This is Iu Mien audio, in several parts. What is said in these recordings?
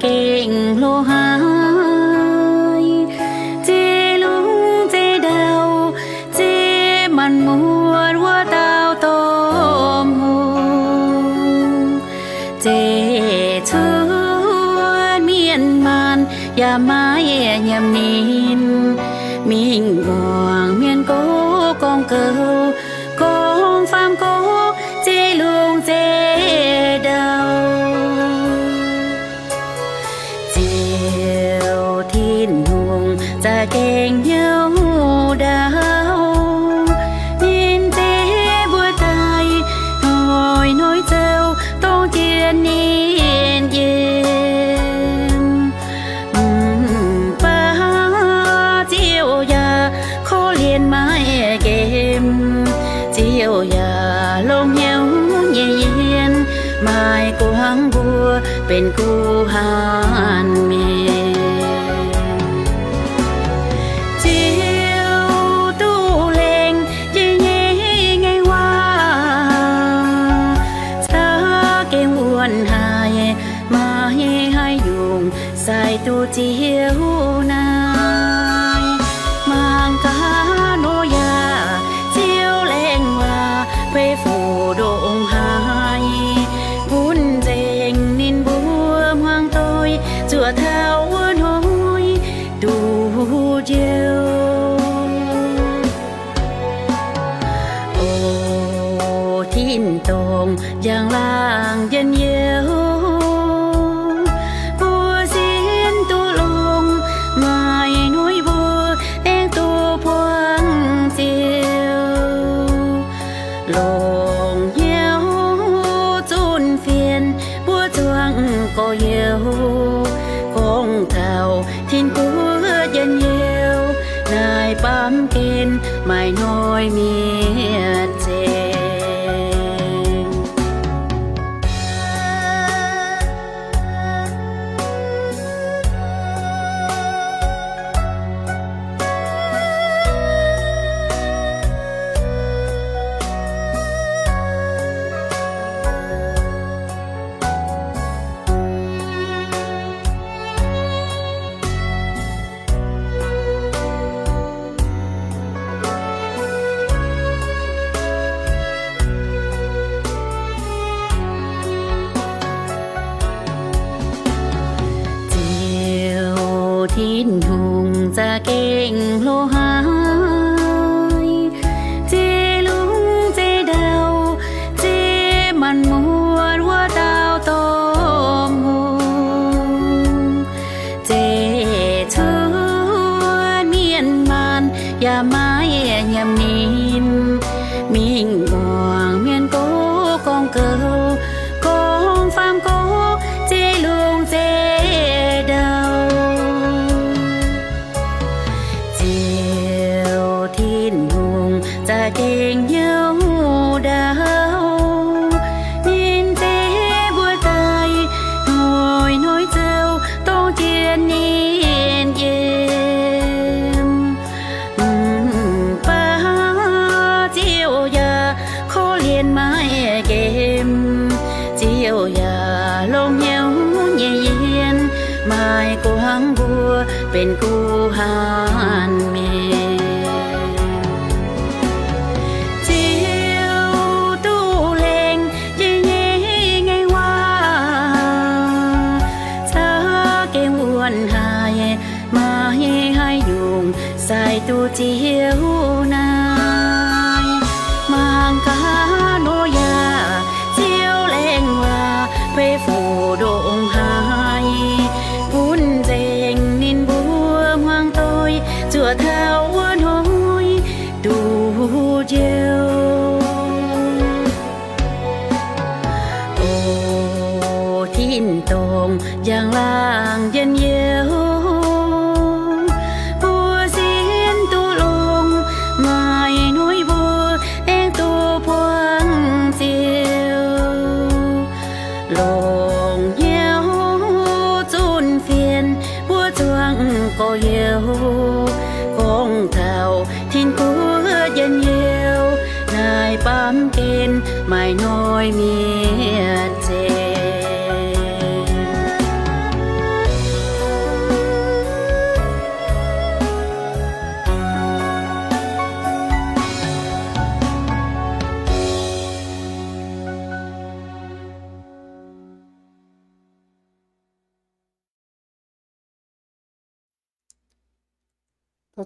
gengh hlo haic. Zeiv lungh zeiv ndau, zeiv maanc muotc wuov dauh domh hungh, zeiv cuotv mienh maanh yaac maiv nyiemc ninh. Mingh muangx mienh gorx gorngv goux, gorngv faam gorx zeiv lungh zeiv ndau. Ziouv Tin-Hungh za'gengh hnyouv ndau, ninh zeiv mbuo daaih hnoi-hnoi zoux dongh jienv ninh yiem. Mv baac Ziouv yaac korv-lienh maiv nqemh, Ziouv yaac longx hnyouv nyei yiem, maiv guangc mbuo benx guh hanc mienh. Ziouv duqv lengc jiex nyei ngaengc waac za'gengh wuonv haic, maiv haih nyungc sai duqv Ziouv naaic. Mangc gaax Noyaa, Ziouv lengh waac beiv fuqv ndongc haaix, bun nzengc ninh mbuo hmuangx doic zuoqc taux wuov hnoi duqv njoux. O tin-dorngh njang-laangc njien-youh, mbuo sienx duqv longx, maaih hnoi mbuo aengx duqv buangh Ziouv. Longc hnyouv zunv fienx mbuo zuangx gorx-youz, gorngv taux tin-guoqv njien-youh naaic baamh gen maaih hnoi mietc nzengc. Ziouv Tin-Hungh za'gengh hlo haic, zeiv lungh zeiv ndau, zeiv maanc muotc wuov dauh domh hungh, zeiv cuotv mienh maanh yaac maiv nyiemc ninh. Mingh muangx mienh gorx gorngv goux, gorngv faam gorx zeiv lungh zeiv ndau. Ziouv Tin-Hungh za'gengh hnyouv ndau, ninh zeiv mbuo daaih hnoi-hnoi zoux dongh jienv ninh yiem. Mv baac Ziouv yaac korv-lienh maiv nqemh, Ziouv yaac longx hnyouv nyei yiem, maiv guangc mbuo benx guh hanc mienh. Ziouv duqv lengc jiex nyei ngaengc waac za'gengh wuonv haic, maiv haih nyungc sai duqv Ziouv naaic. Mangc gaax Noyaa, Ziouv lengh waac beiv fuqv ndongc haaix, bun nzengc ninh mbuo hmuangx doic zuoqc taux wuov hnoi duqv njoux. O tin-dorngh njang-laangc njien-youh, mbuo sienx duqv longx, maaih hnoi mbuo aengx duqv buangh Ziouv. Longc hnyouv zunv fienx mbuo zuangx gorx-youz, gorngv taux tin-guoqv njien-youh naaic baamh gen maaih hnoi mietc nzengc.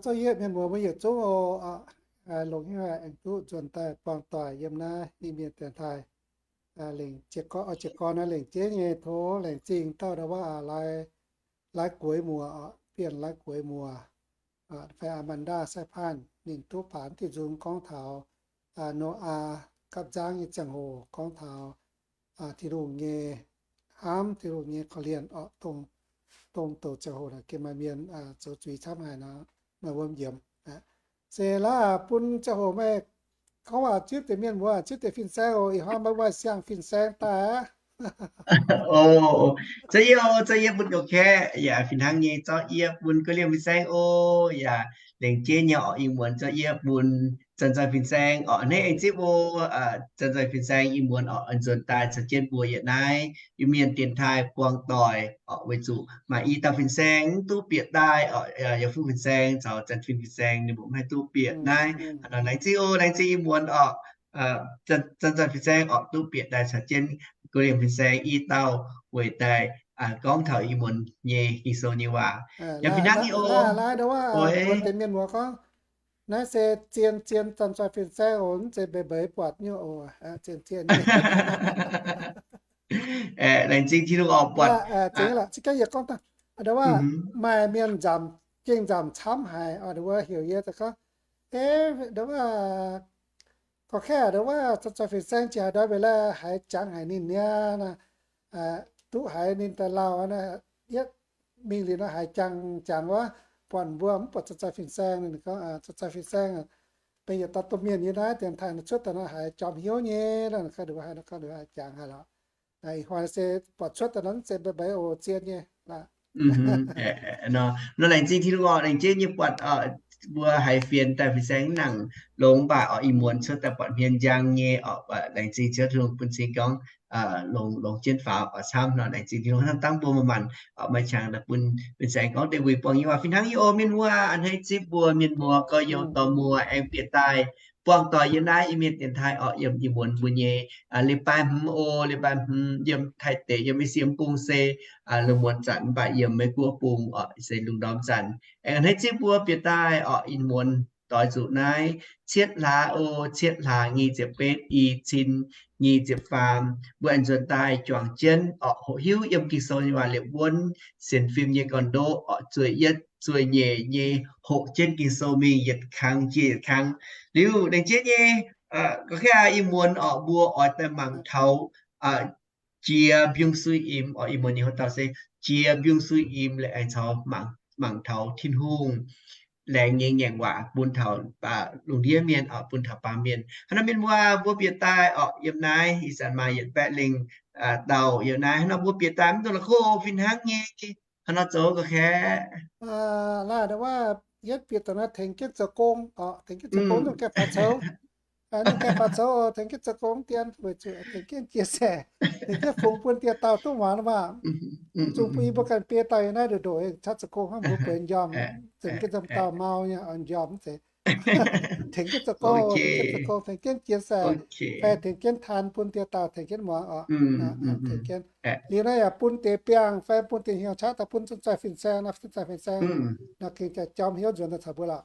Zouv yietv mienh muoz mbuo yietc zungv oc, longc hnyouv aengx duqv nzuonx daaih buangh doic yiem naaiv Iu-Mienh dienx taaih. Lengc jiez gorn, jiez gorn naaiv lengc jeiv nyei tov laengz zingh dauh ndau wuov Laaix Gueix Muoz, Bienh Laaix Gueix Muoz, fai Amanda Sai Pan, ninh duqv baac diuh nzung gorngv taux Noyaa gapv nzangv nyei ziangh hoc, gorngv taux Tin-Hungh nyei hnamv, Tin-Hungh nyei korv-lienh oc, dongh douc ziangh hoc naaic gengh maaih mienh zoux zuiz camv haic nor, maaih wuom nyiemz. Se laaix bun ziangh hoc meih gorngv waac zipv deix mienh muoz, zipv deix fin-saeng oc. Ih hnoi meih maaih siang fin-saeng daaih aqv. Zouv yie, zouv yie bun ga'kaeqv yaac fih hnangv nyei, zouv yie bun guei liemh fin-saeng oc. Yaac lengc jeiv nyei oc, ih muonz zouv yie bun zanc-zanc fin-saeng oc, hnangv aengx zipv oc. Zanc-zanc fin-saeng ih muonz oc, nzuonx daaih caux jienv mbuo yietc naaiv Iu-Mienh dienx taaih buangh doic oc, weic zuqc maaih i dauh fin-saeng mv duqv bieqc daaih oc, yaac fuqv fin-saeng caux zanc fin fin-saeng ninh mbuo mv haih duqv bieqc naaiv. Laengz zingh oc, laengz zingh ih muonz oc. Zanc-zanc fin-saeng oc duqv bieqc daaih caux jienv guei liemh fin-saeng i dauh weic daaih gorngv taux ih muonz nyei Ging-Sou nyei waac. Yaac fih hnangv nyei oc. Naaiv deix mienh muoz gorngv, naaiv se zien zien zanc-zanc fin-saeng oc, mv zeiz mbeix mbeix buatc nyei oc, zien zien nyei. Laengz zingh Tin-Hungh oc, buatc. Zingh lorqc, za'gengh yie gorngv daaih, ndau wuov maaih mienh nzamc, gengh nzamc camv haic oc, ndau wuov heuc yie daaih gorngv, ndau wuov, gorngv kaeqv ndau wuov zanc-zanc fin-saeng jiex haaix ndau mingh laeh, haiz jangx haic ninh niaa, duqv haiz ninh daaih lauh, yietv mingh liuz nor haiz jangx jangx wuov, buatc mbuo mv buatc zanc-zanc fin-saeng. Ninh gorngv, zanc-zanc fin-saeng benx yietc dauh domh mienh yiem naaiv dienx taaih nor cuotv daaih nor haiz jorm hnyouv nyei, nor haiz jangx haic lorqc. Ih hnoi se buatc cuotv daaih nor mv zeiz mbeix mbeix oc, zien nyei. Nor laengz zingh Tin-Hungh oc, laengz zingh nyei buatc mbuo haiz fienx daaih fin-saeng mv nangc longx mv baac oc, ih muonz cuotv daaih buatc hmien njang nyei oc. Laengz zingh Ziouv Tin-Hungh bun cing gorngv longx, longx jienv faaux oc, camv nor. Laengz zingh Tin-Hungh hnamv dangv mbuo maaih maanc oc, maaih qangx daaih bun fin-saeng gorngv deix wuic buangh nyei waac. Fih hnangv nyei oc mienh muoz, a'hneiv zipv mbuo mienh muoz gorx-youz dorh muoz aengx bieqc daaih buangh doic yiem naaiv Iu-Mienh dienx taaih oc, yiem ih muonz mbuo nyei leiz-baaix hmz oc, leiz-baaix hmz yiem Taiv deic, yiem Meiv Sieqv bung se lungh muonz zanc, mv baac yiem Meiv Guoqv bung oc se lungh ndorm zanc. Aengx a'hneiv zipv mbuo bieqc daaih oc, ih muonz doix zuqc naaiv cietv hlaax oc, cietv hlaax nyic ziepc betv, i cin nyic ziepc faam, mbuo aengx nzuonx daaih juangc jienv oc, hoqc hiuv yiem Ging-Sou nyei waac liepc wuonv sienx fim nyei gorn-ndoqv oc, zueih yietv zueih nyeic nyei hoqc jienv Ging-Sou mingh yietc kang jiex yietc kang. Liuz laengz zingh nyei, gorngv kaeqv ih muonz oc mbuo oix daaih mangc taux jiex mbiungc-suiv imx oc, ih muonz nyei hoc dauh se jiex mbiungc-suiv imx liuz aengx caux mangc taux Tin-Hungh laengz nyei ngaengc waac bun taux lungh ndiev mienh oc, bun taux baamh mienh. Hnangv naaiv mienh muoz, mbuo bieqc daaih oc, yiem naaiv ih zanc maaih yietc baeqv lengh dauh yiem naaiv. Hnangv nor mbuo bieqc daaih mv dungx la'kuqv oc, fih hnangv nyei. Hnangv nor zoux gorqv-kaeqv. Laaix ndau wuov yietv bieqc daaih naaiv tengx jienv zoux gong oc, tengx jienv zoux gong, mv dungx gaengh faaux coux. Mv dungx gaengh faaux coux, tengx jienv zoux gong dien, weic zuqc tengx jienv jiex saeh, tengx jienv fungx bun dieh dauh duqv muangx maah. Zungv bun yie mbuo ganh biei dauh yiem naaiv ndoqc ndoqc caqv zoux gong hnangv, mbuo bueix m'njormh, tengx jienv nzamv dauh mau nyei m'njormh mv zeiz. Tengx jienv zoux gong, tengx jienv zoux gong, tengx jienv jiex saeh, fai tengx jienv taan bun dieh dauh tengx jienv muangx oc. Tengx jienv. Liuz naaiv yaac bun deix biangh fai bun deix hnyouv caqv daaih bun zanc-zanc fin-saeng, zanc-zanc fin-saeng nor gengh jomc hnyouv nzuonx daaih caux mbuo lorqc.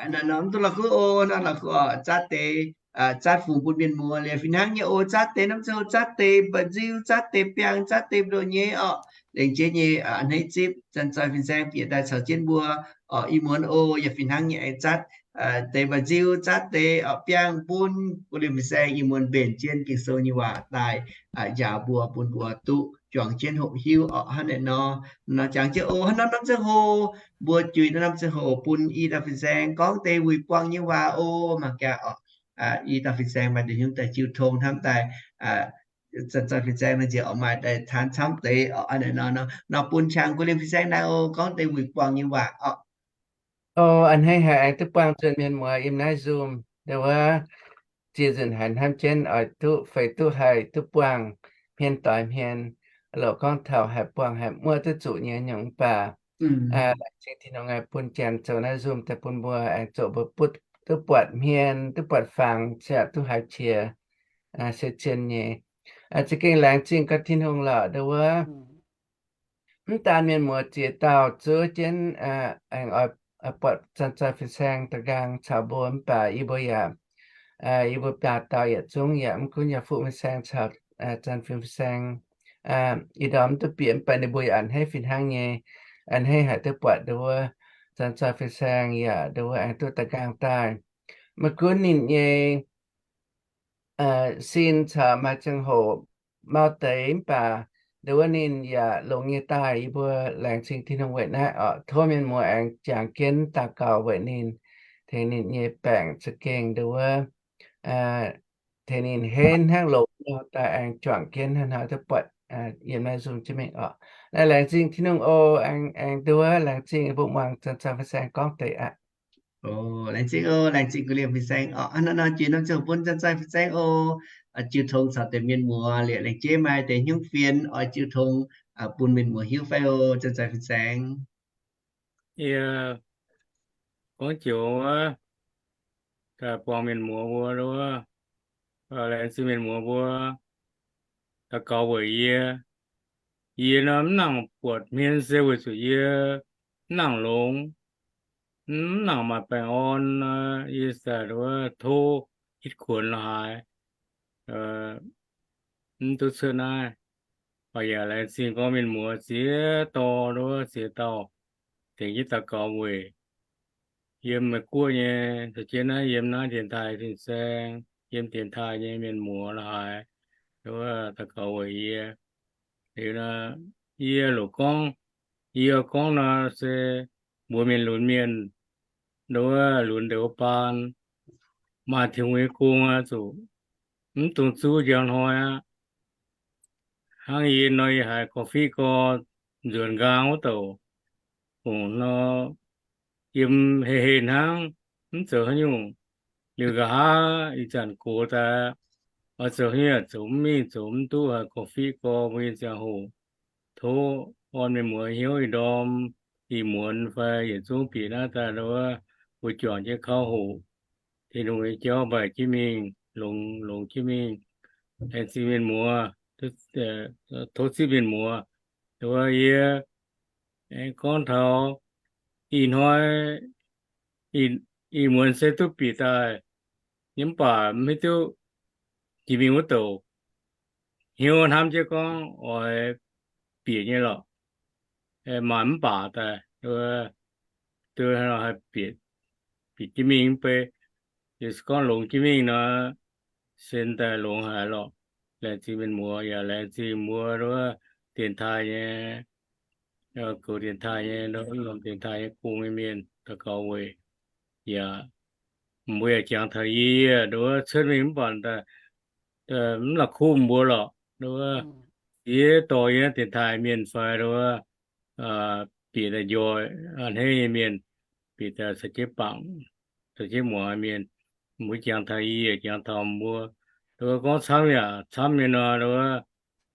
Mv dungx la'kuqv oc, nor la'kuqv oc, zatv deix, zatv fungx bun mienh muoz liuz fih hnangv nyei oc. Zatv deix norm ziangh hoc, zatv deix mba'nziu, zatv deix biangh, zatv deix mbu'ndongx nyei oc. Laengz zingh nyei a'hneiv zipv zanc-zanc fin-saeng bieqc daaih caux jienv mbuo oc, ih muonz oc. Yaac fih hnangv nyei aengx zatv deix mba'nziu, zatv deix oc biangh bun guei liemh fin-saeng ih muonz mbenc jienv Ging-Sou nyei waac daaih njaaux mbuo, bun mbuo duqv juangc jienv hoqc hiuv oc. Hnangv naaiv nor, nor jangx jienv oc. Hnangv nor norm ziangh hoc, mbuo juix norm ziangh hoc bun i dauh fin-saeng gorngv deix wuic buangh nyei waac oc. Mangc gaax oc, i dauh fin-saeng maaih deix hnyouv daaih jiu tong hnamv daaih, zanc-zanc fin-saeng naaiv nziex oc maaih daaih taan camv deix oc. Hnangv naaiv nor, nor bun qangx guei liemh fin-saeng naaiv oc, gorngv deix wuic buangh nyei waac oc. O a'hneiv haic aengx duqv buangh nzunc mienh muoz yiem naaiv Zoom ndau wuov. Ziex nzunc haic hnamv jienv oix duqv feix duqv haih duqv buangh hmien doix hmien, lorqc gorngv taux haih buangh haih muoqv duqv zuqc nyei nyungc mv baac laengz zingh Tin-Hungh bun janx zoux naaiv Zoom daaih bun mbuo aengx zoqc mbuo duqv buatc hmien, duqv buatc fangx, se duqv haiz qiex se zien nyei. Za'gengh laengz zingh gaax Tin-Hungh lorqc ndau wuov. mv daan mienh muoz ziex dauh zuov jienv aengx oix buatc Janx-Zoih Fin-Saeng da'nqaang caux mbuo, mv baac yie mbuo yaac, yie mbuo biaa dauh yietc zungv yaac mv gunv yaac Fuqv Fin-Saeng caux Janx-Fin Fin-Saeng ih ndorm mv duqv bieqc, mv baac ninh mbuo yaac a'hneiv fih hnangv nyei, a'hneiv haiz duqv buatc nduov Janx-Zoih Fin-Saeng yaac nduov aengx duqv da'nqaang daaih. Maiv gunv ninh nyei sin caux maaih ziangh hoc mau deix, mv baac nduov ninh yaac longx nyei daaih. Yie mbuo laengz zingh Tin-Hungh weic naaiv oc. Tov mienh muoz aengx jangx jienv daux gaux weic ninh, tengx ninh nyei baengc za'gengh nduov, tengx ninh henv hnangv longx nor daaih aengx juangc jienv hnangv haaix duqv buatc yiem naaiv nzung jienv mingh oc. Naaiv laengz zingh Tin-Hungh oc. Aengx nduov laengz zingh mbuo muangx Janx-Zoih Fin-Saeng gorngv deix aqv. Laengz zingh oc. Laengz zingh gux liemh Fin-Saeng oc. Hnangv naaiv nor jiex norm ziangh hoc bun Janx-Zoih Fin-Saeng oc. Jiu tong caux deix mienh muoz liepc laengz jeiv maaih deix hnyouv fienx oix jiu tong bun mienh muoz hiuv fai oc, Janx-Zoih Fin-Saeng? Yie gorngv joux wuov, daaih buangh mienh muoz mbuo wuov, laengz zingh mienh muoz mbuo daux gaux weic yie. Yie nor mv nangc buatc hmien se weic zuqc yie mv nangc longx, mv nangc maaih baengh orn. Yie daaih nduov tov hitv kuonx la'haaix, mv duqv cuotv naaiv. Baac yaac laengz zingh gorngv mienh muoz ziex dorh nduov ziex dauh tengx jienv daux gaux weic yiem Meiv Guoqv nyei, caux jienv naaiv yiem naaiv dienx taaih fin-saeng, yiem dienx taaih nyei mienh muoz la'haaix, nduov daux gaux weic yie. Liuz nor, yie loc gorngv, yie gorngv nor se mbuox mienh lunx mienh, nduov lunx ndeic wuov baan, maaih Tin-Hungh nyei gong aqv, zuqc mv dungx zuqv njang hnoi aqv. Hnangv yie nor, yie haiz gorqv-fiqv gorx nzuonx nqaang wuov douc, ongx nor, yiem hei hei hnangv, mv zoux haaix nyungc. Liuz nqa'haav ih zanc gox daaih, oix zoux haaix nyungc yaac zoux mv mingh, zoux mv duqv, haiz gorqv-fiqv gorx mbuo nyei ziangh hoc. Tov orn mienh muoz hnyouv ih ndorm, ih muonz fai yietc zungv bieqc naaiv daaih nduov, mbuo juangc jienv kauv hoqc, Tin-Hungh nyei jauv mbaih jienv mingh, longx, longx jienv mingh. Laengz zingh mienh muoz, tov zipv mienh muoz. Nduov yie aengx gorngv taux ih hnoi, ih muonz se duqv bieqc daaih, mv baac mv hiuv duqv jiex mingh wuov douc hnyouv hnamv jienv gorngv oix bieqc nyei lorqc. Maaih mv baac daaih, duqv haih bieqc, bieqc jienv mingh mv bei. Yie se gorngv longx jienv mingh nor, sen daaih longx haic lorqc. Laengz zingh mienh muoz, yaac laengz zingh mbuo nduov dienx taaih nyei, goux dienx taaih nyei, nduov lomh dienx taaih nyei gong nyei mienh daux gaux weic. Yaac mbuo yaac jangx taux yie, nduov cuotv mingh mv baac mv la'kuqv mbuo lorqc, nduov ziex dorh yie naaiv dienx taaih mienh fai nduov bieqc daaih njoih a'hneiv nyei mienh, bieqc daaih caux jienv bangc, caux jienv muangx mienh. Mbuo jangx taux yie, jangx taux mbuo, nduov gorngv camv yaac camv nyei nor, nduov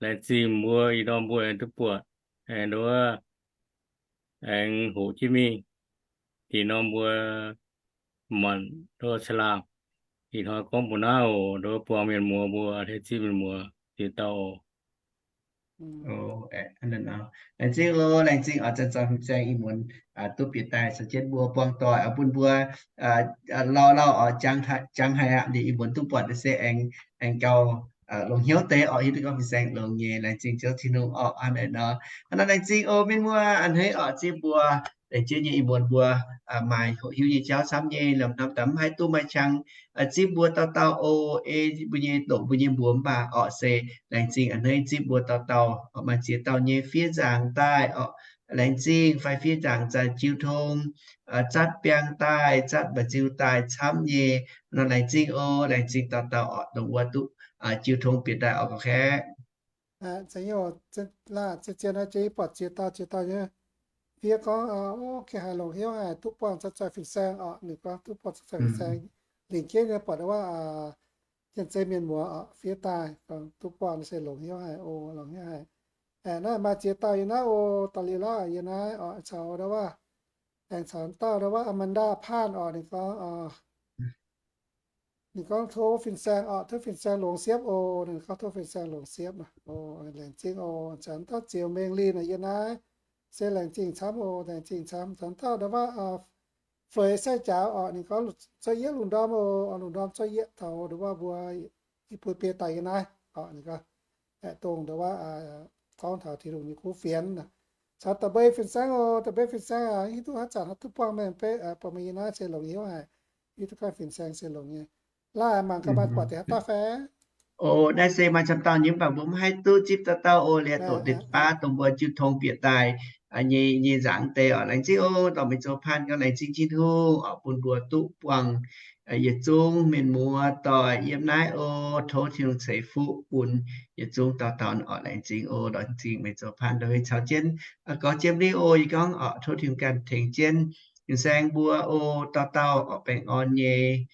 laengz zingh mbuo ih ndorm mbuo aengx duqv buatc, aengx nduov aengx hoqc jienv mingh. Ih norm mbuo manc nduov caangh laangh, ih hnoi gorngv mbuo naaiv oc, nduov buangh mienh muoz mbuo, a'hneiv zipv mienh muoz ziex dauh oc. Laengz zingh oc, laengz zingh oc, Janx-Zoih Fin-Saeng ih muonz duqv bieqc daaih caux jienv mbuo buangh doic oc, bun mbuo lauh lauh oc, jangx haic aqv. Liuz ih muonz duqv buatc se aengx, aengx gauh longx hnyouv deix oc, hiuv duqv gorngv Fin-Saeng longx nyei. Laengz zingh Ziouv Tin-Hungh oc. Hnangv naaiv nor, hnangv naaiv laengz zingh oc mienh muoz, a'hneiv oc zipv mbuo laengz zingh nyei ih muonz mbuo maaih hoqc hiuv nyei jauv camv nyei, lomh norm daaih mv haih duqv maaih qangx zipv mbuo dauh dauh oc. Ei mbuo nyei doqc mbuo nyei mbuox mv baac oc se laengz zingh a'hneiv zipv mbuo dauh dauh oc, maaih ziex dauh nyei fiev nzaangc daaih oc. Laengz zingh fai fiev nzaangc zanc jiu tong, zatv biangh daaih, zatv mba'nziu daaih camv nyei. Nor laengz zingh oc, laengz zingh dauh dauh oc, dongh wuov duqv jiu tong bieqc daaih oc, gorqv-kaeqv. Zien zien naaiv jiex buatc ziex dauh ziex dauh nyei fiev gorngv, o, gengh haiz longx hnyouv haic, duqv buangh Janx-Zoih Fin-Saeng oc. Ninh gorngv duqv buangh Janx-Zoih Fin-Saeng, lingc jienv nyei buatc wuov, janx-zei mienh muoz oc, fiev daaih gorngv duqv buangh se longx hnyouv haic oc, longx hnyouv haic. Aengx naaiv maaih ziex dauh yiem naaiv oc, da'liuz lorqc yiem naaiv oc, caux ndau wuov, aengx caux dauh ndau wuov Amanda Panh oc. Ninh gorngv, ninh gorngv tov Fin-Saeng oc, tov Fin-Saeng longx siepv oc. Ninh gorngv tov Fin-Saeng longx siepv oc. Laengz zingh oc. Caux dauh Ziouc Mengh Linh naaic yiem naaiv, se laengz zingh camv oc, laengz zingh camv. Caux dauh nda'waav Feix Sai Jaax oc, ninh gorngv, zorqv yieqv lungh ndorm oc, lungh ndorm zorqv yieqv taux nda'waav mbuo, yie mbuo biei daaih yie naaiv oc, ninh gorngv, aeqv, dongh nda'waav gorngv taux Tin-Hungh nyei kuv fienx. Caux da'mbei fin-saeng oc, da'mbei fin-saeng aac, hiuv duqv haaix zanc haaix duqv buangh mengh beiv, buangh mengh yie naaiv se longc hnyouv haic, hiuv duqv ganh fin-saeng se longc nyei. Laaih mangc gaax maaih buatc deix haaix dauh fai? O, naaiv se maaih camv dauh nyei mv baac mbuo mv haih duqv zipv dauh dauh oc. Liuz doqc deix baav dongh mbuo jiu tong bieqc daaih nyei, nyei nzangc deix oc. Laengz zingh oc, dorh meih zoux paan gaax, laengz zingh Tin-Hungh oc, bun mbuo duqv buangh yietc zungv mienh muoz doic yiem naaiv oc. Tov Tin-Hungh ceix fuqv bun yietc zungv dauh dauh oc. Laengz zingh oc, laengz zingh meih zoux paan ndoih caux jienv gorx Jiem Li oc. Yie gorngv oc, tov Tin-Hungh ganh tengx jienv fin-saeng mbuo oc, dauh dauh oc, baengh orn nyei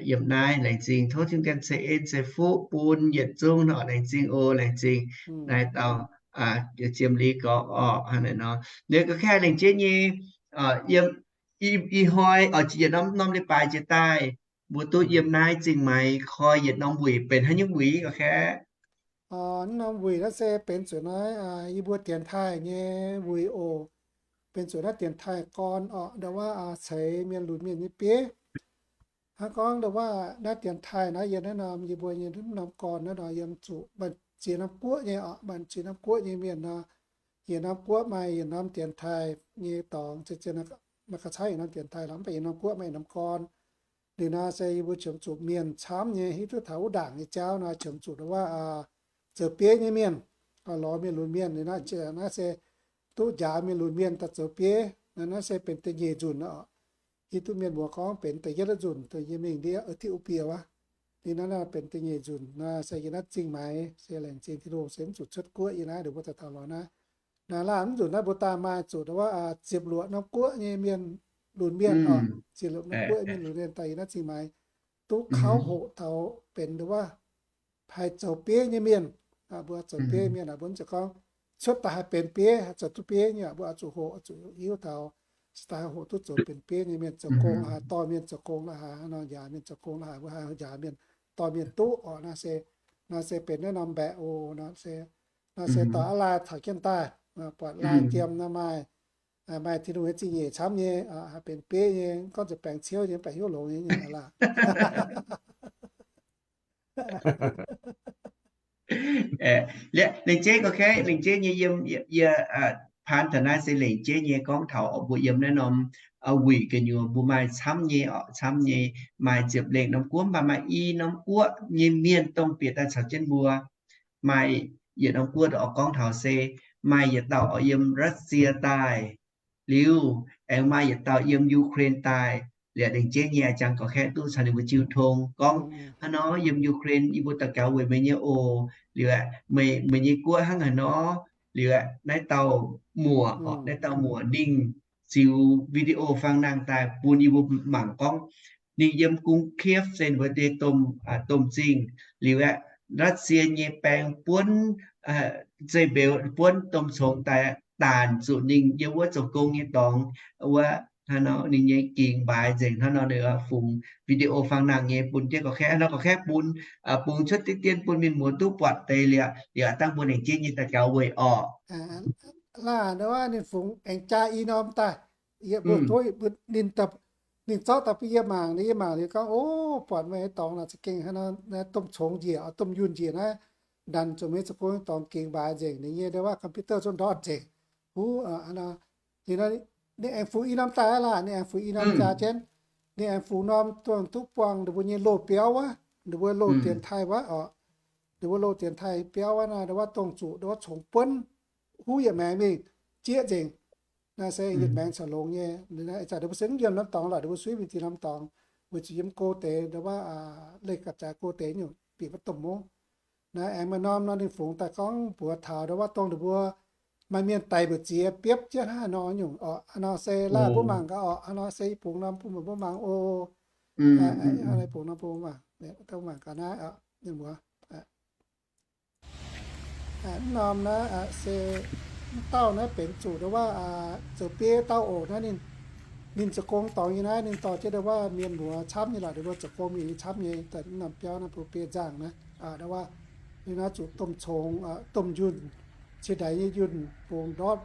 yiem naaiv. Laengz zingh, tov Tin-Hungh ganh ceix en ceix fuqv bun yietc zungv nor. Laengz zingh oc, laengz zingh naaiv dauh Jiem Li gorx oc, hnangv naaiv nor. Liuz ga'kaeqv laengz jienv nyei, yiem ih hnoi oc, yietc norm norm leiz-baaix jiex daaih, mbuo duqv yiem naaiv Zingh Maix koi yietc norm wuic, benx haaix nyungc wuic ga'kaeqv? Norm wuic naaiv se benx zuqc naaiv yie mbuo dienx taaih nyei wuic oc. Benx zuqc naaiv dienx taaih gorn oc, nda'waav ceix mienh lunx mienh nyei bieiv. Hnangv gorngv nda'waav naaiv dienx taaih naaiv yiem naaiv norm yie mbuo nyei norm gorn naaiv nor yiem zuqc maaih ziex norm guoqv nyei oc, maaih ziex norm guoqv nyei mienh nor. Yietc norm guoqv maaih yietc norm dienx taaih nyei dorngx, maaih ga'cangv yietc norm dienx taaih lorqc, mv baac yietc norm guoqv maaih yietc norm gorn. Liuz nor se yie mbuo qiemx zuqc mienh camv nyei, hiuv duqv taux wuov ndaangc nyei jauv nor qiemx zuqc nda'waav zoux bieiv nyei mienh, lorz mienh lunx mienh. Liuz naaiv se duqv njaaux mienh lunx mienh daaih zoux bieiv. Naaiv se benx da'nyeic nzunc oc. Hiuv duqv mienh muoz gorngv benx da'yietv nzunc dongh yie mingh ndiev Eti-o-bie wuov. Liuz naaiv benx da'nyeic nzunc nor se yiem naaiv Zingh Maix se laengz zingh Tin-Hungh se mv zuqc cuotv guoqv yiem naaiv, ndongc mbuo daaih taux lorz naaiv. Naaiv laanh mv nzunc naaiv mbuo daaih maaih zuqc nda'waav ziepc luoqc norm guoqv nyei mienh lunx mienh oc, ziepc luoqc norm guoqv mienh lunx mienh daaih yiem naaiv Zingh Maix duqv kauv hoqc taux benx nda'waav haih zoux bieiv nyei mienh. Mbuo zoux bieiv mienh aeqv, mbuo mv zeiz gorngv cuotv daaih haih benx bieiv, haih zoux duqv bieiv nyei aqv. Mbuo oix zuqc hoqc, oix zuqc hiuv taux, se daaih hoqc duqv zoux benx bieiv nyei mienh, zoux gong la'haaix, dorh mienh zoux gong la'haaix, nor njaaux mienh zoux gong la'haaix, mbuo haih njaaux mienh, dorh mienh duqv oc. Naaiv se, naaiv se benx naaiv norm mbaeqc oc. Naaiv se dorh aav laai caux jienv daaih, buatc laai jiem nor maaih, maaih Tin-Hungh nyei zingh nyeic camv nyei, haih benx bieiv nyei, gorngv zuqc baengc ciouv nyei, baengc hnyouv longx nyei, nyei laah. Lengc jeiv ga'kaeqv, lengc jeiv nyei yiem, yie paan taux naaiv se lengc jeiv nyei gorngv taux mbuo yiem naaiv norm wuic gu'nyuoz mbuo maaih camv nyei oc, camv nyei, maaih ziepc lengh norm guoqv, mv baac maaih i norm guoqv nyei mienh dongh bieqc daaih caux jienv mbuo. Maaih yietc norm guoqv oix gorngv taux se maaih yietc dauh oix yiem Russia daaih, liuz aengx maaih yietc dauh yiem Ukraine daaih. Liuz lengc jeiv nyei a'jangx gorx-kaeqv duqv caux ninh mbuo jiu tong gorngv, hnangv nor yiem Ukraine yie mbuo daux gaux weic meih nyei oc. Liuz aeqv, meih, meih nyei guoqv hnangv haaix nor? Liuz aeqv, naaiv dauh muoc, naaiv dauh muoc ninh ziux video fang nangh daaih bun yie mbuo mangc gorngv ninh yiem gungx Kyiv se ninh mbuo deix domh, domh zingh. Liuz aeqv, Russia nyei baeng buonv, zeiv-mbeux buonv domh congx daaih daanc zuqc ninh yiem wuov zoux gong nyei dorngx wuov. Hnangv nor ninh nyei gingx mbaaix nzengc. Hnangv nor ninh fungx video fang nangh nyei bun jienv gorx-kaeqv, hnangv nor gorx-kaeqv bun, bungx cuotv deix dien bun mienh muoz duqv buatc deix liuz, liuz dangh mbuo lengc jeiv nyei daux gaux weic orqc. Laanh wuov ninh fungx aengx jaa i norm daaih, yie mbuo tov ninh, ninh zorqv daaih bun yie mangc, yie mangc liuz gorngv, o, buatc meih nyei dorngx naaic za'gengh hnangv nor, domh congx njiec, domh yunh njiec naaiv, ndanc zuqc meih zoux gong nyei dorngx gingx mbaaix nzengc, ninh nyei nda'waav computer zungv ndortv nzengc. Huv, ninh aengx fungx i norm daaih aqv laanh, ninh aengx fungx i norm jaa jienv. Ninh aengx fungx norm dongh duqv buangh ninh mbuo nyei loz-biauv wuov, ninh mbuo loz dienx taaih wuov oc. Ninh mbuo loz dienx taaih biauv wuov naaiv, nda'waav dongh zuqc nda'waav congx buonv huv yietc maengx mingh jieqv nzengc. Naaiv se yietc maengx caux longx nyei. Ih zanc ninh mbuo se mv yiem norm dorngx lorqc, ninh mbuo suiv mingh ziex norm dorngx, weic zuqc yiem go deix nda'waav leih gapv-zaaix go deix nyungc bieqc wuov domh mungv. Naaiv aengx maaih norm nor ninh fungx daaih gorngv mbuox taux nda'waav dongh ninh mbuo maaih mienh daic mbu'ziex biopv jienv hnangv haaix nor nyungc oc. Hnangv nor se laanh mbuo mangc gaax oc. Hnangv nor se yie bungx norm bun mbuo mangc oc. Bungx norm bun mbuo mangc, mangc gaax naaiv oc. Mv norm naaiv se, mv dauh naaiv benx zuqc nda'waav zoux bieiv dauh oc. Naaiv ninh, ninh zoux gong dorngx nyei naaiv, ninh dorh jienv nda'waav mienh muoz camv nyei lorqc, ninh mbuo zoux gong mingh nyei camv nyei. Daaih mv norm biauv naaiv bun biei nzangh naaiv, nda'waav ninh naaiv zuqc domh congx, domh yunh, ciex ndaix nyei yunh bungx ndortv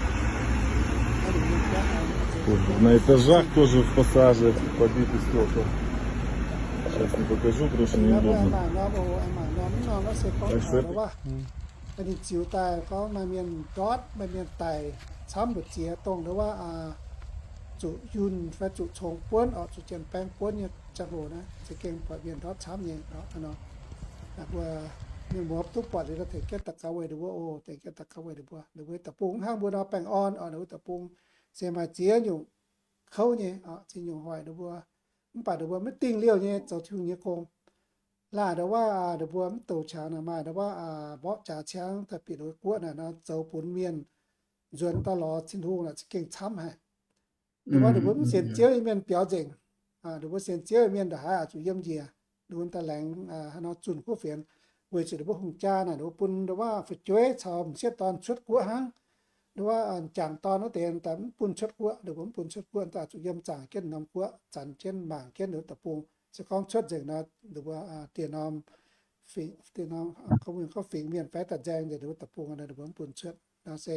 На этажах тоже в пассаже побиты стекла. Сейчас не покажу, потому что неудобно. Ninh ziux daaih gorngv maaih mienh ndortv, maaih mienh daic camv mbu'ziex, dongh ndau wuov zuqc yunh fai zuqc congx buonv oc, zuqc janx-baeng buonv nyei ziangh hoc naaiv za'gengh buatc mienh ndortv camv nyei. Mbuo mienh muoz duqv buatc liuz tengx jienv daux gaux weic ninh mbuo oc, tengx jienv daux gaux weic ninh mbuo. Ninh mbuo deic-bung mv hnangv mbuo nor baengh orn oc, ninh mbuo deic-bung se maaih ziex nyungc kouv nyei, ziex nyungc hoic ninh mbuo. Mv baac ninh mbuo maiv dingh liouh nyei zoux Tin-Hungh nyei gong. Laanh ndau wuov ninh mbuo mv douc qangx naaic maaih ndau wuov mborqv jaax ciangv daaih bieqc ninh mbuo guoqv naaic nor, zoux bun mienh nzuonx daaih lorz Tin-Hungh naaic za'gengh camv haic. Ndau wuov ninh mbuo mv sienx Ziouv nyei mienh biaux nzengc. Ninh mbuo sienx Ziouv nyei mienh ndongc haaix oix zuqc yiem njiec, ninh mbuo daaih laengz haaix nor zunh kuv fienx, weic zuqc ninh mbuo hungh jaa naaic ninh mbuo bun ndau wuov fu'jueiv caux m'sieqv dorn cuotv guoqv hnangv. Ndau wuov m'jangc dorn wuov deix daaih mv bun cuotv guoqv, ninh mbuo mv bun cuotv guoqv, daaih zuqc yiem zaangc jienv norm guoqv, zanc jienv mangc jienv ninh mbuo deic-bung. Se gorngv cuotv nzengc nor, ninh mbuo dieh norm, dieh norm gorngv fingx mienh faix daaih nzaeng nzengc ninh mbuo deic-bung, ninh mbuo mv bun cuotv nor se.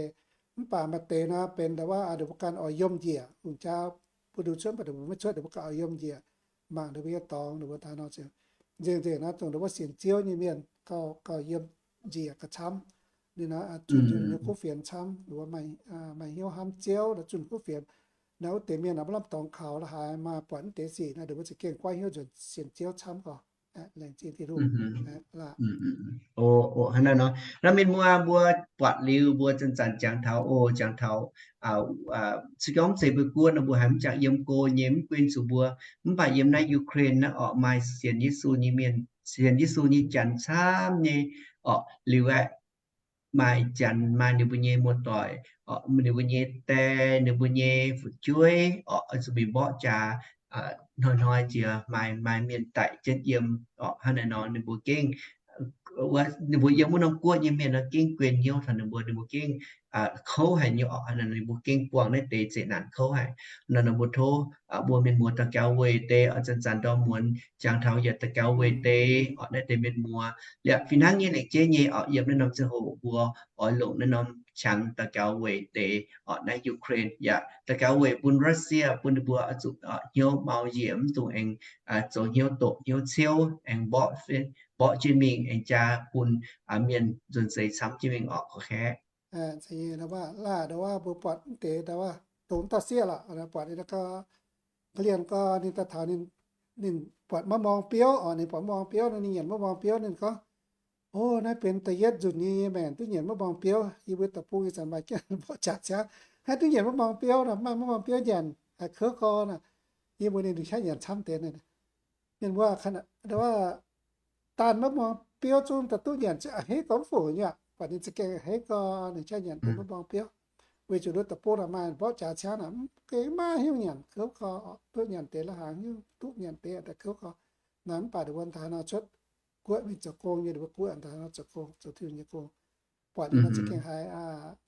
Mv baac maaih deix nor benx ndau wuov ninh mbuo ganh oix yiem njiec, hungh jaa bun ninh cuotv, mv baac ninh mbuo maiv cuotv, ninh mbuo ganh oix yiem njiec, mangc ninh mbuo nyei dorngx, ninh mbuo daaih nor nzengc nzengc nor, dongh ninh mbuo sienx Ziouv nyei mienh gauh, gauh yiem njiec gauh camv. Ninh nor zunh Tin-Hungh nyei kuv fienx camv, ninh mbuo maaih hnyouv hnamv Ziouv nor zunh kuv fienx. Naaiv wuov deix mienh maiv lamh dorngx kaux la'haaix, maaih buatc wuov deix sic naaic, ninh mbuo za'gengh goiv hnyouv nzuonx sienx Ziouv camv gorx. Laengz zingh Tin-Hungh. Hnangv naaiv nor, naaiv mienh muoz mbuo buatc liuz mbuo zanc-zanc jangx taux, o, jangx taux, se gorngv mv zeiz mbuo guoqv nor mbuo haiz mv jangx yiem go nyei, mv gunv zuqc mbuo, mv baac yiem naaiv Ukraine naaiv orqc, maaih sienx Yesu nyei mienh, sienx Yesu nyei janx camv nyei orqc. Liuz aeqv, maaih janx maaih ninh mbuo nyei muoz-doic, ninh mbuo nyei die, ninh mbuo nyei fu'jueiv orqc, zuqc mingh mborqv jaax, hnoi-hnoi jiex maaih, maaih mienh daic jienv yiem orqc. Hnangv naaiv nor ninh mbuo gengh, ninh mbuo yiem wuov norm guoqv nyei mienh nor gengh guen hnyouv taux ninh mbuo, ninh mbuo gengh kouv haic nyei orqc. Hnangv naaiv ninh mbuo gengh buangh naaiv deix zeqc naanc kouv haic. Naaiv nor mbuo tov mbuo mienh muoz daux gaux weic deix oc, zanc-zanc ndorm muonz jangx taux yaac daux gaux weic deix orqc, naaiv deix mienh muoz. Liuz fih hnangv nyei lengc jeiv nyei orqc, yiem naaiv norm ziangh hoc mbuo oix longc naaiv norm qangx daux gaux weic deix orqc, naaiv Ukraine yaac daux gaux weic bun Russia, bun ninh mbuo zuqc hnyouv mau njiec, mv dungx aengx zoux hnyouv doqc hnyouv ciouv, aengx mborqv, mborqv jienv mingh, aengx jaa bun mienh nzuonx seix camv jienv mingh orqc, gorqv-kaeqv. Laaih ndau wuov mbuo buatc mv deix ndau wuov dongh dauh sieqv lorqc, buatc ninh ga'lienh gau, ninh daaih taux ninh, ninh buatc maiv muangx biouv orqc, ninh buatc maiv muangx biouv nor, ninh nyanc maiv muangx biouv, ninh gorngv, o, naaiv benx da'yietv nzunc nyei yie maengc duqv nyanc maiv muangx biouv. Yie mbuo deic-bung nyei zanc maaih jienv mborqv jaax ciangv, haiz duqv nyanc maiv muangx biouv nor, maaih maiv muangx biouv nyanc, haiz kouv gau nor. Yie mbuo ninh ndongc qaqv nyanc camv deix. Mienh mbuo ndau wuov daanh maiv muangx biouv zungv daaih duqv nyanc, a'hneiv gau mv fungc nyei aqv. Buatc ninh za'gengh a'hneiv gau, ninh qaqv nyanc deix maiv muangx biouv. Weic zuqc nduov deic-bung naaic maaih mborqv jaax ciangv naaic, mv gengh maiv hiuv nyanc, kouv gau, duqv nyanc deix la'hnaangx, hiuv duqv nyanc deix daaih kouv gau. Naaiv mv baac ninh mbuo daaih nor cuotv guoqv mingh zoux gong nyei, ninh mbuo guoqv daaih nor zoux gong, zoux Tin-Hungh nyei gong. Buatc ninh nor za'gengh haiz,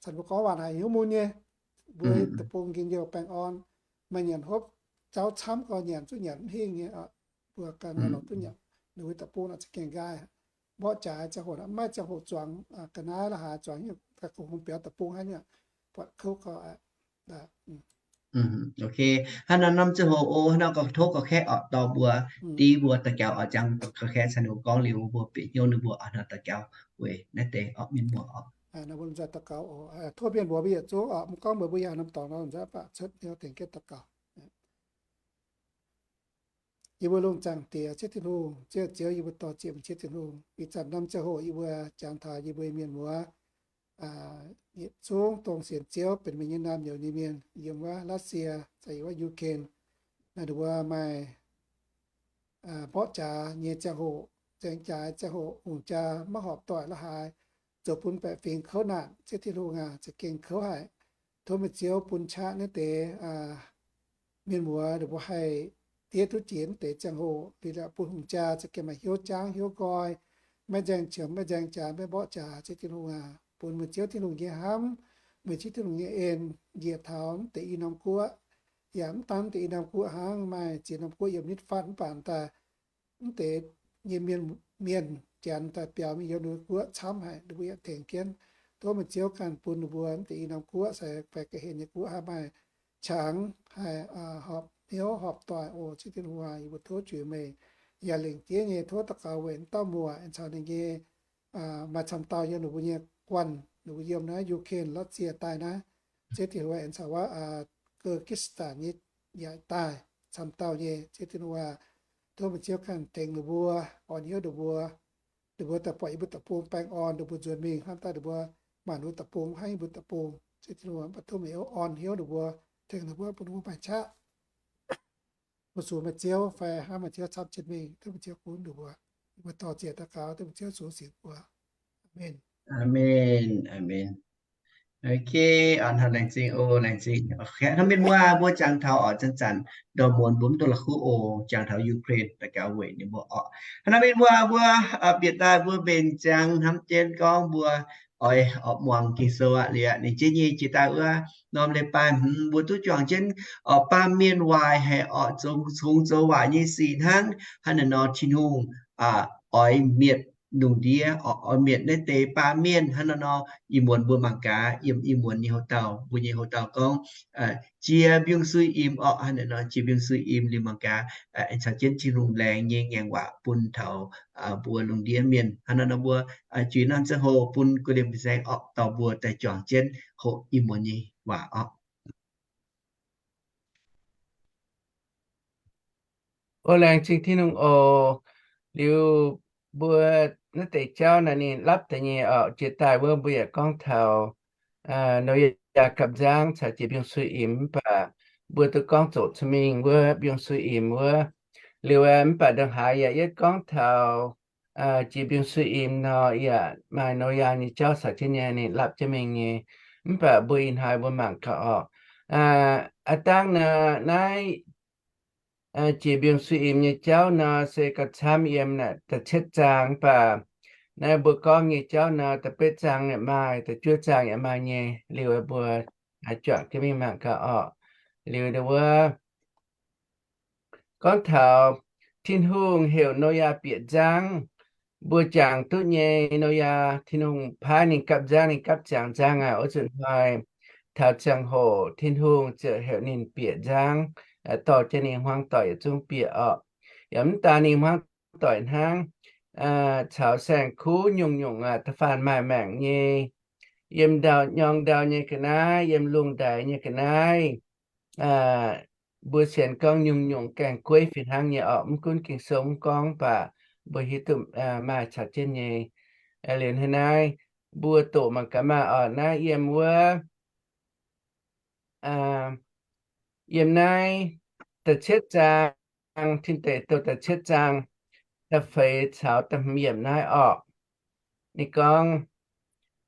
caux mbuo gorngv waac haiz hnyouv mun nyei. Mbuo deic-bung njien-youh baengh orn, maaih nyanc hopv, jauv camv gau nyanc, zuqc nyanc mv hingh nyei. Mbuo ganh lorz duqv nyanc, ninh mbuo deic-bung nor za'gengh nqaai. Mborqv jaax ziangh hoc, maiv ziangh hoc zuangx, ga'naaiv la'haaix zuangx, ga'hungx biaux deic-bung hnangv nyei, buatc kouv gau aqv. Ok, hnangv nor norm ziangh hoc oc, hnangv nor gorngv tov gorqv-kaeqv orqc, dorh mbuo div mbuo daux gaux oc, jangx gorqv-kaeqv caux ninh mbuo gorngv liuz, mbuo bieqc hnyouv ninh mbuo oc, hnangv daux gaux weic naaiv deix orqc, mienh muoz oc. Naaiv mbuo nzauh daux gaux oc. Tov mienh muoz mbuo yietc zungv oc, mv gorngv meih mbuo yaac norm dorngx nor nzauh baac cuotv hnyouv tengx jienv daux gaux. Yie mbuo lungh zaangc Diex, Ziouv Tin-Hungh, Ziouv, Ziouv, yie mbuo dor-ziec meih, Ziouv Tin-Hungh. Ih zanc norm ziangh hoc yie mbuo jangx taux yie mbuo mienh muoz yietc zungv dongh sienx Ziouv benx meih nyei naamh nyouz nyei mienh yiem wuov Russia caux yiem wuov Ukraine. Naaiv ninh mbuo maaih mborqv jaax nyei ziangh hoc, nzaeng jaax ziangh hoc, hungh jaa maiv horpc doic la'haaix, zoux bun baeqc fingx kouv naanc. Ziouv Tin-Hungh aac, za'gengh kouv haic. Tov meih Ziouv bun qaqv naaiv deix mienh muoz ninh mbuo haih diev duqv jiex naaiv deix ziangh hoc, liuz bun hungh jaa za'gengh maaih hnyouv jangv hnyouv nqoi, maiv nzaeng qiemx, maiv nzaeng jaax, maiv mborqv jaax. Ziouv Tin-Hungh aac, bun meih Ziouv Tin-Hungh nyei hnamv, meih Ziouv Tin-Hungh nyei en njiec taux naaiv deix i norm guoqv. Yaac mv daan naaiv deix i norm guoqv hnangv, maaih ziex norm guoqv yiem nitv fatv mv baac daaih mv deix nyei mienh, mienh Janx daaih biaux mingh yiem ninh mbuo guoqv camv haic, ninh mbuo yaac tengx jienv. Tov meih Ziouv ganh bun ninh mbuo mv deix i norm guoqv, se faix ga'hlen nyei guoqv haih maaih qangx, haih horpc hnyouv horpc doic oc. Ziouv Tin-Hungh, yie mbuo tov zuiz meih yaac lengc jeiv nyei tov daux gaux weic wuov dauh muoc aengx caux ninh nyei maaih camv dauh yiem ninh mbuo nyei guanh, ninh mbuo yiem naaiv Ukraine, Russia daaih naaiv. Ziouv Tin-Hungh, aengx caux wuov Kyrgyzstan nyei yaac daaih camv dauh nyei. Ziouv Tin-Hungh, tov meih Ziouv ganh tengx ninh mbuo, orn hnyouv ninh mbuo, ninh mbuo daaih buatc yie mbuo deic-bung baengh orn, ninh mbuo nzuonx mingh hnangv daaih ninh mbuo maanc ninh mbuo deic-bung hnangv yie mbuo deic-bung. Ziouv Tin-Hungh, mv baac tov meih orn hnyouv ninh mbuo, tengx ninh mbuo, bun ninh mbuo maaih qaqv fu-sux meih Ziouv fai hnamv meih Ziouv camv jienv mingh. Tov meih Ziouv gunv ninh mbuo. Yie mbuo dor-ziec daux gaux dengv meih Ziouv Yesu nyei mbuox. Aamen. Aamen. Aamen. Ok, hnangv laengz zingh oc, laengz zingh. Hnamv mienh muoz mbuo jangx taux oc, zanc-zanc ndorm muonz mbuo mv duqv la'kuqv oc, jangx taux Ukraine daux gaux weic ninh mbuo oc. Hnamv mienh muoz mbuo bieqc daaih mbuo mbenc ziangx hnamv jienv gorngv mbuo oix orqc muangx Ging-Sou aqv. Liuz ninh jienv nyei jiex daaih wuov norm leiz-baaix hmz mbuo duqv juangc jienv oc, baamh mienh waaic haic oc, zoux, zungx zoux waaic nyei sic hnangv. Hnangv naaiv nor Tin-Hungh oix mietc lungh ndiev, oix mietc naaiv deix baamh mienh. Hnangv naaiv nor ih muonz mbuo mangc gaax yiem ih muonz nyei houx-dauh, mbuo nyei houx-dauh gorngv jiex mbiungc-suiv-imx orqc. Hnangv naaiv nor jiex mbiungc-suiv-imx liuz mangc gaax aengx caux jienv Tin-Hungh laengz nyei ngaengc waac bun taux mbuo lungh ndiev mienh. Hnangv naaiv nor mbuo juix norm ziangh hoc bun guei liemh baengh saeng orqc dorh mbuo daaih juangc jienv hoqc ih muonz nyei waac orqc. O laengz zingh Tin-Hungh oc. Liuz mbuo naaiv deix jauv naaiv ninh lapv deix nyei orqc, jiex daaih wuov mbuo yaac gorngv taux Noyaa gapv nzangv caux jiex mbiungc-suiv-imx, mv baac mbuo duqv gorngv zoqc cin mingh wuov mbiungc-suiv-imx wuov. Liuz mv baac ndongc haaix yaac yietv gorngv taux jiex mbiungc-suiv-imx nor yaac maaih Noyaa nyei jauv caux jienv nyei ninh lapv jienv mingh nyei. Mv baac mbuo ih hnoi mbuo mangc gaax orqc. Aav dangh naaiv jiex mbiungc-suiv-imx nyei jauv nor se gauh camv yiem naaiv da'cietv zaang, mv baac naaiv mbuo gorngv nyei jauv nor da'betv zaang yaac maaih, da'juov zaang yaac maaih nyei. Liuz mbuo haaix juangc jienv mingh mangc gaax orqc. Liuz wuov gorngv taux Tin-Hungh heuc Noyaa bieqc nzangv. Mbuo jangx duqv nyei, Noyaa, Tin-Hungh paaiv ninh gapv nzangv, ninh gapv ziangx nzangv aqv. Wuov zuqc hnoi taux ziangh hoc Tin-Hungh ziouc heuc ninh bieqc nzangv, dorh jienv ninh hmuangv doic yietc zungv bieqc orqc. Yaac mv daan ninh hmuangv doic hnangv, caux saeng-kuv nyungc-nyungc da'faanh maaih maengc nyei, yiem ndau nyorng ndau nyei ga'naaiv, yiem lungh ndaaix nyei ga'naaiv, mbuo sienx gorngv nyungc-nyungc gaengh gueiv fih hnangv nyei orqc. Mv gunv Ging-Sou mv gorngv, mv baac mbuo hiuv duqv maaih caux jienv nyei. Liuz hnangv naaiv, mbuo doqc mangc gaax maah orqc, naaiv yiem wuov, yiem naaiv da'cietv zaang, Tin Deic Douh da'cietv zaang, da'feix caux da'hmz yiemc naaiv orqc. Ninh gorngv,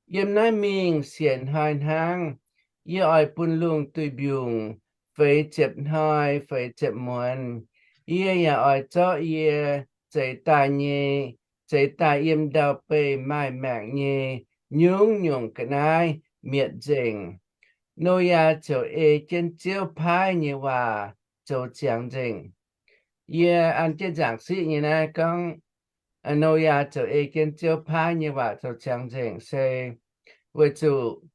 yiem naaiv mingh siec hnoi hnangv, yie oix bun lungh duih mbiungc feix ziepc hnoi feix ziepc muonz. Yie yaac oix zorqv yie zeix daaih nyei, zeix daaih yiem ndau-beih maaih maengc nyei nyungc-nyungc ga'naaiv mietc nzengc. Noyaa ziouc ei jienv Ziouv paaiv nyei waac zoux ziangx nzengc. Yie an jienv nzaangc siqv nyei naaiv gorngv, Noyaa ziouc ei jienv Ziouv paaiv nyei waac zoux ziangx nzengc se weic zuqc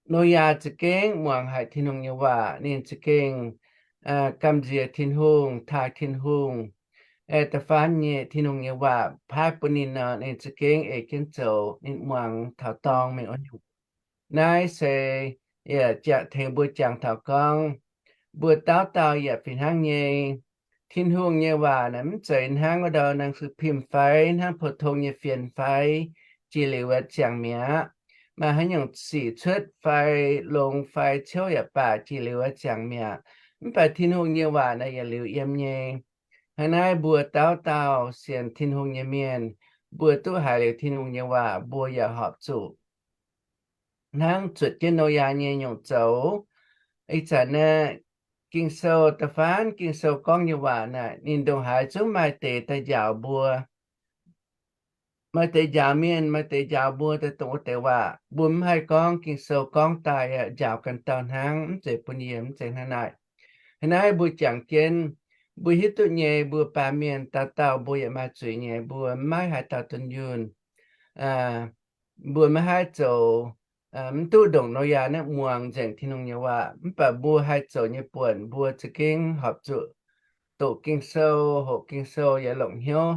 Noyaa za'gengh muangx haic Tin-Hungh nyei waac. Ninh za'gengh gamh nziex Tin-Hungh, taaih Tin-Hungh. da'faanh nyei Tin-Hungh nyei waac paaiv bun ninh nor, ninh za'gengh ei jienv zoux, ninh muangx taux dorngx mingh wuov nyungc. Naaiv se yaac tengx mbuo jangx taux gorngv, mbuo dauh dauh yaac fih hnangv nyei. Tin-Hungh nyei waac naaiv mv zeiz hnangv wuov dauh หนังสือพิมพ์ fai hnangv pou-tong nyei fienx fai jiex liuz wuov ziangh mi'aqv. Maaih haaix nyungc sic cuotv fai longx fai ciouv yaac baac jiex liuz wuov ziangh mi'aqv. Mv baac Tin-Hungh nyei waac naaiv yietc liuz yiem nyei. Hnangv naaiv mbuo dauh dauh sienx Tin-Hungh nyei mienh, mbuo duqv haiz liuz Tin-Hungh nyei waac, mbuo yaac horpc zuqc hnangv zuotc jienv Noyaa nyei nyungc zoux. Ih zanc naaiv Ging-Sou, da'faanh Ging-Sou gorngv nyei waac naaic, ninh ndongc haaix zungv maaih deix daaih njaaux mbuo. Maaih deix njaaux mienh, maaih deix njaaux mbuo daaih dongh wuov deix waac. Mbuo mv haih gorngv Ging-Sou gorngv daaih njaaux ganh dauh hnangv, mv zeiz bun yie, mv zeiz hnangv naaic. Hnangv naaiv mbuo jangx jienv, mbuo hiuv duqv nyei, mbuo baamh mienh dauh dauh mbuo yaac maaih zuiz nyei, mbuo maiv haih dauh dunh yunh. Mbuo maiv haih zoux, mv duqv ndongc Noyaa naaiv muangx nzengc Tin-Hungh nyei waac, mv baac mbuo haih zoux nyei buonc, mbuo za'gengh horpc zuqc doqc Ging-Sou, hoqc Ging-Sou yaac longc hnyouv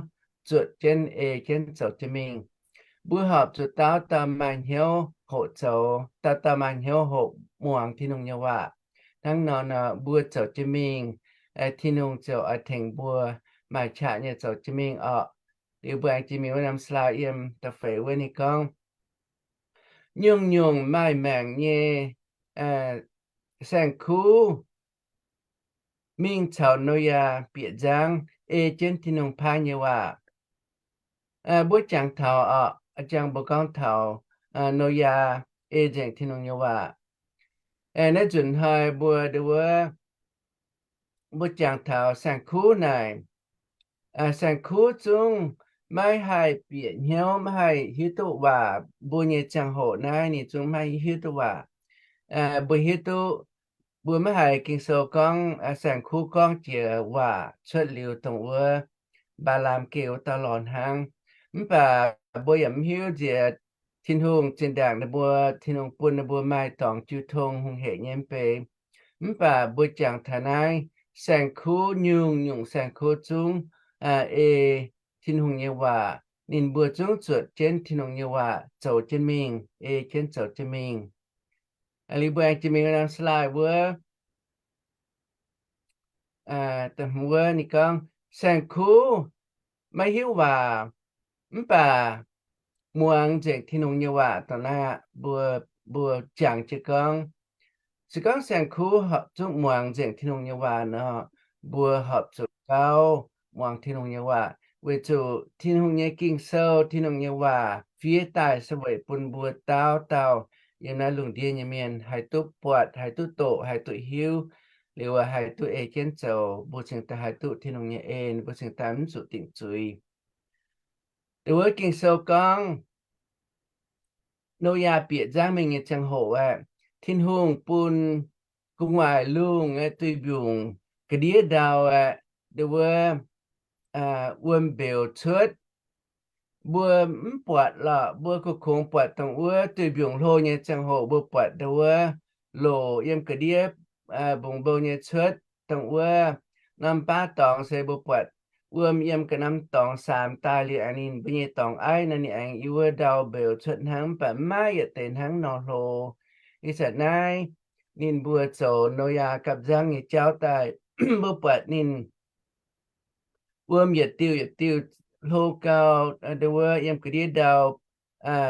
zuotc jienv, ei jienv zoux jienv mingh. Mbuo horpc zuqc dauh dauh maaih hnyouv hoqc zoux, dauh dauh maaih hnyouv hoqc muangx Tin-Hungh nyei waac. Hnangv nor nor mbuo zoux jienv mingh, Tin-Hungh ziouc oix tengx mbuo maaih qaqv nyei zoux jienv mingh orqc. Liuz mbuo aengx jiex mingh wuov norm slide yiem da'feix wuov ninh gorngv, nyungc-nyungc maaih maengc nyei saeng-kuv mingh caux Noyaa bieqc nzangv ei jienv Tin-Hungh paaiv nyei waac. Mbuo jangx taux orqc, jangx mbuo gorngv taux Noyaa ei nzengc Tin-Hungh nyei waac. Naaiv nzunc hnoi mbuo ndo wuov, mbuo jangx taux saeng-kuv naaic, saeng-kuv zungv maiv haih bieqc hnyouv, maiv haih hiuv duqv waac. Mbuo nyei ziangh hoc naaiv ninh zungv maiv hiuv duqv waac. Mbuo hiuv duqv, mbuo maiv haiz Ging-Sou gorngv saeng-kuv gorngv jiex waac cuotv liuz dongh wuov Mbaa^laam geh wuov dauh lorz hnangv. Mv baac mbuo yaac mv hiuv nziex Tin-Hungh zinh ndaangc ninh mbuo, Tin-Hungh bun ninh mbuo maaih dorngx jiu tong hungh hec nyei mv bei. Mv baac mbuo jangx taux naaiv saeng-kuv, nyungc-nyungc saeng-kuv zungv ei Tin-Hungh nyei waac, ninh mbuo zungv zuotc jienv Tin-Hungh nyei waac zoux jienv mingh, ei jienv zoux jienv mingh. Liuz mbuo aengx jiex mingh norm slide wuov, wuov ninh gorngv, saeng-kuv maiv hiuv waac, mv baac muangx nzengc Tin-Hungh nyei waac. Dongh naaiv mbuo, mbuo jangx jienv gorngv, se gorngv saeng-kuv horpc zuqc muangx nzengc Tin-Hungh nyei waac nor, mbuo horpc zuqc gauh muangx Tin-Hungh nyei waac, weic zuqc Tin-Hungh nyei Ging-Sou, Tin-Hungh nyei waac fiev daaih se weic bun mbuo dauh dauh yiem naaiv lungh ndiev nyei mienh haih duqv buatc, haih duqv doqc, haih duqv hiuv, liuz haih duqv ei jienv zoux, mbuo cingx daaih haih duqv Tin-Hungh nyei en, mbuo cingx daaih mv zuqc dingc zuiz. Dongh wuov Ging-Sou gorngv, Noyaa bieqc nzangv mingh nyei ziangh hoc aeqv, Tin-Hungh bun gu'nguaaic lungh aeqv, duih mbiungc ga'ndiev ndau aeqv, ndo wuov, wuom mbeux cuotv. Mbuo mv buatc lorqc, mbuo kungx buatc dongh wuov duih mbiungc hlo nyei ziangh hoc mbuo buatc ndo wuov, loc yiem ga'ndiev mbungx mbou nyei cuotv. Dongh wuov norm baav dorngx se mbuo buatc wuom yiem ga'naaiv dorngx saamx daaih liuz aengx ninh mbuo nyei dorngx aiv nor ninh aengx yiem wuov ndau mbeux cuotv hnangv, mv baac maiv yietc deix hnangv nor hlo. Ih zanc naaiv ninh mbuo zoux Noyaa gapv nzangv nyei jauv daaih, mbuo buatc ninh wuom yietc diuh yietc diuh hlo gau, ndo wuov yiem ga'ndiev ndau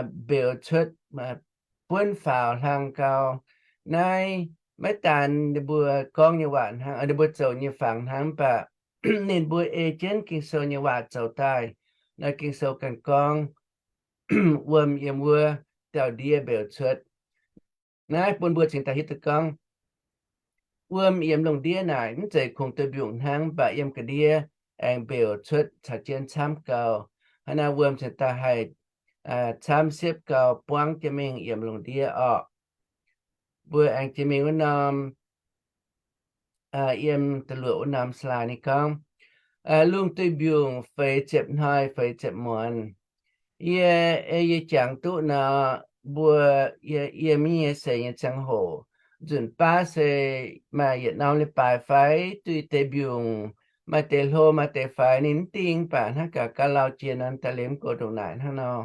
mbeux cuotv, buonv faaux hlang gau. Naaiv maiv daan ninh mbuo gorngv nyei waac hnangv, ninh mbuo zoux nyei fangx hnangv, mv baac ninh mbuo ei jienv Ging-Sou nyei waac zoux daaih. Naaiv Ging-Sou ganh gorngv, wuom yiem wuov ndau-ndiev mbeux cuotv. Naaiv bun mbuo cingx daaih hiuv duqv gorngv, wuom yiem lungh ndiev naaic mv zeiz kungx duih mbiungc hnangv, mv baac yiem ga'ndiev aengx mbeux cuotv caux jienv camv gau. Hnangv naaiv wuom cingx daaih haih camv siepv gau buangv jienv mingh yiem lungh ndiev orqc. Mbuo aengx jiex mingh wuov norm, yiem da'luoqc wuov norm slide ninh gorngv, lungh duih mbiungc feix ziepc hnoi feix ziepc muonz. Yie, ei yie jangx duqv nor, mbuo, yie, yiem yie nyei seix nyei ziangh hoc, nzunc baav se maaih yietc norm leiz-baaix fai duih deix mbiungc maaih deix hlo maaih deix faix ninh mv dingh, mv baac hnangv gaax gauh lauh jiex nor daaih liemh gox ndongc naaic hnangv nor.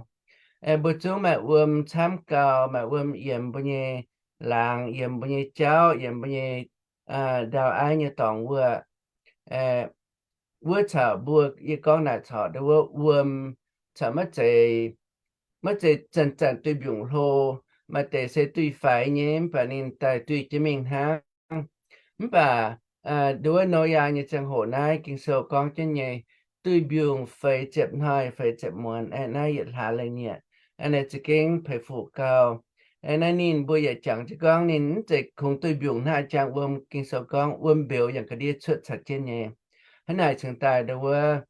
Mbuo zungv maaih wuom camv gau, maaih wuom yiemx mbuo nyei laangz, yiemx mbuo nyei jauv, yiemx mbuo nyei ndau aiv nyei dorngx wuov. Wuov caux mbuo yie gorngv naaic corc ndau wuov wuom corc maiv zeiz, maiv zeiz zanc-zanc duih mbiungc hlo, maaih deix se duih faix nyei, mv baac ninh daaih duih jienv mingh hnangv. Mv baac ndau wuov Noyaa nyei ziangh hoc naaiv Ging-Sou gorngv jienv nyei, duih mbiungc feix ziepc hnoi feix ziepc muonz, aeqv, naaiv yietc hlaax leiz-nyieqc, aeqv, naaiv za'gengh peix fuc gau. Aeqv, naaiv ninh mbuo yaac jangx jienv gorngv ninh mv zeiz kungx duih mbiungc hnangv jangx wuom, Ging-Sou gorngv wuom mbeux yangh ga'ndiev cuotv caux jienv nyei. Hnangv naaic cingx daaih ndau wuov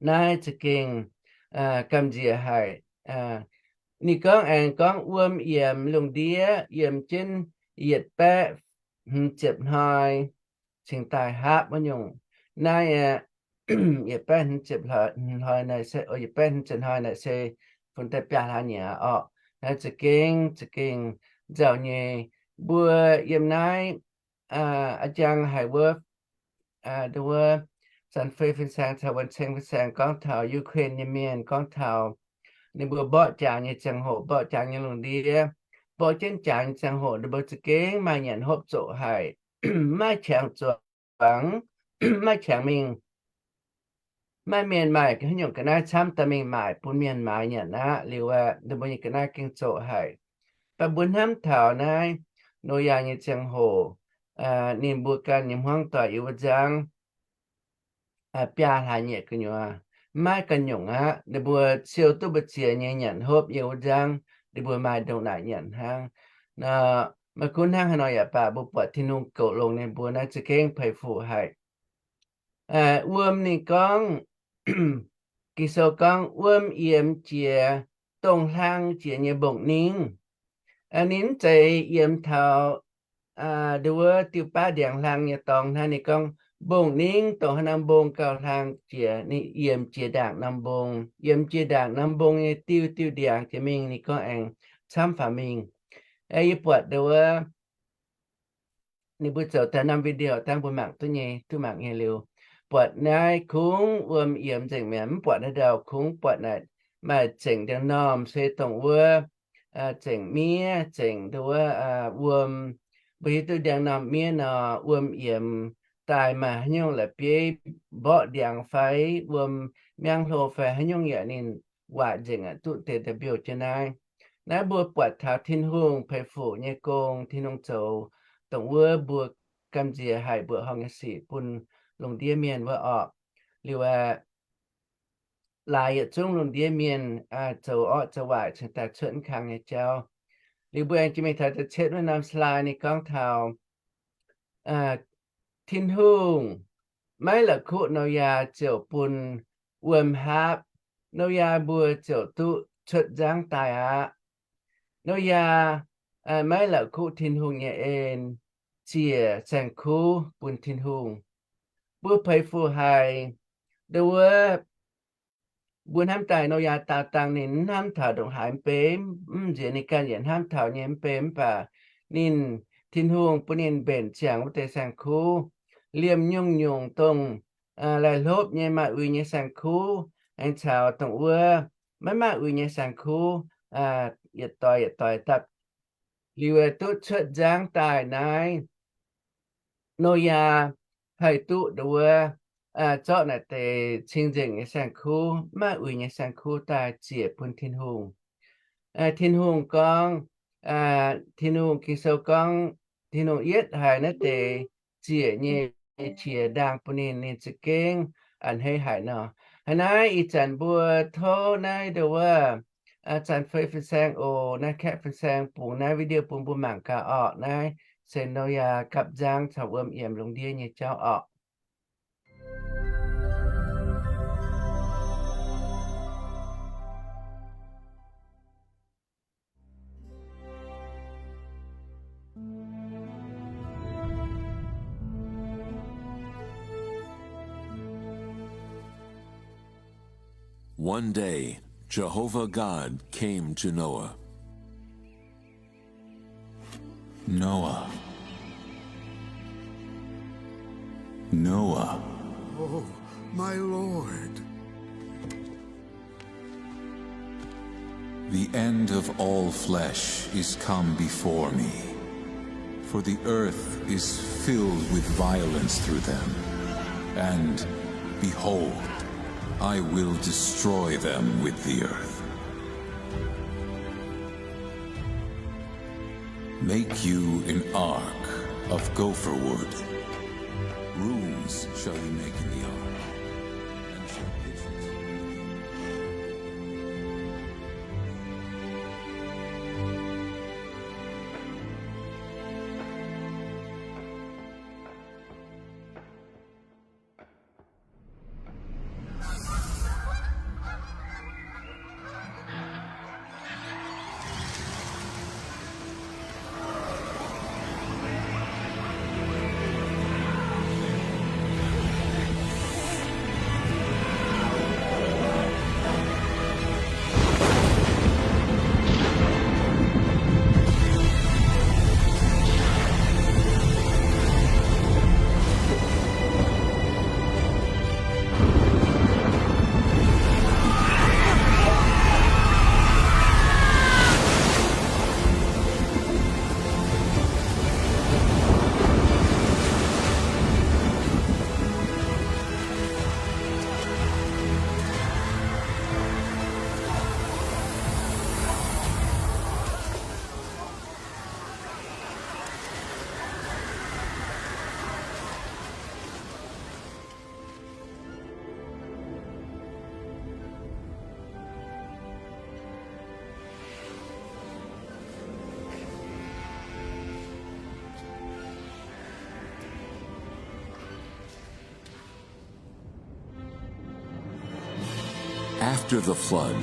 naaiv za'gengh gamh nziex haic. Ninh gorngv aengx gorngv wuom yiemx lungh ndiev yiemx jienv yietc baeqv hmz ziepc hnoi cingx daaih haapv wuov nyungc. Naaiv aeqv, yietc baeqv hmz ziepc hnoi naaic se, yietc baeqv hmz ziepc hnoi naaic se funx daaih biaa hlaax nyieqc orqc. Naaiv za'gengh, za'gengh nzauh nyei. Mbuo yiem naaiv a'jang haic wuov, wuov Zanc Fei fin-saeng caux Wuonh Ceng fin-saeng gorngv taux Ukraine nyei mienh, gorngv taux ninh mbuo mborqv jaax nyei ziangh hoc, mborqv jaax nyei lungh ndiev, mborqv jienv jaax nyei ziangh hoc, ninh mbuo za'gengh maaih nyanc hopv zoqc haic, maiv qangx zuangx, maiv qangx mingh. Maaih mienh maaih haaix nyungc ga'naaiv camv daaih mingh maaic bun mienh maaiz nyanc aqv. Liuz aeqv, ninh mbuo nyei ga'naaiv gengh zoqc haic. Mv baac mbuo hnamv taux naaiv Noyaa nyei ziangh hoc, ninh mbuo ganh nyei hmuangv doic yiem wuov nzangv biaa hlaax nyieqc gu'nyuoz, maiv ganh nyungc aqv. Ninh mbuo siou duqv mbu'ziex nyei nyanc hopv yiem wuov nzangv, ninh mbuo maaih ndongc naaic nyanc hnangv. Nor, maiv gunv hnangv haaix nor yaac baac, mbuo buatc Tin-Hungh goux longx ninh mbuo naaiv za'gengh peix fuc haic. Wuom ninh gorngv, Ging-Sou gorngv wuom yiemx jiex dongh hlang jiex nyei mbong-ningv. Ninh mv zeiz yiemx taux nduov wuov diuh baav ndiangx hlang nyei dorngx hnangv. Ninh gorngv mbong-ningv dongh haaix norm mbong gauh hlang jiex, ninh yiemx jiex ndaangc norm mbong. Yiemx jiex ndaangc norm mbong nyei diuh diuh ndiangx jiex mingh, ninh gorngv aengx camv faaux mingh. Yie buatc nduov wuov ninh mbuo zoux daaih norm video dangh mbuo mangc duqv nyei, duqv mangc nyei liuz, buatc naaiv kungx wuom yiemx nzengc mi'aqv. Mv buatc naaiv ndau, kungx buatc naaic maaih zengc ndiangx-normh se dongh wuov zengc miev, zengc nduov wuov wuom. Mbuo hiuv duqv ndiangx-normh miev nor, wuom yiemx daaih maaih haaix nyungc la'bieiv mborqv ndiangx fai wuom miangv hlo fai haaix nyungc yaac ninh waaic nzengc aqv, duqv deix da'mbiouh jienv naaiv. Naaiv mbuo buatc taux Tin-Hungh peix fuc nyei gong, Tin-Hungh zoux dongh wuov mbuo gamh nziex haic mbuoqc horngh nyei sic bun lungh ndiev mienh wuov orqc. Liuz aeqv, laaix yietc zungv lungh ndiev mienh zoux orqv zoux waaic cingx daaih cuotv mv kang nyei jauv. Liuz mbuo aengx jiex mingh taux da'cietv wuov norm slide ninh gorngv taux Tin-Hungh maiv la'kuqv Noyaa ziouc bun wuom haapv. Noyaa mbuo ziouc duqv cuotv nzangv daaih aqv. Noyaa maiv la'kuqv Tin-Hungh nyei en, ziec saeng-kuv bun Tin-Hungh. Mbuo peix fuc haic. Nduov wuov, mbuo hnamv daaih Noyaa daauh dangh ninh mv hnamv taux ndongc haaix mv bei, mv nziex ninh ganh yietc hnamv taux nyei mv bei, mv baac ninh, Tin-Hungh bun ninh mbenc ziangx wuov deix saeng-kuv, liemh nyungc-nyungc dongh laih hlopv nyei, maaih uix nyei saeng-kuv, aengx caux dongh wuov maiv maaih uix nyei saeng-kuv, yietc doix yietc doix dapv. Liuz duqv cuotv nzangv daaih naaiv, Noyaa haih duqv nduov wuov zorqv naaic deix cing-nzengc nyei saeng-kuv, maaih uix nyei saeng-kuv daaih ziec bun Tin-Hungh. Tin-Hungh gorngv, Tin-Hungh, Ging-Sou gorngv, Tin-Hungh yietv haiz naaiv deix ziec nyei qiex ndaangh bun ninh, ninh za'gengh a'hneiv haic nor. Hnangv naaiv ih zanc mbuo tov naaiv nduov wuov Zanc Fei fin-saeng oc, naaiv Kaeqv fin-saeng bungx naaiv video bun mbuo mangc gaax orqc. Naaiv se Noyaa gapv nzangv caux wuom yiemx lungh ndiev nyei jauv orqc. One day, Jehovah God came to Noah. Noah. Noah. Oh, my Lord. The end of all flesh is come before me, for the earth is filled with violence through them. And behold, I will destroy them with the earth. Make you an ark of gopher wood. Rooms shall you make in the ark, and shall pitch its After the flood,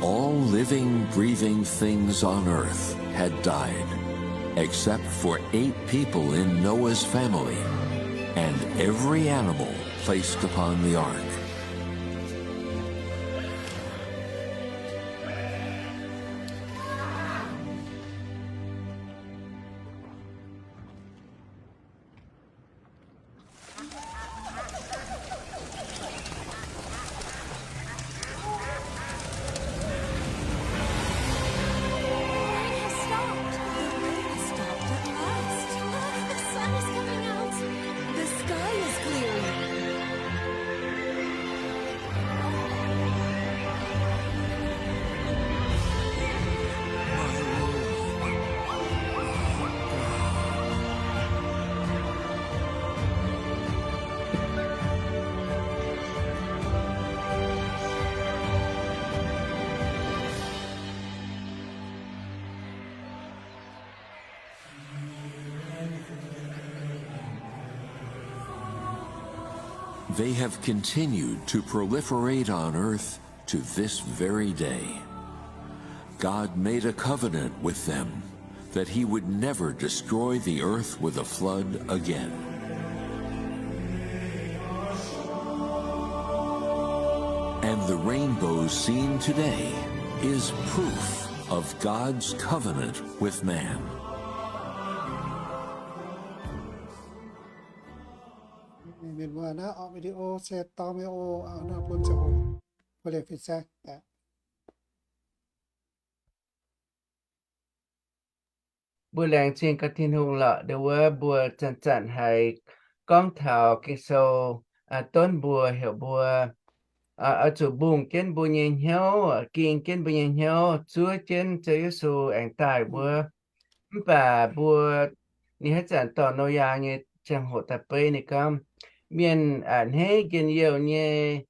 all living, breathing things on earth had died, except for eight people in Noah's family, and every animal placed upon the ark. They have continued to proliferate on earth to this very day. God made a covenant with them that he would never destroy the earth with a flood again. And the rainbow seen today is proof of God's covenant with man. Mienh muoz, naaiv video se dorng mienh oc, bun ziouc mbuo liemh fin-saeng. Mbuo laengz zingh gaax Tin-Hungh lorqc, ndau wuov mbuo zanc-zanc haiz gorngv taux Ging-Sou, donv mbuo heuc mbuo oix zuqc mbungh jienv mbuo nyei hnyouv, ging jienv mbuo nyei hnyouv, zuov jienv Ziouv Yesu aengx daaih wuov. Mv baac mbuo, ninh haaix zanc dorh Noyaa nyei ziangh hoc daaih beiv, ninh gorngv, mienh a'hneiv njien-youh nyei,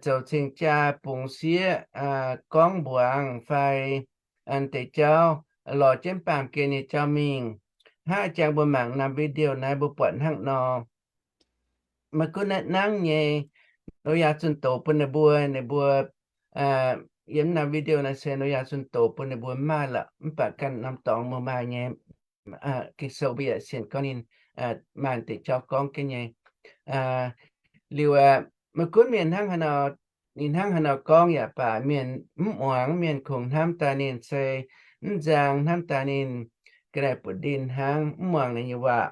zoux cing-jaa bungx sieqv, gorngv mbuangz fai deix jauv, lorz jienv baamh gen nyei jauv mingh. Hnangv jangx mbuo mangc norm video naaiv mbuo buatc hnangv nor. Maiv gunv naaiv nangv nyei, Noyaa zunh doz bun ninh mbuo, ninh mbuo, yiem norm video naaiv se Noyaa zunh doz bun ninh mbuo maaih lorqc, mv baac ganh norm dorngx mbuo maaih nyei. Ging-Sou mbuo yaac sienx gorngv ninh maaih deix jauv gorngv jienv nyei. Liuz, maiv gunv mienh hnangv haaix nor, ninh hnangv haaix nor gorngv yaac baac, mienh mv muangx, mienh kungx hnamv daaih ninh se mv nzang, hnamv daaih ninh ga'naaiv buoz-ndin hnangv, mv muangx ninh nyei waac.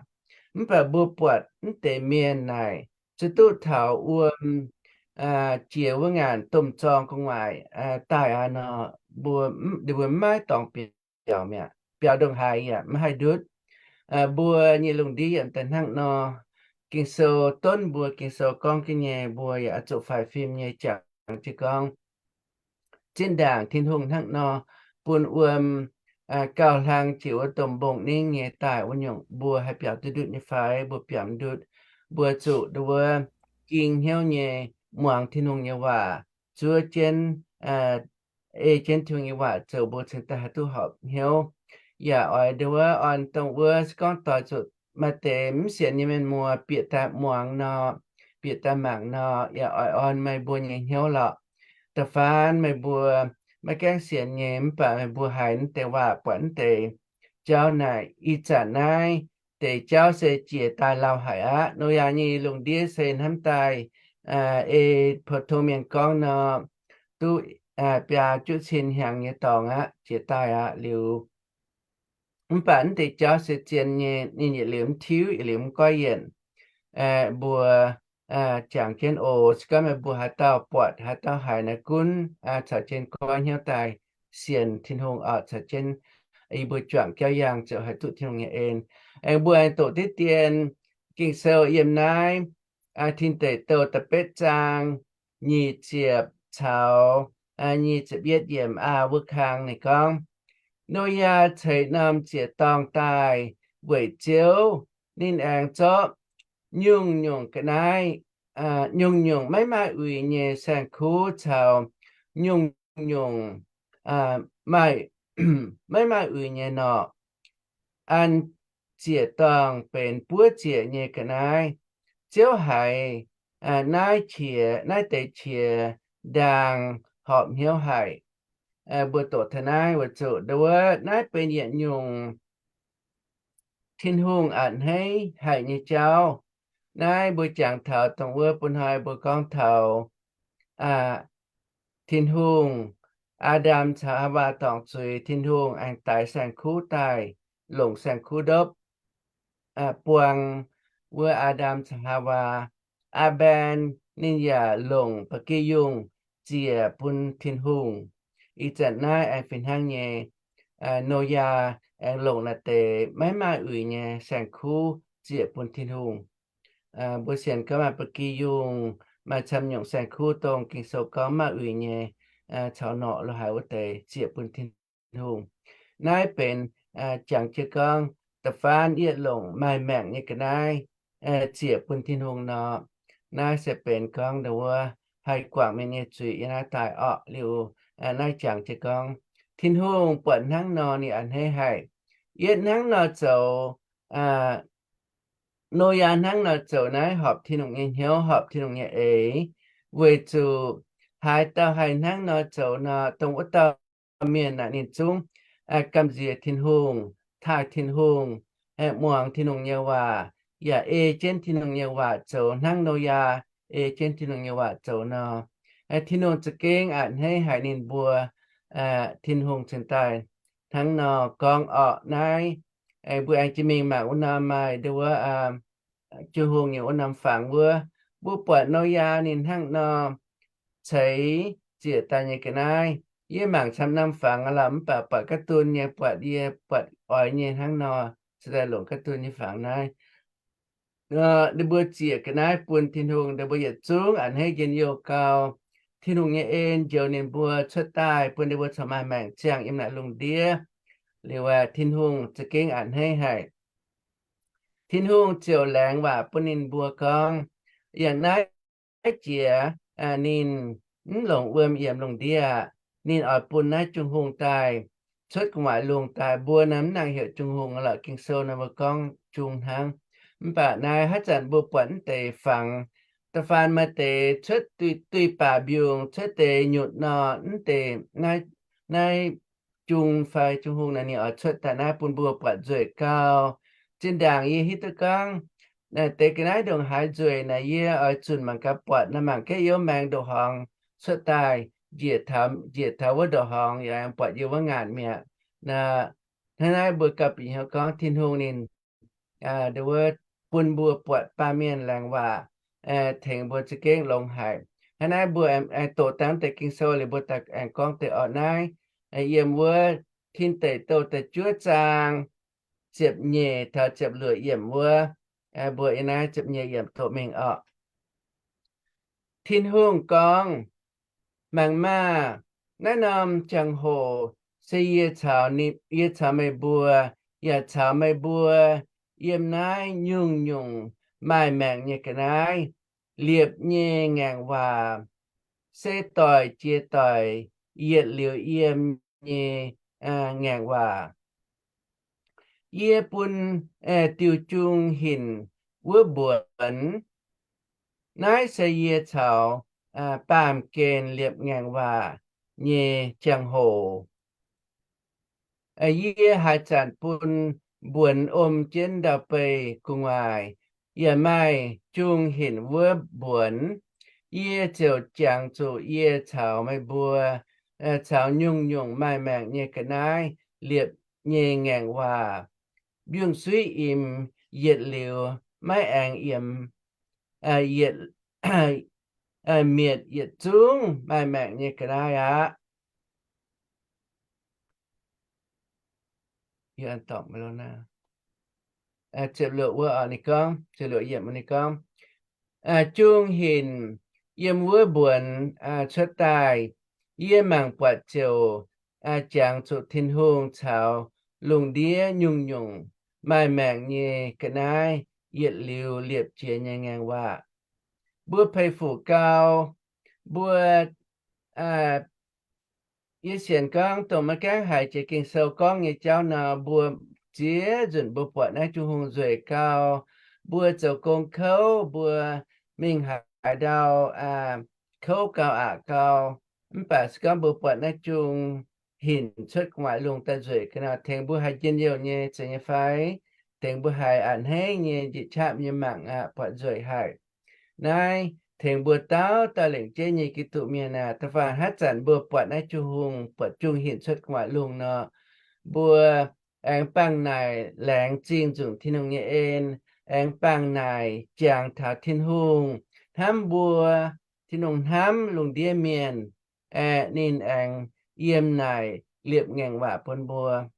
Mv baac mbuo buatc mv deix mienh naaic, zuqc duqv taux wuom jiex wuov ngaanc domh zorng gu'nguaaic daaih aqv nor, mbuo, ninh mbuo maiv dorngc biaux mi'aqv. Biaux ndongc haaix yaac maiv haih ndutv. Mbuo nyei lungh ndiev yaac daaih hnangv nor. Ging-Sou donv mbuo, Ging-Sou gorngv jienv nyei mbuo yaac oix zuqc faix fim nyei jangx jienv gorngv, zinh ndaangc Tin-Hungh hnangv nor bun wuom gauh hlang jiex wuov domh mbong-ningv nyei daaih wuov nyungc, mbuo haih biaux duqv ndutv nyei fai mbuo biaux mv ndutv? Mbuo zuqc ndongc wuov ging hnyouv nyei muangx Tin-Hungh nyei waac, zuov jienv, ei jienv Tin-Hungh nyei waac zoux, mbuo cingx daaih haih duqv horpc hnyouv. Yaac oix ndongc wuov orn dongh wuov se gorngv doix zuqc maaih deix mv sienx nyei mienh muoz bieqc daaih muangx nor, bieqc daaih mangc nor, yaac oix orn meih mbuo nyei hnyouv lorqc. Da'faanh meih mbuo maiv gaengh sienx nyei mv baac meih mbuo haiz naaiv deix waac, buatc naaiv deix jauv naaic, ih zanc naaiv deix jauv se jiex daaih lauh haic aqv. Noyaa nyei lungh ndiev se hnamv daaih, ei pou-tong mienh gorngv nor, duqv biaa juqv cin hnyangx nyei dorngx aqv, jiex daaih aqv liuz. Mv baac naaiv deix jauv se zien nyei, ninh yietc liuz mv tiuv, yietc liuz mv goiv yienc. Mbuo jangx jienv oc. Se gorngv meih mbuo haaix dauh buatc, haaix dauh haiz naaiv gunv caux jienv goiv hnyouv daaih sienx Tin-Hungh oc, caux jienv yie mbuo juangc jauv yangh ziouc haih duqv Tin-Hungh nyei en. Aengx mbuo aengx doqc diqv dien Ging-Sou yiem naaiv Tin Deic Douh da'betv zaang nyic ziepc caux nyic ziepc yietv yiemc a wuov kang ninh gorngv, Noyaa ceix norm ziec dorngh daaih weic Ziouv. Ninh aengx zorqv nyungc-nyungc ga'naaiv, nyungc-nyungc maiv maaih uix nyei saeng-kuv caux nyungc-nyungc maaih, maiv maaih uix nyei norqc, an ziec dorngh benx buov ziec nyei ga'naaiv. Ziouv haiz naaiv qiex, naaiv deix qiex ndaang horpc hnyouv haic. Mbuo doqc taux naaiv weic zuqc ndongc wuov naaiv benx yietc nyungc Tin-Hungh a'hneiv haic nyei jauv. Naaiv mbuo jangx taux dongh wuov bun hnoi mbuo gorngv taux Tin-Hungh, Aa^ndam caux Haawaa dorngc zuiz, Tin-Hungh aengx daix saeng-kuv daaih, longc saeng-kuv ndopv buang wuov Aa^ndam caux Haawaa. Aa^mben ninh yaac longc ba'gi yungh ziec bun Tin-Hungh. Ih zanc naaiv aengx fih hnangv nyei, Noyaa aengx longc naaiv deix maiv maaih uix nyei saeng-kuv ziec bun Tin-Hungh. Mbuo sienx gorngv maaih ba'gi yungh, maaih camv nyungc saeng-kuv dongh Ging-Sou gorngv maaih uix nyei, caux norqc lo haaix wuov deix ziec bun Tin-Hungh. Naaiv benx jangx jienv gorngv da'faanh yietv longc maaih maengc nyei ga'naaiv ziec bun Tin-Hungh nor. Naaiv se benx gorngv ndongc wuov haih guangc mienh nyei zuiz yiem naaiv daaih orqc. Liuz naaiv jangx jienv gorngv Tin-Hungh buatc hnangv nor ninh a'hneiv haic. Yietv hnangv nor zoux, Noyaa hnangv nor zoux naaiv horpc Tin-Hungh nyei hnyouv, horpc Tin-Hungh nyei eix, weic zuqc haaix dauh haih hnangv nor zoux nor, dongh wuov dauh mienh naaic ninh zungv gamh nziex Tin-Hungh, taaih Tin-Hungh, muangx Tin-Hungh nyei waac, yaac ei jienv Tin-Hungh nyei waac zoux hnangv Noyaa ei jienv Tin-Hungh nyei waac zoux nor. Tin-Hungh za'gengh a'hneiv haic ninh mbuo. Tin-Hungh cingx daaih hnangv nor gorngv orqc. Naaiv mbuo aengx jiex mingh mangc wuov norm maaih ndongc wuov Jung-Hungh nyei wuov norm fangx wuov, mbuo buatc Noyaa ninh hnangv nor ceix ziec daaih nyei ga'naaiv. Yie mangc camv norm fangx aqv lorqc, mv baac buatc ga'dun nyei, buatc yie buatc oix nyei hnangv nor, cingx daaih longc ga'dun nyei fangx naaiv. Ninh mbuo ziec ga'naaiv bun Tin-Hungh, ninh mbuo yietc zungv a'hneiv njien-youh gau. Tin-Hungh nyei en njoux ninh mbuo cuotv daaih, bun ninh mbuo corc maaih maengc ziangh yiem naaiv lungh ndiev. Liuz aeqv, Tin-Hungh za'gengh a'hneiv haic. Tin-Hungh ziouc laengz waac bun ninh mbuo gorngv, yangh naaiv jiex, ninh mv longc wuom yiem lungh ndiev aqv. Ninh oix bun naaiv Jung-Hungh daaih cuotv gu'nguaaic lungh daaih. Mbuo naaiv mv nangc heuc Jung-Hungh lorqc, Ging-Sou naaiv mbuo gorngv Jung hnangv. Mv baac naaiv haaix zanc mbuo buatc mv deix fangx, da'faanh maaih deix cuotv duih, duih baac mbiungc, cuotv deix nyutc nor, mv deix naaiv, naaiv Jung fai Jung-Hungh naaiv ninh oix cuotv daaih naaiv bun mbuo buatc nzueic gau. Zinh ndaangc yie hiuv duqv gorngv, naaiv deix ga'naaiv ndongc haaix nzueic naaic, yie oix zunc mangc gaax buatc naaiv, mangc gaax youz maengx ndoqc horngz cuotv daaih njiec taux, njiec taux wuov ndoqc horngz yaac buatc yie wuov ngaanc mi'aqv. Naaiv, naaiv mbuo gauh bieqc hnyouv gorngv Tin-Hungh ninh, wuov, bun mbuo buatc baamh mienh laengz waac, tengx mbuo za'gengh longx haic. Hnangv naaiv mbuo aengx doqc dangh deix Ging-Sou liuz mbuo daaih aengx gorngv deix orqc. Naaiv yiem wuov Tin Deic Douh da'juov zaang ziepc nyeic taux ziepc luoqc yiemc wuov, mbuo yiem naaiv ziepc nyeic yiemc doqc mingh orqc. Tin-Hungh gorngv, Mangc maah! Naaiv norm jangx-hoc se yie caux, yie caux meih mbuo, yaac caux meih mbuo yiem naaiv nyungc-nyungc maaih maengc nyei ga'naaiv liepc nyei ngaengc waac, se doic jiex doic yietc liuz yiem nyei ngaengc waac. Yie bun diuh jung hinc wuov mbuonx. Naaiv se yie caux baamh gen liepc ngaengc waac nyei jangx-hoc. Yie haaix zanc bun mbuonx om jienv ndau-beih gu'nguaaic, yaac maaih jung hinc wuov mbuonx, yie ziouc jangx zuqc yie caux meih mbuo, caux nyungc-nyungc maaih maengc nyei ga'naaiv liepc nyei ngaengc waac. Mbiungc-suiv imx yietc liuz maiv aengx yiem, mietc yietc zungv maaih maengc nyei ga'naaiv aqv. Ziepc luoqc wuov ninh gorngv, ziepc luoqc yiemc ninh gorngv, Jung hinc yiem wuov mbuonx cuotv daaih, yie mangc buatc ziouc jangx zuqc Tin-Hungh caux lungh ndiev nyungc-nyungc maaih maengc nyei ga'naaiv yietc liuz liepc jiex nyei ngaengc waac. Mbuo peix fuc gau, mbuo, yie sienx gorngv dongh maiv gaengh haiz jiex Ging-Sou gorngv nyei jauv nor, mbuo ziex nzunc mbuo buatc naaiv Jung Hungh nzueic gau. Mbuo zoux gong kouv, mbuo mingh haaix ndau kouv gau aqc gau. Mv baac se gorngv mbuo buatc naaiv Jung hinc cuotv gu'nguaaic lungh daaih nzueic ga'naaiv, tengx mbuo haih njien-youh nyei zeiz nyei fai? Tengx mbuo haih a'hneiv nyei njiec qaqv nyei mangc aqv, buatc nzueic haic. Naaiv tengx mbuo dauh dauh lengc jeiv nyei Giduc mienh aah, da'faanh haaix zanc mbuo buatc naaiv Jung Hungh, buatc Jung hinc cuotv gu'nguaaic lungh nor, mbuo aengx bangh naaic laengz zingh nzunc Tin-Hungh nyei en, aengx bangh naaic jangx taux Tin-Hungh hnamv mbuo, Tin-Hungh hnamv lungh ndiev mienh, aeqv, ninh aengx yiem naaic liepc ngaengc waac bun mbuo.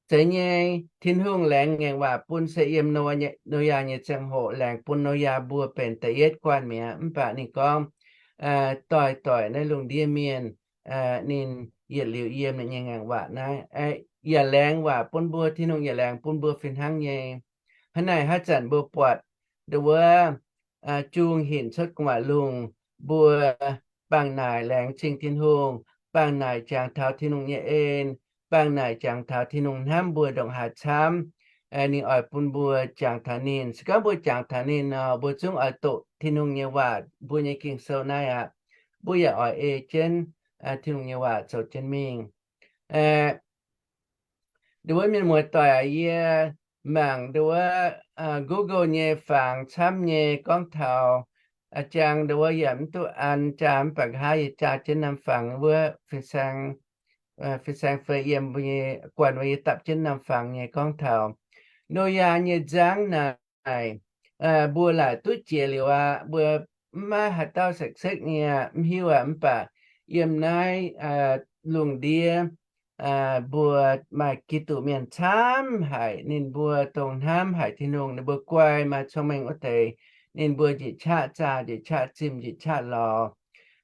Zeiz nyei, Tin-Hungh laengz ngaengc waac bun se yiem Noyaa nyei ziangh hoc laengz bun Noyaa mbuo benx da'yietv guanh mi'aqv. Mv baac ninh gorngv, doix-doic naaiv lungh ndiev mienh, ninh yietc liuz yiem ninh nyei ngaengc waac naaiv. Yaac laengz waac bun mbuo, Tin-Hungh yaac laengz bun mbuo fih hnangv nyei. Hnangv naaic haaix zanc mbuo buatc ndongc wuov Jung hinc cuotv gu'nguaaic lungh, mbuo bangh naaic laengz zingh Tin-Hungh, bangh naaic jangx taux Tin-Hungh nyei en, bangh naaic jangx taux Tin-Hungh hnamv mbuo ndongc haaix camv, ninh oix bun mbuo jangx taux ninh. Se gorngv mbuo jangx taux ninh nor, mbuo zungv oix doqc Tin-Hungh nyei waac, mbuo nyei Ging-Sou naaiv aqv. Mbuo yaac oix ei jienv Tin-Hungh nyei waac zoux jienv mingh. Ndongc wuov mienh muoz-doic aac, yie mangc ndongc wuov Google nyei fangx camv nyei gorngv taux, jang ndongc wuov yaac mv duqv an jaa, mv baac nqa'haav yie jaa jienv norm fangx wuov fin-saeng, fin-saeng fei yiem mbuo nyei guanh wuov, yie dapv jienv norm fangx nyei gorngv taux Noyaa nyei nzangv naaic, mbuo laaic duqv jiex liuz aqv. Mbuo mv maaih haaix dauh sekv-sekv nyei aqv, mv hiuv aqv. Mv baac yiem naaiv lungh ndiev mbuo maaih Giduc mienh camv haic. Ninh mbuo dongh hnamv haic Tin-Hungh, ninh mbuo guai maaih cong-mengh wuov deix, ninh mbuo njiec qaqv zaah, njiec qaqv zimh, njiec qaqv lorz.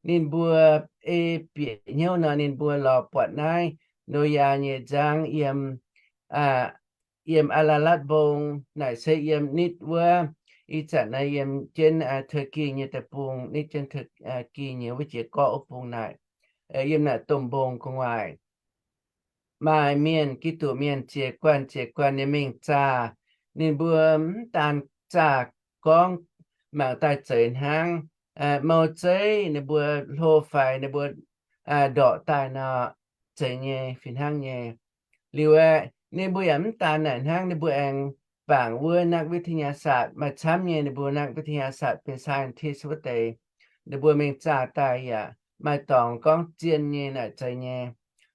Ninh mbuo ei bieqc hnyouv nor, ninh mbuo lorz buatc naaiv Noyaa nyei nzangv yiem, yiem Ararat Mbong. Naaic se yiem nitv wuov, ih zanc naaiv yiem jienv Turkey nyei deic-bung, nitv jienv Turkey nyei wuov jiex gorqv wuov bung naaic. Yiem naaic domh mbong gu'nguaaic, maaih mienh, Giduc mienh ziec guanh ziec guanh nyei mingh zaah. Ninh mbuo mv daan zaah gorngv mangc daaih zeiz hnangv, mou zeiv ninh mbuo hlo faix ninh mbuo ndorqc daaih nor, zeiz nyei, fih hnangv nyei. Liuz aeqv, ninh mbuo yaac mv daan naaic hnangv, ninh mbuo aengx bangc wuov นักวิทยาศาสตร์ maaih camv nyei, ninh mbuo นักวิทยาศาสตร์ benx scientist wuov deix, ninh mbuo mingh zaah daaih yaac maaih dorngx gorngv zien nyei naaic zeiz nyei.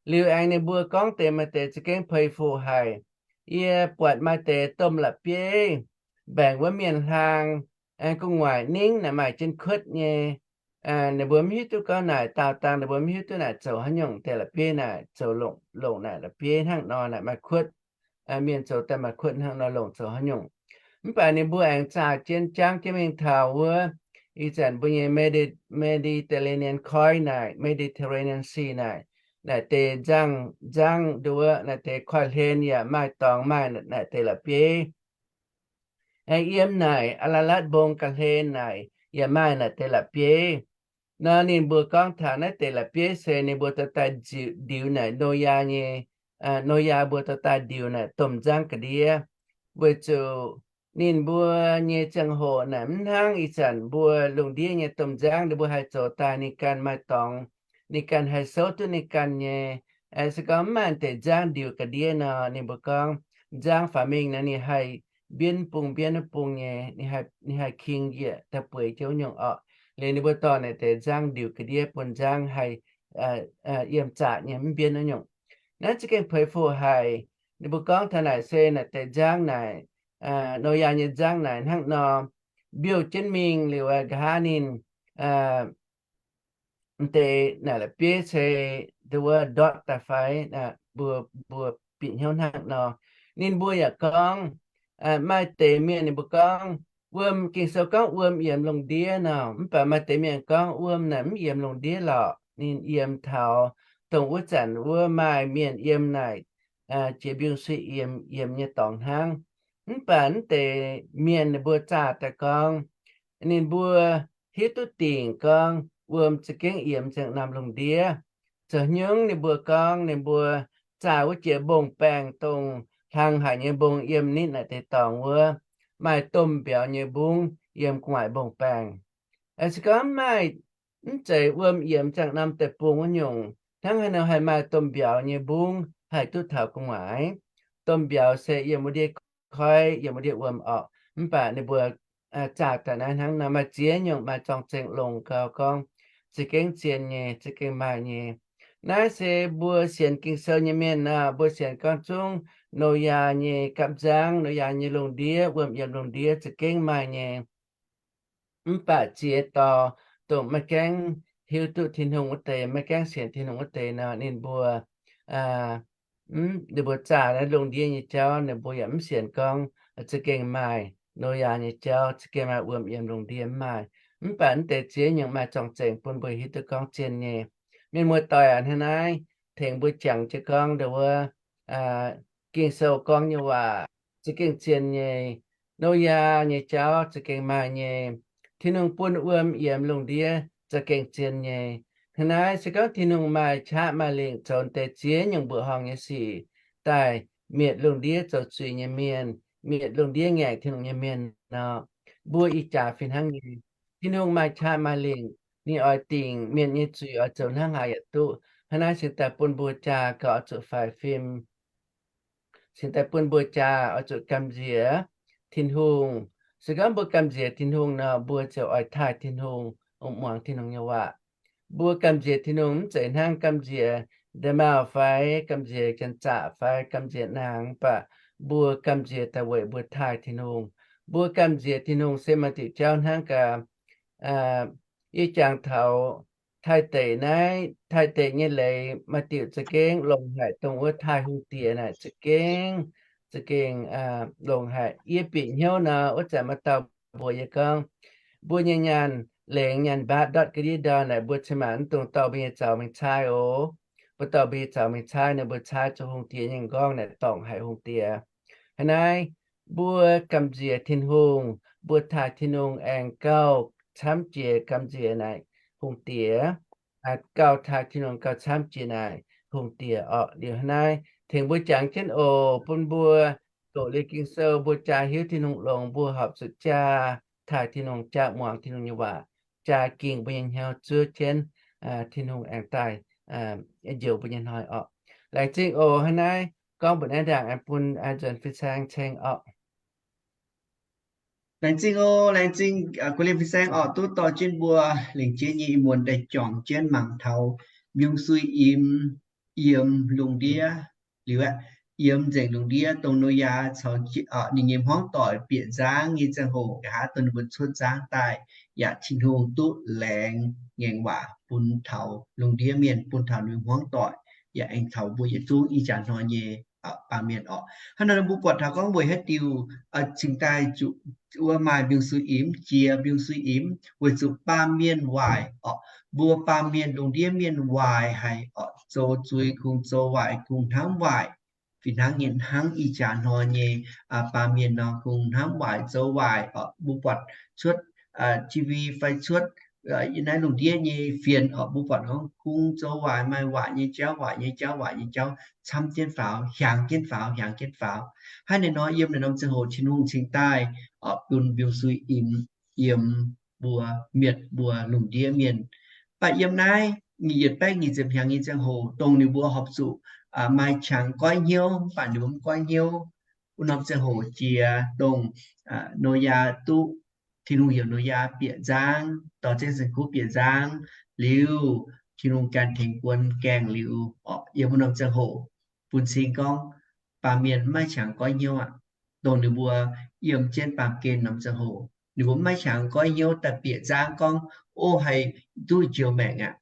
Liuz aengx ninh mbuo gorngv deix maaih deix za'gengh peix fuc haic. Yie buatc maaih deix domh la'bieiv mbaengc wuov mienh hlaang, gu'nguaaic ningv naaic maaih jienv kuotv nyei. Ninh mbuo mv hiuv duqv gorngv naaic daauh dangh, ninh mbuo mv hiuv duqv naaic zoux haaix nyungc deix la'bieiv naaic, zoux longc, longc naaic la'bieiv hnangv nor naaic maaih kuotv. Mienh zoux daaih maaih kuotv hnangv nor longc zoux haaix nyungc. Mv baac ninh mbuo aengx zaah jienv jangv jienv mingh taux wuov ih zanc mbuo nyei Medi-, Mediterranean koiv naaic, Mediterranean Sea naaic, naaic deix nzangv, nzangv nduov naaic deix koiv-hlen yaac maaih dorngx maaih naaic deix la'bieiv. Aengx yiem naaic Aa^laa^latv Mbong ga'hlen naaic yaac maaih naaic deix la'bieiv. Nor ninh mbuo gorngv taux naaiv deix la'bieiv se ninh mbuo dorh daaih ndiux naaic Noyaa nyei, Noyaa mbuo dorh daaih ndiux naaic domh nzangv ga'ndiev, weic zuqc ninh mbuo nyei ziangh hoc naaic mv hnangv ih zanc mbuo lungh ndiev nyei domh nzangv, ninh mbuo haih zoux daaih ninh ganh maaih dorngx, ninh ganh haih souv duqv ninh ganh nyei. Se gorngv mv maaih deix nzangv ndiux ga'ndiev nor, ninh mbuo gorngv nzangv faaux mingh nor ninh haih mbienv bung mbienv bung nyei, ninh haih king njiec daaih bueix jienv wuov nyungc orqc. Liuz ninh mbuo dorh naaic deix nzangv ndiux ga'ndiev bun nzangv haih yiem zaqc nyei mv mbienv wuov nyungc. Naaiv za'gengh puix fuqv haic. Ninh mbuo gorngv taux naaic se naaic deix nzangv naaic, Noyaa nyei nzangv naaic hnangv nor mbiouh jienv mingh liuz nqa'haav ninh deix naaic la'bieiv se nduov ndortv daaih fai, mbuo, mbuo bieqc hnyouv hnangv nor. Ninh mbuo yaac gorngv, maaih deix mienh ninh mbuo gorngv, wuom, Ging-Sou gorngv wuom yiem lungh ndiev nor, mv baac maaih deix mienh gorngv wuom naaic mv yiem lungh ndiev lorqc. Ninh yiem taux dongh wuov zanc wuov maaih mienh yiem naaic jiex mbiungc-suiv yiem, yiem nyei dorngx hnangv. Mv baac mv deix mienh ninh mbuo zaah daaih gorngv, ninh mbuo hiuv duqv dingc gorngv wuom za'gengh yiem nzengc norm lungh ndiev. Zoux nyungc ninh mbuo gorngv ninh mbuo zaah wuov jiex mbong-baengh dongh hlang haic nyei mbong yiem nitv naaic deix dorngx wuov, maaih domh mbiauz nyei mbungv yiem gu'nguaaic mbong-baengh. Se gorngv maaih mv zeiz wuom yiem nzengc norm deic-bung wuov nyungc, hnangv haaix nor haih maaih domh mbiauz nyei mbungv haih duqv taux gu'nguaaic? Domh mbiauz se yiem wuov ndiev koiv, yiem wuov ndiev wuom orqc. Mv baac ninh mbuo zaah daaih naaiv hnangv nor maaih ziex nyungc maaih zorng-zengx longx gau gorngv za'gengh zien nyei, za'gengh maaih nyei. Naaiv se mbuo sienx Ging-Sou nyei mienh nor, mbuo sienx gorngv zungv Noyaa nyei gapv nzangv, Noyaa nyei lungh ndiev, wuom yiem lungh ndiev za'gengh maaih nyei. Mv baac ziex dauh dongh maiv gaengh hiuv duqv Tin-Hungh wuov deix, maiv gaengh sienx Tin-Hungh wuov deix nor, ninh mbuo, ninh mbuo zaah naaiv lungh ndiev nyei jauv, ninh mbuo yaac mv sienx gorngv za'gengh maaih Noyaa nyei jauv, za'gengh maaih wuom yiem lungh ndiev, mv maaih. Mv baac mv deix ziex nyungc maaih zorng-zengx bun mbuo hiuv duqv gorngv zien nyei. Mienh muoz-doic aac, hnangv naaiv tengx mbuo jangx jienv gorngv ndau wuov Ging-Sou gorngv nyei waac za'gengh zien nyei. Noyaa nyei jauv za'gengh maaih nyei. Tin-Hungh bun wuom yiem lungh ndiev za'gengh zien nyei. Hnangv naaiv se gorngv Tin-Hungh maaih qaqv maaih lingc zoux deix ziex nyungc mbuoqc horngh nyei sic daaih mietc lungh ndiev zoux zuiz nyei mienh, mietc lungh ndiev ngaengc Tin-Hungh nyei mienh nor, mbuo ih jaax fih hnangv nyei. Tin-Hungh maaih qaqv maaih lingc, ninh oix dingc mienh nyei zuiz oix zoux hnangv haaix yaac duqv. Hnangv naaiv cingx daaih bun mbuo jaa gauh oix zuqc faix fim, cingx daaih bun mbuo jaa oix zuqc gamh nziex Tin-Hungh. Se gorngv mbuo gamh nziex Tin-Hungh nor, mbuo ziouc oix taaih Tin-Hungh, muangx Tin-Hungh nyei waac. Mbuo gamh nziex Tin-Hungh mv zeiz hnangv gamh nziex nda'maauh fai gamh nziex janx-zaqc fai gamh nziex naang, mv baac mbuo gamh nziex daaih weic mbuo taaih Tin-Hungh. Mbuo gamh nziex Tin-Hungh se maaih diuc jauv hnangv gaax, yie jangx taux Taiv deic naaiv, Taiv deic nyei leiz maaih diuc za'gengh longx haic, dongh wuov taaih hungh diex naaic za'gengh, za'gengh longx haic. Yie bieqc hnyouv nor, wuov zanc maaih dauh mbuox yie gorngv, mbuo nyei nyaanh lengx nyaanh mbaatv ndortv ga'ndiev ndau naaic, mbuo cin-maanc mv dungx dorh mbuo nyei zaux mingh caaiv oc. Mbuo dorh mbuo nyei zaux mingh caaiv, ninh mbuo caaiv zuqc hungh diex nyei m'nqorngv naaic dorngc haic hungh diex. Hnangv naaiv, mbuo gamh nziex Tin-Hungh, mbuo taaih Tin-Hungh aengx gauh camv jiex gamh nziex naaic hungh diex, gauh taaih Tin-Hungh gauh camv jiex naaic hungh diex orqc. Liuz hnangv naaiv tengx mbuo jangx jienv oc, bun mbuo doqc liuz Ging-Sou mbuo jaa hiuv Tin-Hungh longx, mbuo horpc zuqc jaa taaih Tin-Hungh, jaa muangx Tin-Hungh nyei waac, jaa ging mbuo nyei hnyouv zuov jienv Tin-Hungh aengx daaih njoux mbuo nyei hnoi orqc. Laengz zingh oc. Hnangv naaiv gorngv mbuo naaiv ndaangc aengx bun nzuonx fin-saeng ceng orqc. Laengz zingh oc, laengz zingh kuv lienh fin-saeng orqc, duqv dorh jienv mbuo lengc jeiv nyei ih muonz daaih juangc jienv mangc taux mbiungc-suiv im yiem lungh ndiev liuz aqv. yiem nzengc lungh ndiev, dongh Noyaa caux ninh nyei hmuangv doic bieqc nzangv nyei ziangh hoc, nqa'haav dongh ninh mbuo cuotv nzangv daaih, yaac Tin-Hungh duqv laengz ngaengc waac bun taux lungh ndiev mienh, bun taux ninh hmuangv doic, yaac aengx taux mbuo yietc zungv ih jaax hnoi nyei baamh mienh orqc. Hnangv naaic nor mbuo buatc taux gorngv weic haaix diuc cingx daaih zuqc wuov maaih mbiungc-suiv imx, jiex mbiungc-suiv imx, weic zuqc baamh mienh waaic orqc. Mbuo baamh mienh, lungh ndiev mienh waaic haic orqc, zoux zuiz kungx zoux waaic, kungx hnamv waaic. Fih hnangv nyei, hnangv ih jaax hnoi nyei baamh mienh nor, kungx hnamv waaic, zoux waaic orqc. Mbuo buatc cuotv TV fai cuotv yiem naaiv lungh ndiev nyei fienx orqc, mbuo buatc gorngv kungx zoux waaic, maaih waaic nyei jauv, waaic nyei jauv, waaic nyei jauv, camv jienv faaux, hiaangx jienv faaux, hiaangx jienv faaux. Hnangv naaic nor, yiem naaiv norm ziangh hoc Tin-Hungh cingx daaih bun mbiungc-suiv imx yiem mbuo, mietc mbuo lungh ndiev mienh. Mv baac yiem naaiv nyic yietc baeqv nyic ziepc hnyangx nyei ziangh hoc, dongh ninh mbuo horpc zuqc maaih qangx goiv hnyouv, mv baac ninh mbuo mv goiv hnyouv. Wuov norm ziangh hoc jiex dongh Noyaa duqv, Tin-Hungh heuc Noyaa bieqc nzangv, dorh jienv saeng-kuv bieqc nzangv liuz, Tin-Hungh ganh tengx buonc gaengh liuz orqc, yiem wuov norm ziangh hoc bun cing gorngv baamh mienh mv maaih qangx goiv hnyouv aqv. Dongh ninh mbuo yiem jienv baamh gen norm ziangh hoc, ninh mbuo mv maaih qangx goiv hnyouv daaih bieqc nzangv gorngv, o, haih duqv njoux maengc aqv.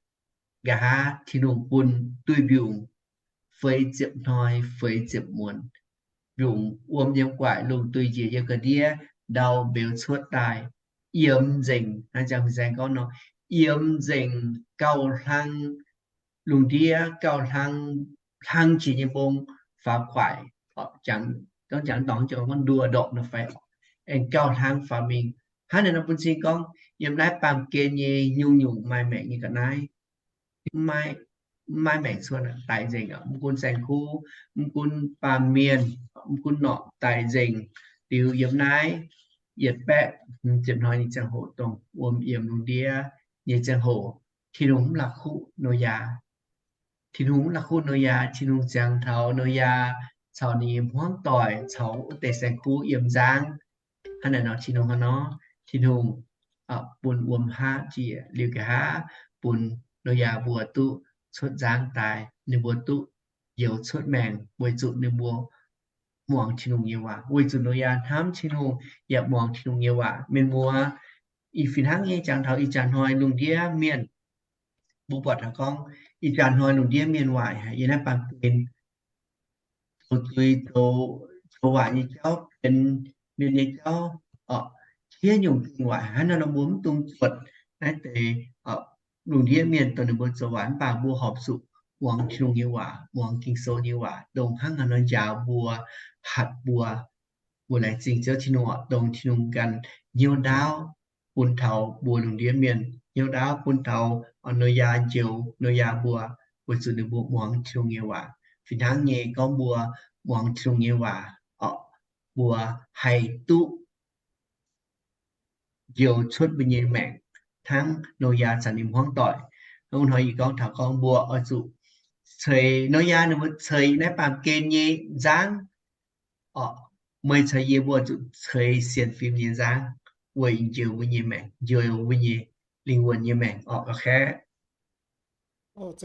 Nqa'haav Tin-Hungh bun duih mbiungc feix ziepc hnoi feix ziepc muonz. Mbiungc wuom yiem guaaic, lungh duih njiec yiem ga'ndiev, ndau mbeux cuotv daaih, yiem nzengc, hnangv jang fin-saeng gorngv nor, yiem nzengc gauh hlang lungh ndiev, gauh hlang, hlang jiex nyei mbong faaux guaaic, jangx, gorngv jangx dorngx, gorngv nduoh ndorqc nor fai, aengx gauh hlang faaux mingh. Hnangv naaic nor bun cing gorngv yiem naaiv baamh gen nyei nyungc-nyungc maaih maengc nyei ga'naaiv, mv maaih maengc cuotv, daic nzengc. Mv gunv saeng-kuv, mv gunv baamh mienh, mv gunv norqc, daic nzengc. Liuz yiem naaiv yietc baeqv ziepc hnoi nyei ziangh hoc, dongh wuom yiem lungh ndiev nyei ziangh hoc, Tin-Hungh mv la'kuqv Noyaa. Tin-Hungh mv la'kuqv Noyaa. Tin-Hungh ziangx taux Noyaa caux ninh nyei hmuangv doic caux wuov deix saeng-kuv yiem nzangv. Hnangv naaic nor Tin-Hungh hnangv nor, Tin-Hungh bun wuom haav njiec liuz nqa'haav bun Noyaa mbuo duqv cuotv nzangv daaih, ninh mbuo duqv njoux cuotv maengc weic zuqc ninh mbuo muangx Tin-Hungh nyei waac, weic zuqc Noyaa hnamv Tin-Hungh yaac muangx Tin-Hungh nyei waac. Mienh muoz, ih fih hnangv nyei jangx taux ih jaax hnoi lungh ndiev mienh, mbuo buatc taux gorngv ih jaax hnoi lungh ndiev mienh waaic haic, yiem naaiv baamh gen zoux zuiz, zoux, zoux waaic nyei jauv, benx mienh nyei jauv orqc, tiev nyungc gengh waaic. Hnangv naaiv nor mbuo mv dungx zuotc naaiv deix lungh ndiev mienh dongh ninh mbuo zoux waaic, mv baac mbuo horpc zuqc muangx Tin-Hungh nyei waac, muangx Ging-Sou nyei waac, dongh hnangv haaix nor njaaux mbuo, hatc mbuo, mbuo laengz zingh Ziouv Tin-Hungh, dongh Tin-Hungh ganh hnyouv ndaauv bun taux mbuo lungh ndiev mienh, hnyouv ndaauv bun taux Noyaa njoux Noyaa mbuo, weic zuqc ninh mbuo muangx Tin-Hungh nyei waac. Fih hnangv nyei gorngv mbuo muangx Tin-Hungh nyei waac orqc, mbuo haih duqv njoux cuotv mbuo nyei maengc hnangv Noyaa caux ninh hmuangv doic. Hnangv hnoi ih gorngv taux gorngv mbuo oix zuqc ceix, Noyaa ninh mbuo ceix naaiv baamh gen nyei nzangv orqc, meih caux yie mbuo zuqc ceix sienx fim nyei nzangv weic njoux mbuo nyei maengc, njoux mbuo nyei lingh wuonh nyei maengc orqc, ok.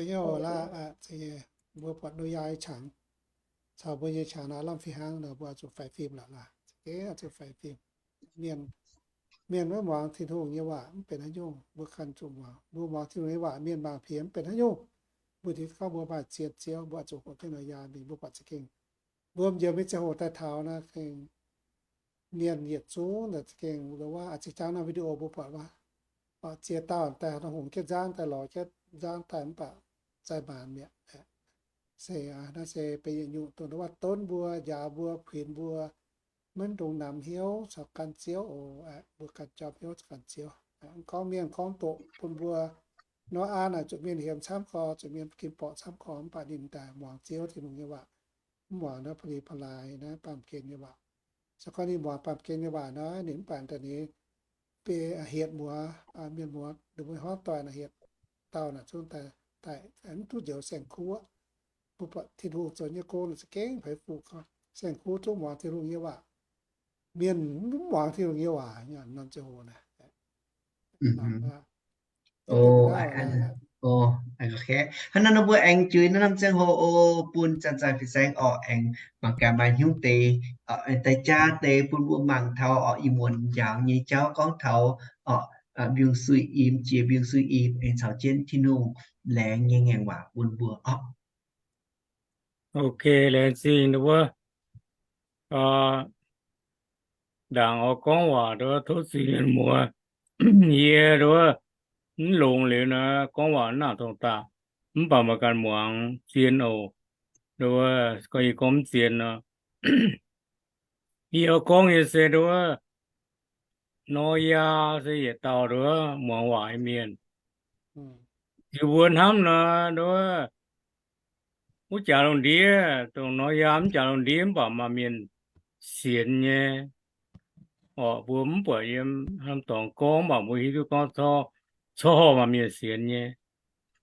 Mbuo buatc Noyaa nyei qangx caux mbuo nyei qangx naaiv lamh fih hnangv nor, mbuo zuqc faix fim lorqc laaix. Za'gengh zuqc faix fim. Mienh, mienh maiv muangx Tin-Hungh nyei waac mv benx haaix nyungc, mbuo ganh zuqc muangx. Mbuo muangx Tin-Hungh nyei waac, mienh mangc piex mv benx haaix nyungc. Mbuo dingc gorngv mbuo maaih ziex Ziouv, mbuo zuqc hoqc jienv Noyaa mingh, mbuo buatc za'gengh. Mbuo njoux mingh ziangh hoc daaih taux naaiv gengh mienh yietc zungv naaic za'gengh, wuov zinh jangv naaiv video mbuo buatc wuov, ziex dauh daaih nor hungx jienv nzangv daaih, lorz jienv nzangv daaih mv baac zaih maanc mi'aqv. Se naaiv se benx yietc nyungc dongh wuov donv mbuo, njaaux mbuo, kuinx mbuo maiv dungx namx hnyouv caux gan Ziouv oc. Mbuo ganh jauv hnyouv caux gan Ziouv. Mv gorngv mienh gorngv doqc bun mbuo, Noyaa naaic zuqc mienh hiemx camv gorx, zuqc mienh ginv borqc camv gorx, mv baac ninh daaih muangx Ziouv Tin-Hungh nyei waac, mv muangx naaiv pa'li pa'laaix naaiv baamh gen nyei waac. Se gorngv ninh muangx baamh gen nyei waac nor, ninh mv baac daaih ninh hietc muoz, mienh muoz, ninh mbuo hmuangv doic naaic hietc dauh naaic zungv daaih, daaih mv duqv njoux saeng-kuv aqv. Mbuo buatc Tin-Hungh zoux nyei gong naaic za'gengh fai fuqv gorngv saeng-kuv zungv muangx Tin-Hungh nyei waac. Mienh mv muangx Tin-Hungh nyei waac, norm ziangh hoc naaic. Hnangv naaiv nor mbuo aengx juix naaiv norm ziangh hoc oc, bun zanc-zanc fin-saeng orqc, aengx mangc gaax maaih hnyouv deix, aengx daaih jaa deix bun mbuo mangc taux orqc, ih muonz njaaux nyei jauv gorngv taux orqc, mbiungc-suiv im, jiex mbiungc-suiv im, aengx caux jienv Tin-Hungh laengz nyei ngaengc waac bun mbuo orqc. Ok, laengz zingh nduov. Ndaangc oix gorngv waac nduov, tov zingh mienh muoz. Yie nduov, mv longx liuz nor, gorngv waac mv nangc dongh daaih, mv baac meih ganh muangx zien oc. Nduov, gorngv yie gorngv mv zien nor, yie oix gorngv nyei se nduov, Noyaa se yietc dauh nduov muangx waac nyei mienh. Ziux mbuo hnamv nor, nduov, wuov jaax lungh ndiev, dongh Noyaa mv jaax lungh ndiev mv baac maaih mienh sienx nyei. Orqc, mbuo mv buatc yiem haaix norm dorngx gorngv, mv baac mbuo hiuv duqv gorngv corc maaih mienh sienx nyei.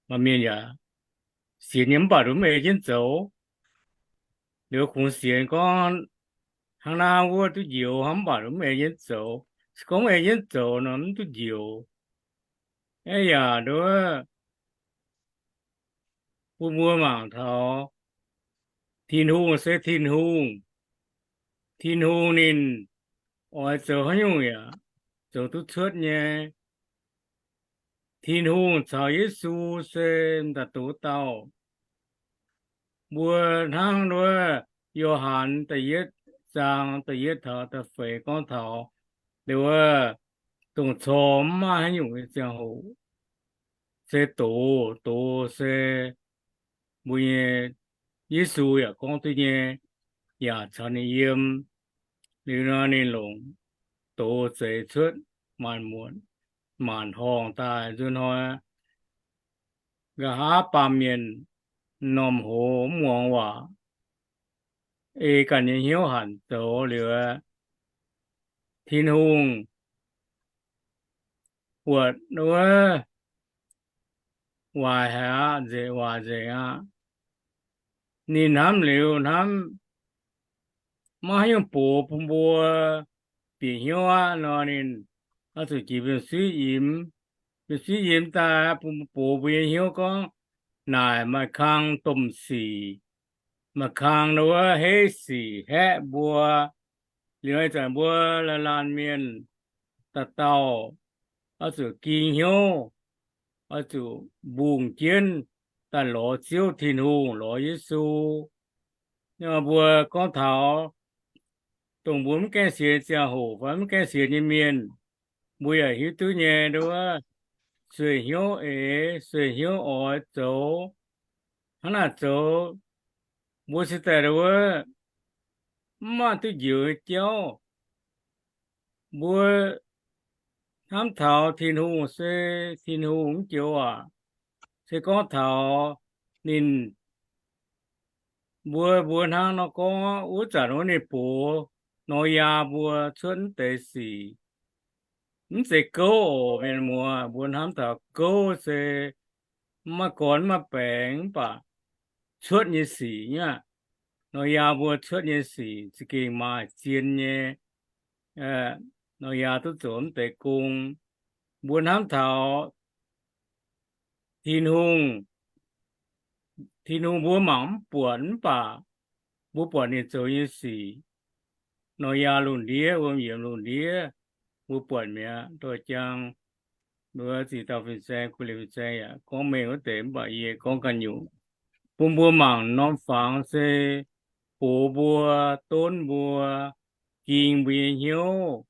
Maaih mienh yaac sienx nyei mv baac nduov mv ei jienv zoux. Liuz kungx sienx gorngv hnangv naaiv wuov duqv njoux hnangv, mv baac nduov mv ei jienv zoux. Se gorngv mv ei jienv zoux nor mv duqv njoux. Aa yaac nduov, bun mbuo mangc taux Tin-Hungh se Tin-Hungh. Tin-Hungh ninh oix zoux haaix nyungc yaac zoux duqv cuotv nyei. Tin-Hungh caux Yesu se m'daaih doz dauh. Mbuo hnangv nduov Yo^han da'yietv zaang da'yietv taux da'feix gorngv taux liuz wuov, dongh corc mv maaih haaix nyungc nyei ziangh hoc se doz, doz se mbuo nyei Yesu yaac gorngv duqv nyei, yaac caux ninh yiem. Liuz nor ninh longc doz zeix cuotv maanc muotc maanc horngh daaih nzuonx hnoi, nqa'haav baamh mienh m'normh hoz mv muangx waac, ei ganh nyei hnyouv hanc zoux liuz, Tin-Hungh buatc wuov waaic haic aqv, nzengc waaic nzengc aqv. Ninh hnamv liuz hnamv maiv haaix nyungc box bun mbuo bieqc hnyouv aqv nor, ninh oix zuqc jiex mbiungc-suiv imx. Mbiungc-suiv imx daaih bun mbuo box mbuo nyei hnyouv gorngv naaic maaih kang domh sic, maaih kang wuov heiv sic haeqv mbuo. Liuz ih zanc mbuo laanh laanh mienh dauh dauh oix zuqc ging hnyouv, oix zuqc mbungh jienv daaih lorz Ziouv Tin-Hungh, lorz Yesu. Mbuo gorngv taux dongh mbuo mv gaengh sienx ziangh hoc fai mv gaengh sienx nyei mienh, mbuo yaac hiuv duqv nyei nduov, sueih hnyouv eix, sueih hnyouv oix zoux hnangv naaic zoux, mbuo se daaih nduov mv maaih duqv njoux nyei jauv. Mbuo hnamv taux Tin-Hungh se Tin-Hungh mv joux waac, se gorngv taux ninh, mbuo, mbuo hnangv nor gorngv wuov zanc wuov ninh box Noyaa mbuo cuotv mv deix sic. Mv zeiz gouv oc, mienh muoz, mbuo hnamv taux gouv se mv maaih gorn mv maaih baengx mv baac cuotv nyei sic nyei aqv. Noyaa mbuo cuotv nyei sic za'gengh maaih zien nyei. Noyaa duqv zoux mv deix gong. Mbuo hnamv taux Tin-Hungh, Tin-Hungh mbuo mangc mv buatc mv baac mbuo buatc ninh zoux nyei sic. Noyaa lungh ndiev, wuom yiemx lungh ndiev, mbuo buatc mi'aqv. Doix jang mbuo ziqc dauh fin-saeng, kuv liuz fin-saeng yaac gorngv mengh wuov deix mv baac yie gorngv ganh nyungc. Bun mbuo mangc norm fangx se box mbuo, donv mbuo, ging mbuo nyei hnyouv,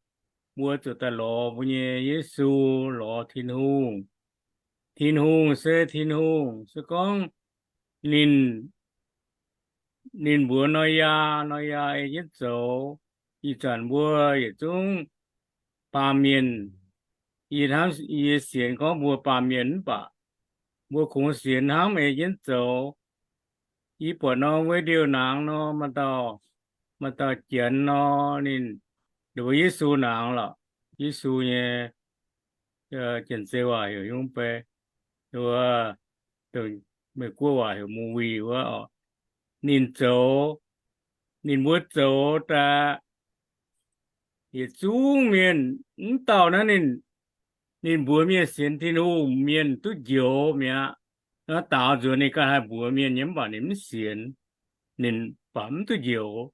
mbuo zuqc daaih lorz mbuo nyei Yesu, lorz Tin-Hungh. Tin-Hungh se Tin-Hungh, se gorngv ninh, ninh mbuox Noyaa, Noyaa ei jienv zoux. Ih zanc mbuo yietc zungv baamh mienh, yie hnamv yie sienx gorngv mbuo baamh mienh mv baac mbuo kungx sienx hnamv ei jienv zoux. Yie buatc nor, video nangx nor, maaih dauh, maaih dauh janx nor, ninh, ninh mbuo Yesu nangx lorqc, Yesu nyei janx-zei waac heuc hnyungv bei, wuov, Meiv-Guoqv waac heuc movie wuov oc. Ninh zoux, ninh mbuo zoux daaih, yietc zungv mienh mv dauh naaiv ninh Ninh mbuox mienh sienx Tin-Hungh mienh duqv njoux mi'aqv. Naaiv daaux nzuonx ninh ganh haih mbuox mienh nyei mv baac ninh mv sienx, ninh baac mv duqv njoux.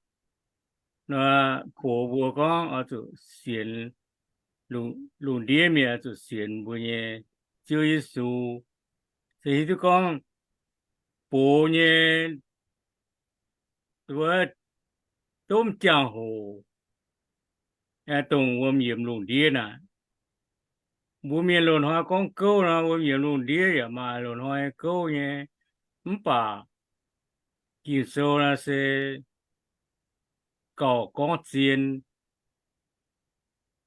Naaiv gox mbuo gorngv oix zuqc sienx lungh ndiev mienh, oix zuqc sienx mbuo nyei Ziouv Yesu. Se hiuv duqv gorngv box nyei wuov domh ziangh hoc, aengx dongh wuom yiemx lungh ndiev naaic. Mbuo mienh loz-hnoi gorngv gouv nor, wuom yiemx lungh ndiev yaac maaih loz-hnoi gouv nyei. Mv baac Ging-Sou naaiv se gauh gorngv zien.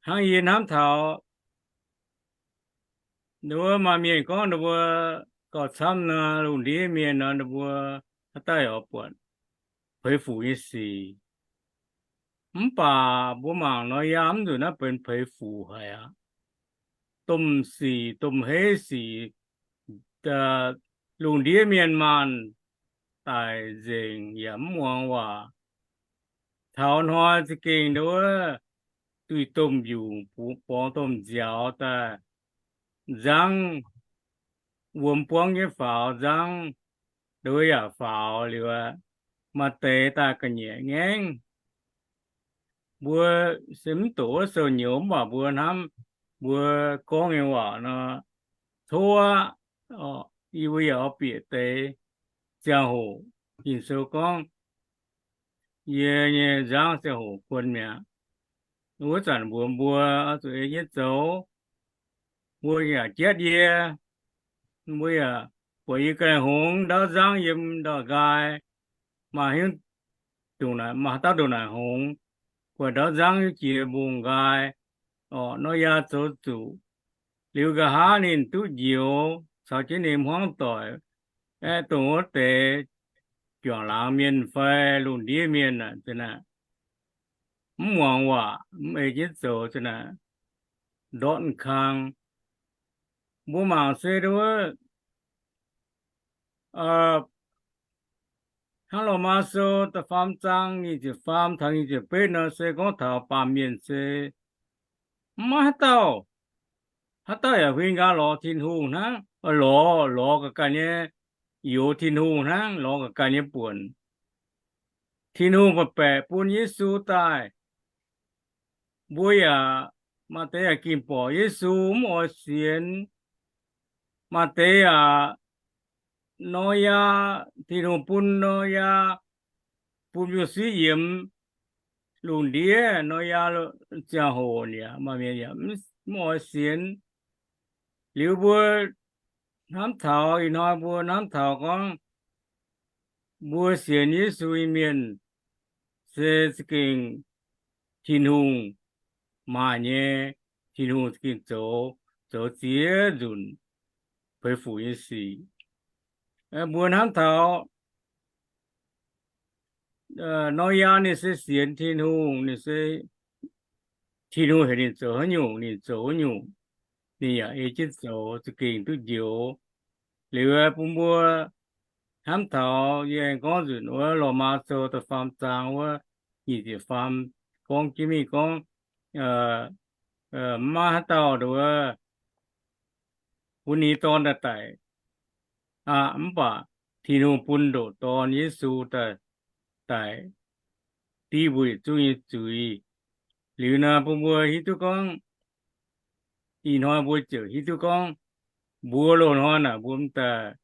Hnangv yie hnamv taux wuov maaih mienh gorngv ninh mbuo gauh camv nor, lungh ndiev mienh nor, ninh mbuo haaix dauh yaac buatc peix fuc nyei sic. Mv baac mbuo mangc nor, yaac mv nzunc naaiv benx peix fuc haic aqv. Domh sic, domh heiv sic, lungh ndiev mienh maanh daic nzengc yaac mv muangx waac. Taux hnoi za'gengh nduov duih domh mbiungc, borngz domh nziaaux daaih nzangv, wuom buangv nyei faaux nzangv, nduov yaac faaux liuz, maaih deix daaih ga'nyiec ngaengv. Mbuo se mv doqc wuov sou nyouz, mv baac mbuo hnamv mbuo gorngv nyei waac nor, tov aqv, yie mbuo yaac oix bieqc deix ziangh hoc. Ging-Sou gorngv, yie nyei nzangv ziangh hoc guon mi'aqv. Wuov zanc mbuox mbuo oix zuqc ei jienv zoux. Mbuo yaac jatv yie, mbuo yaac buatc yie ga'naaiv hngongx ndaauv nzangv yiem ndortv nqaai, maaih haaix dauh ndongc naaic hngongx, buatc ndaauv nzangv hiuv jiex mbungh nqaai, orqc, Noyaa zoux zuqc. Liuz nqa'haav ninh duqv njoux caux jienv ninh hmuangv doic, aeqv, dongh wuov deix juangc laangz mienh fai lungh ndiev mienh aac, mv muangx waac, mv ei jienv zoux, ndortv kang. Mbuo mangc se wuov, hnangv Lomaa Sou da'faam zaang nyic ziepc faam taux nyic ziepc betv nor se gorngv taux baamh mienh se mv maaih haaix dauh, haaix dauh yaac huin nqaang lorz Tin-Hungh hnangv, lorz, lorz ga'ganh nyei, youx Tin-Hungh hnangv, lorz ga'ganh nyei buonc. Tin-Hungh baeqc baeqc bun Yesu daaih. Mbuo yaac, maaih deix yaac ging borqc Yesu mv oix sienx. Maaih deix yaac, Noyaa, Tin-Hungh bun Noyaa, bun mbiungc-siqv yiemx lungh ndiev, Noyaa ziangh hoc yaac maaih mienh yaac mv oix sienx. Liuz mbuo hnamv taux ih hnoi mbuo hnamv taux gorngv mbuo sienx Yesu nyei mienh se za'gengh Tin-Hungh maaih nyei, Tin-Hungh za'gengh zoux, zoux ziex nzunc peix fuc nyei sic. Mbuo hnamv taux Noyaa ninh se sienx Tin-Hungh, ninh se Tin-Hungh heuc ninh zoux haaix nyungc ninh zoux wuov nyungc, ninh yaac ei jienv zoux za'gengh duqv njoux. Liuz bun mbuo hnamv taux yie aengx gorngv nzunc wuov Lomaa Sou da'faam zaang wuov nyic ziepc faam gorngv jienv mingh gorngv, mv maaih haaix dauh nduov bun ninh dorn daaih daic aqv, mv baac Tin-Hungh bun ndoqc Dorn Yesu daaih, daic div mbuo yietc zungv nyei zuiz. Liuz nor bun mbuo hiuv duqv gorngv, ih hnoi mbuo ziouc hiuv duqv gorngv, mbuo loz-hnoi naaic mbuo m'daaih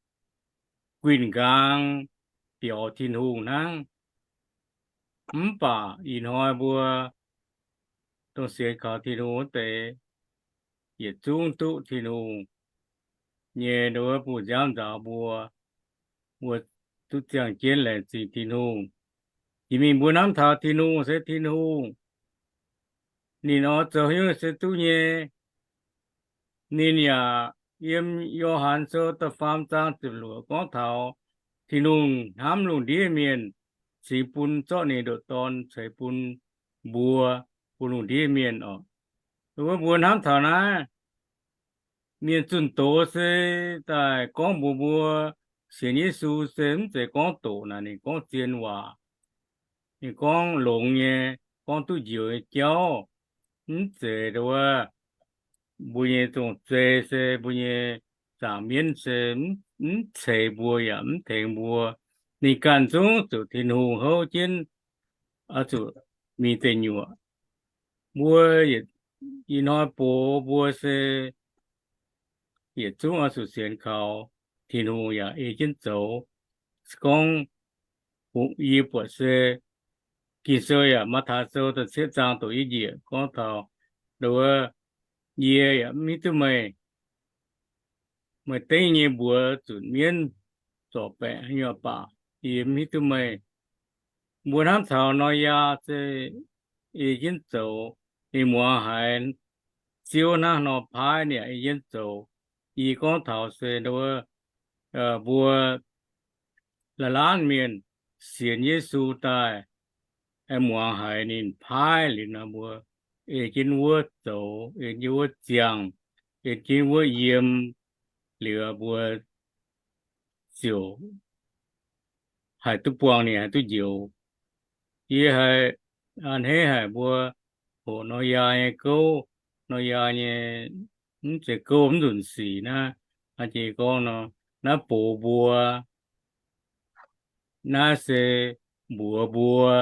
guinh nqaang biaux Tin-Hungh hnangv. Mv baac ih hnoi mbuo dongh sienx kaux Tin-Hungh wuov deix, yietc zungv duqv Tin-Hungh nyei nduov bun nziaamv nzaaux mbuo, mbuo duqv ziangh jienv laengz zingh Tin-Hungh. Jiex mingh mbuo hnamv taux Tin-Hungh se Tin-Hungh, ninh oix zoux haaix nyungc se duqv nyei. Ninh yaac yiem Yo^han Sou da'faam zaang ziepc luoqc gorngv taux Tin-Hungh hnamv lungh ndiev mienh, cingx bun zorqv ninh ndoqc Dorn ceix bun mbuo, bun lungh ndiev mienh oc. Wuov mbuo hnamv taux naaiv, mienh zunh doz se daaih gorngv mbuox mbuo sienx Yesu se mv zeiz gorngv doqc naaic, ninh gorngv zien waac, ninh gorngv longx nyei, gorngv duqv njoux nyei jauv, mv zeiz nduov mbuo nyei zong-zei se mbuo nyei zaangc mienv se mv ceix mbuo yaac mv tengx mbuo. Ninh ganh zungv zuqc Tin-Hungh houv jienv oix zuqc mingh deic nyuoqc. Mbuo ih hnoi box mbuo se yietc zungv oix zuqc sienx kaux Tin-Hungh yaac ei jienv zoux. Se gorngv yie buatc se Ging-Sou yaac Matv^taai Sou da'cietv zaang doqc i njiec gorngv taux wuov, yie yaac mv hiuv duqv meih, meih dengv nyei mbuox zunc mienv zorc baeqc nyei baac yie mv hiuv duqv meih. Mbuo hnamv taux Noyaa se ei jienv zoux, ninh muangx haiz Ziouv hnangv nor paaiv ninh yaac ei jienv zoux. Yie gorngv taux se wuov, mbuo laanh laanh mienh sienx Yesu daaih, muangx haiz ninh paaiv liuz nor mbuo ei jienv wuov zoux, ei jienv wuov ziangh, ei jienv wuov yiem, liuz mbuo ziouc haih duqv buangh ninh haih duqv njoux. Yie haiz a'hneiv haic mbuo hoqc Noyaa nyei gouv, Noyaa nyei mv zeiz gouv, mv nzunc sic naaiv, jiex gorngv nor, naaiv box mbuo, naaiv se mbuox mbuo.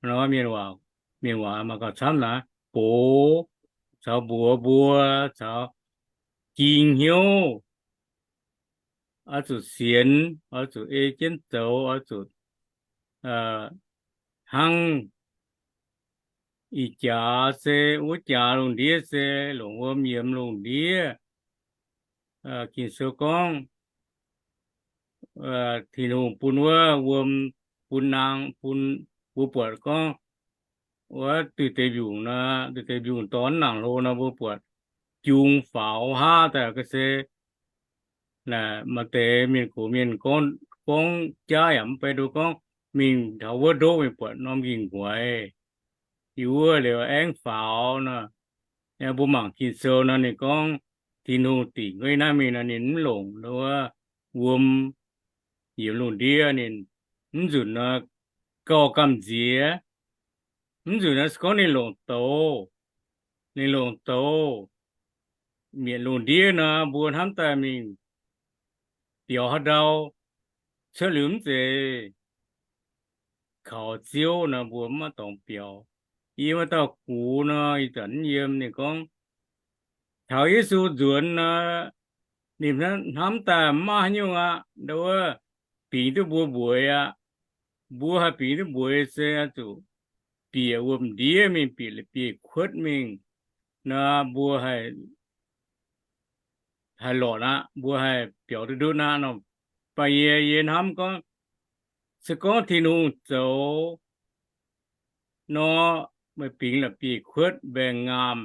Nor mienh waac, mienh waac maaih gauh camv naaiv, box caux mbuox mbuo caux ging hnyouv, oix zuqc sienx, oix zuqc ei jienv zoux, oix zuqc hnangv ih jaax se wuov jaax lungh ndiev se longc wuom yiemx lungh ndiev. Ging-Sou gorngv Tin-Hungh bun wuov wuom, bun naang, bun, mbuo buatc gorngv wuov duih deix mbiungc nor, duih deix mbiungc dorn nangc hlo nor mbuo buatc jung faaux haav daaih ga'se. Maaih deix mienh gox mienh gorngv jaav yaac mv bei nduov gorngv mingh taux wuov ndoqv mingh buatc norm nqingh nquaix, yie wuov liuz aengv faaux nor. Mbuo mangc Ging-Sou nor ninh gorngv Tin-Hungh dingc wuov naaiv mingh nor ninh mv longc wuov wuom yiemx lungh ndiev, ninh mv nzunc nor gauh gamh nziex. Mv nzunc nor se gorngv ninh longc douz, ninh longc douz mietc lungh ndiev nor mbuo hnamv daaih mingh biaux haaix ndau cuotv liuz mv zeiz kaux Ziouv nor mbuo mv maaih dorngx biaux. Yie maaih dauh gux nor ih zanc mv yiem, ninh gorngv taux Yesu nzuonx nor, ninh hnamv daaih mv maaih haaix nyungc aqv, nduov bingx duqv mbuo mbueiz aqv. Mbuo haih bingx duqv mbueiz se zuqc bieqc wuom-ndiev mingh, bieqc la'bieiv-kuotv mingh nor mbuo haih haih lortc aqv, mbuo haih biaux duqv ndutv aqv nor. Baac yie, yie hnamv gorngv, se gorngv Tin-Hungh zoux nor, meih bingx la'bieiv-kuotv, mbaengx-ngaamh,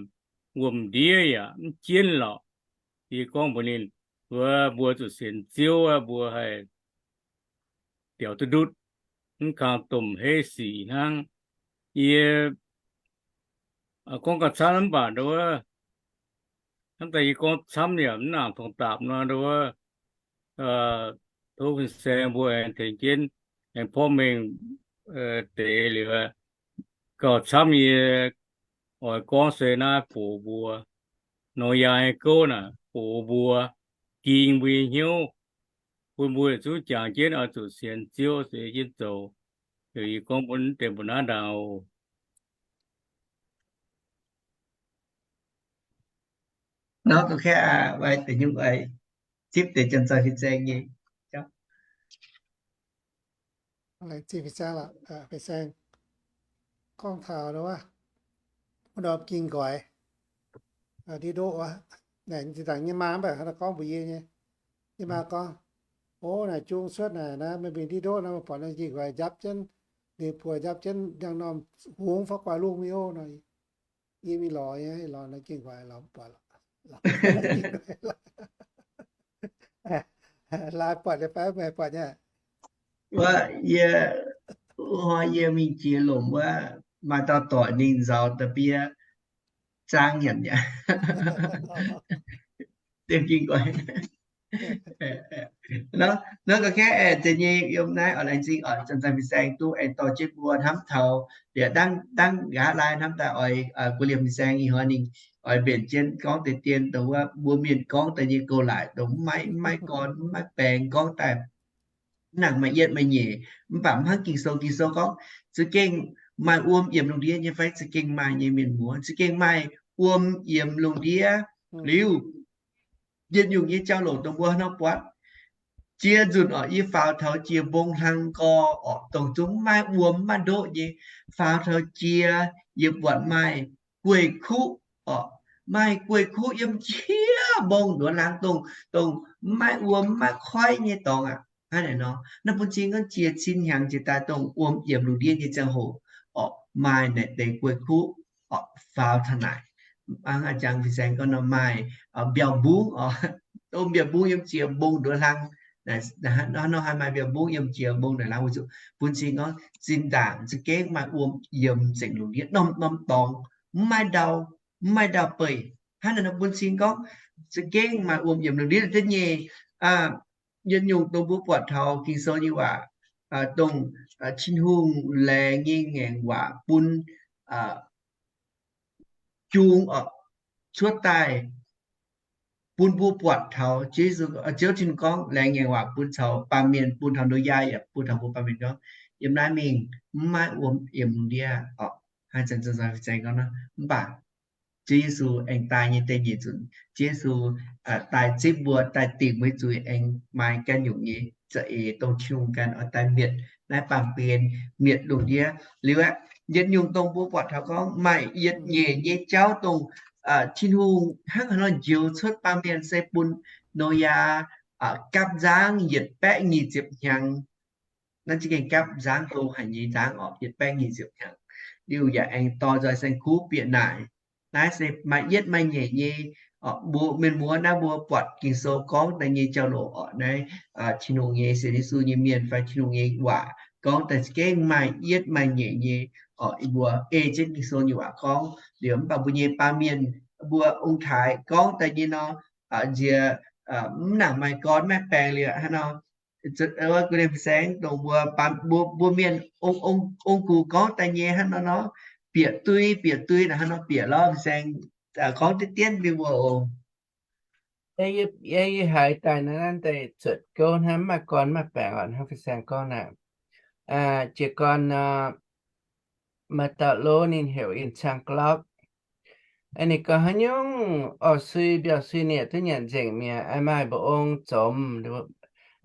wuom-ndiev yaac mv jienv lorqc. Yie gorngv mbuox ninh, wuov mbuo zuqc sienx Ziouv, mbuo haih biaux duqv ndutv, mv kang domh heiv sic hnangv. Yie gorngv gauh camv mv baac nduov, hnamv daaih yie gorngv camv yaac mv nangc tongx dapc nor nduov, tov fin-saeng mbuo aengx tengx jienv aengx porv mengh deix liuz, gauh camv yie oix gorngv se naaiv box mbuo, Noyaa nyei gouv naaic box mbuo, ging mbuo nyei hnyouv, bun mbuo yietc zungv jangx jienv oix zuqc sienx Ziouv, zuqc ei jienv zoux. Yie gorngv bun deix mbuo naaiv ndaangc oc. Nor, ok, zipv deix janx-zaux fin-saeng nyei. Fin-saeng, gorngv taux wuov, wuov norm ging nquaix, ndiev ndoqv wuov, naaic zinh ndaangc nyei maa mv baac gorngv mbuox yie nyei. Nyei maa gorngv, o, naaic jung cuotv naaic naaiv, meih mingh ndiev ndoqv nor, meih buatc naaiv ging nquaix njapv jienv, ninh buoz njapv jienv ndiangx-normh hungx faaux guaax lungh mingh oc nor. Yie mingh lorz nyei, lorz naaiv ging nquaix lorz mv buatc lorqc. Laaix buatc nyei fai meih buatc nyei? Wuov, yie, wuov hnoi yie mingh jiex lomc wuov, maaih dauh doic ninh nzauz da'bie zaang nyanc nyei. Deix ging nquaix. Nor, nor ga'kengx aengx deix nyei yiem naaiv oix laengz zingh oix zanc-zanc fin-saeng duqv aengx dorh jienv mbuo hnamv taux liuz dangv, dangv nqa'haav laai hnamv daaih oix guv liemh fin-saeng ih hnoi ninh oix mbenc jienv gorngv deix dien dongh wuov mbuo mienh gorngv daaih nyei goux laaic dongh mv maaih, mv maaih gorn mv maaih baengx gorngv daaih mv nangc maaih yietv maaih nyeic, mv baac mv hnangv Ging-Sou. Ging-Sou gorngv za'gengh maaih wuom yiemx lungh ndiev nyei fai za'gengh maaih nyei mienh muoz, za'gengh maaih wuom yiemx lungh ndiev liuz, yietc nyungc nyei jauv-louc dongh mbuo hnangv nor buatc, jiex nzunc orqc, yie faaux taux jiex mbong hlang nqorngv orqc, dongh zungv mv maaih wuom mv maaih ndoqv nyei, faaux taux jiex yie buatc maaih guei-kuqv orqc, maaih guei-kuqv yiem jiex mbong nduov hlang dongh, dongh mv maaih wuom mv maaih koiv nyei dorngx aqv. Hnangv naaic nor, naaiv bun cing gorngv jiex cin hnyangx jiex daaih dongh wuom yiemx lungh ndiev nyei ziangh hoc orqc, maaih naaic deix guei-kuqv orqc faaux taux naaic. Hnangv a'jangx fin-saeng gorngv nor maaih mbiauz-mbungv orqc, dongh mbiauz-mbungv yiem jiex mbong nduov hlang. Hnangv nor haih maaih mbiauz-mbungv yiem jiex mbong nduov hlang weic zuqc bun cing gorngv zinh ndaangc za'gengh maaih wuom yiemx nzengc lungh ndiev norm-norm dorngx, mv maaih ndau, mv maaih ndau-beih. Hnangv naaic nor bun cing gorngv za'gengh maaih wuom yiemx lungh ndiev da'nyeic, yietc nyungc dongh mbuo buatc taux Ging-Sou nyei waac, dongh Tin-Hungh laengz nyei ngaengc waac bun jung orqc cuotv daaih bun mbuo buatc taux Yesu, Ziouv Tin-Hungh gorngv laengz ngaengc waac bun caux baamh mienh, bun taux Noyaa yaac bun taux mbuo baamh mienh gorngv, yiem naaiv mingh mv maaih wuom yiemx lungh ndiev orqc. Haih zanc-zanc gorngv nor, mv baac Ziouv Yesu aengx daaih nyei da'nyeic nzunc, Ziouv Yesu daaih zipv mbuo, daaih dingc mbuo nyei zuiz, aengx maaih ganh nyungc nyei za'eix dongh Tin-Hungh ganh oix daaih mietc naaiv baamh gen, mietc lungh ndiev. Liuz aeqv, yietc nyungc dongh mbuo buatc taux gorngv maaih yietc nyeic nyei jauv dongh Tin-Hungh hnangv haaix nor njoux cuotv baamh mienh se bun Noyaa gapv nzangv yietc baeqv nyic ziepc hnyangx. Naaiv za'gengh gapv nzangv hlo haic nyei nzangv orqc, yietc baeqv nyic ziepc hnyangx. Liuz yaac aengx dorh nzoih saeng-kuv bieqc naaic. Naaiv se maaih yietv maaih nyeic nyei. Mbuo mienh muoz naaiv mbuo buatc Ging-Sou gorngv daaih nyei jauv-louc orqc, naaiv Tin-Hungh nyei, sienx Yesu nyei mienh fai Tin-Hungh nyei waac gorngv daaih za'gengh maaih yietv maaih nyeic nyei orqc. Mbuo ei jienv Ging-Sou nyei waac gorngv liuz, mv baac mbuo nyei baamh mienh, mbuo ong-taaix gorngv daaih nyei nor, nziex mv nangc maaih gorn maaih baengx liuz hnangv nor, guv liemh fin-saeng dongh mbuo, mbuo mienh ong-gux gorngv daaih nyei hnangv nor nor, bieqc dui, bieqc dui naaic hnangv nor bieqc lorqc. Fin-saeng gorngv diqv dienv mbuo oc. Yie haiz daaih naaiv deix zuotc gouv hnangv, mv maaih gorn maaih baengx orqc, hnangv fin-saeng gorngv naaic. Jiez gorn nor, maaih dauh lov ninh heuc In Cang Glov. Ninh gorngv haaix nyungc orqc, sui mbiauh sui nie duqv nyanc nzengc mi'aqv. Maaih mba'ong zomx,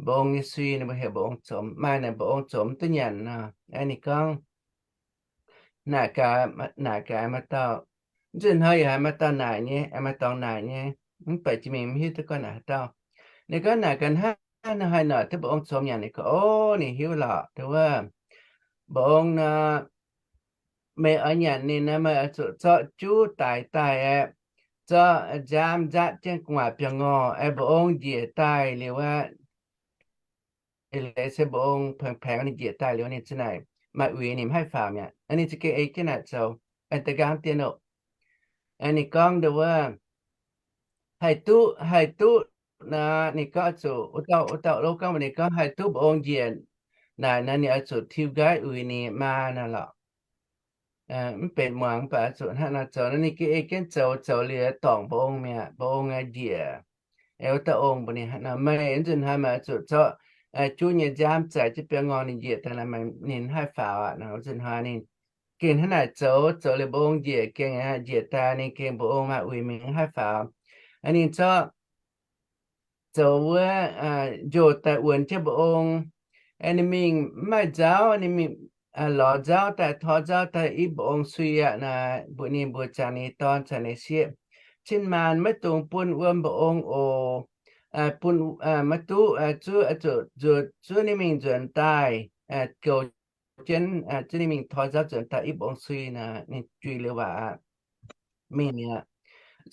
mba'ong nyei sui ninh mbuo heuc mba'ong zomx, maaih naaic mba'ong zomx duqv nyanc nor. Ninh gorngv naaic gaax, naaic gaax maaih dauh, mv zuqc hnoi yaac haiz maaih dauh naaic nyei, maaih dorngx naaic nyei, mv baac jiex mingh mv hiuv duqv gorngv naaic haaix dauh. Ninh gorngv naaic gaax hnangv nor haih noic duqv mba'ong zomx nyanc. Ninh gorngv, Ov, ninh hiuv lorqc, dongh wuov mba'ong nor, meih oix nyanc ninh nor, meih oix zuqc zorqv juv daix daaih aeqv, zorqv nziaamv nzatv jienv gu'nguaaic biauv-ngorh, aengx mba'ong njiec daaih liuz aqv, leiz se mba'ong paengx-paengx ninh njiec daaih liuz ninh za'naaic maaih uix ninh mv haih faaux mi'aqv. Ninh za'gengh ei jienv naaic zoux, aengx da'nqaang dien oc. Ninh gorngv dongh wuov, haih duqv, haih duqv nor, ninh gorngv oix zuqc, wuov dauh, wuov dauh lov gorngv mbuox ninh gorngv haih duqv mba'ong njiec naaic nor, ninh oix zuqc tiuv nqaiv uix ninh maa nor lorqc. Mv benx muangx, mv baac oix zuqc hnangv nor zoux nor, ninh gengh ei jienv zoux, zoux liuz dorngc mba'ong mi'aqv. Mba'ong njiec. Aengx wuov dauh ong mbuox ninh hnangv nor, meih nzunc hnoi meih oix zuqc zorqv juv nyei nziaamv zaix jienv biauv-ngorh ninh njiec daaih, ninh haih faaux aqv. Nzunc hnoi ninh gengh hnangv naaic zoux, zoux liuz mba'ong njiec gengh njiec daaih, ninh gengh mba'ong maaih uix mingh mv haih faaux. Ninh zorqv zoux wuov njoh daaih wuonx jienv mba'ong. Ninh mingh mv maaih nzauv, ninh mingh lorz nzauv daaih, tor nzauv daaih ipv mba'ong sui aqv. Naaic mbuox ninh mbuox ziangx ninh dorn ziangx ninh sieqv, cin-maanc maiv dungx bun wuom mba'ong oc. Bun, maiv duqv, zuov, zuqc nzuonx, zuov ninh mingh nzuonx daaih, goux jienv, zuov ninh mingh tor nzauv nzuonx daaih ipv mba'ong sui. Naaic ninh juix liuz waac aqv, mingh mi'aqv.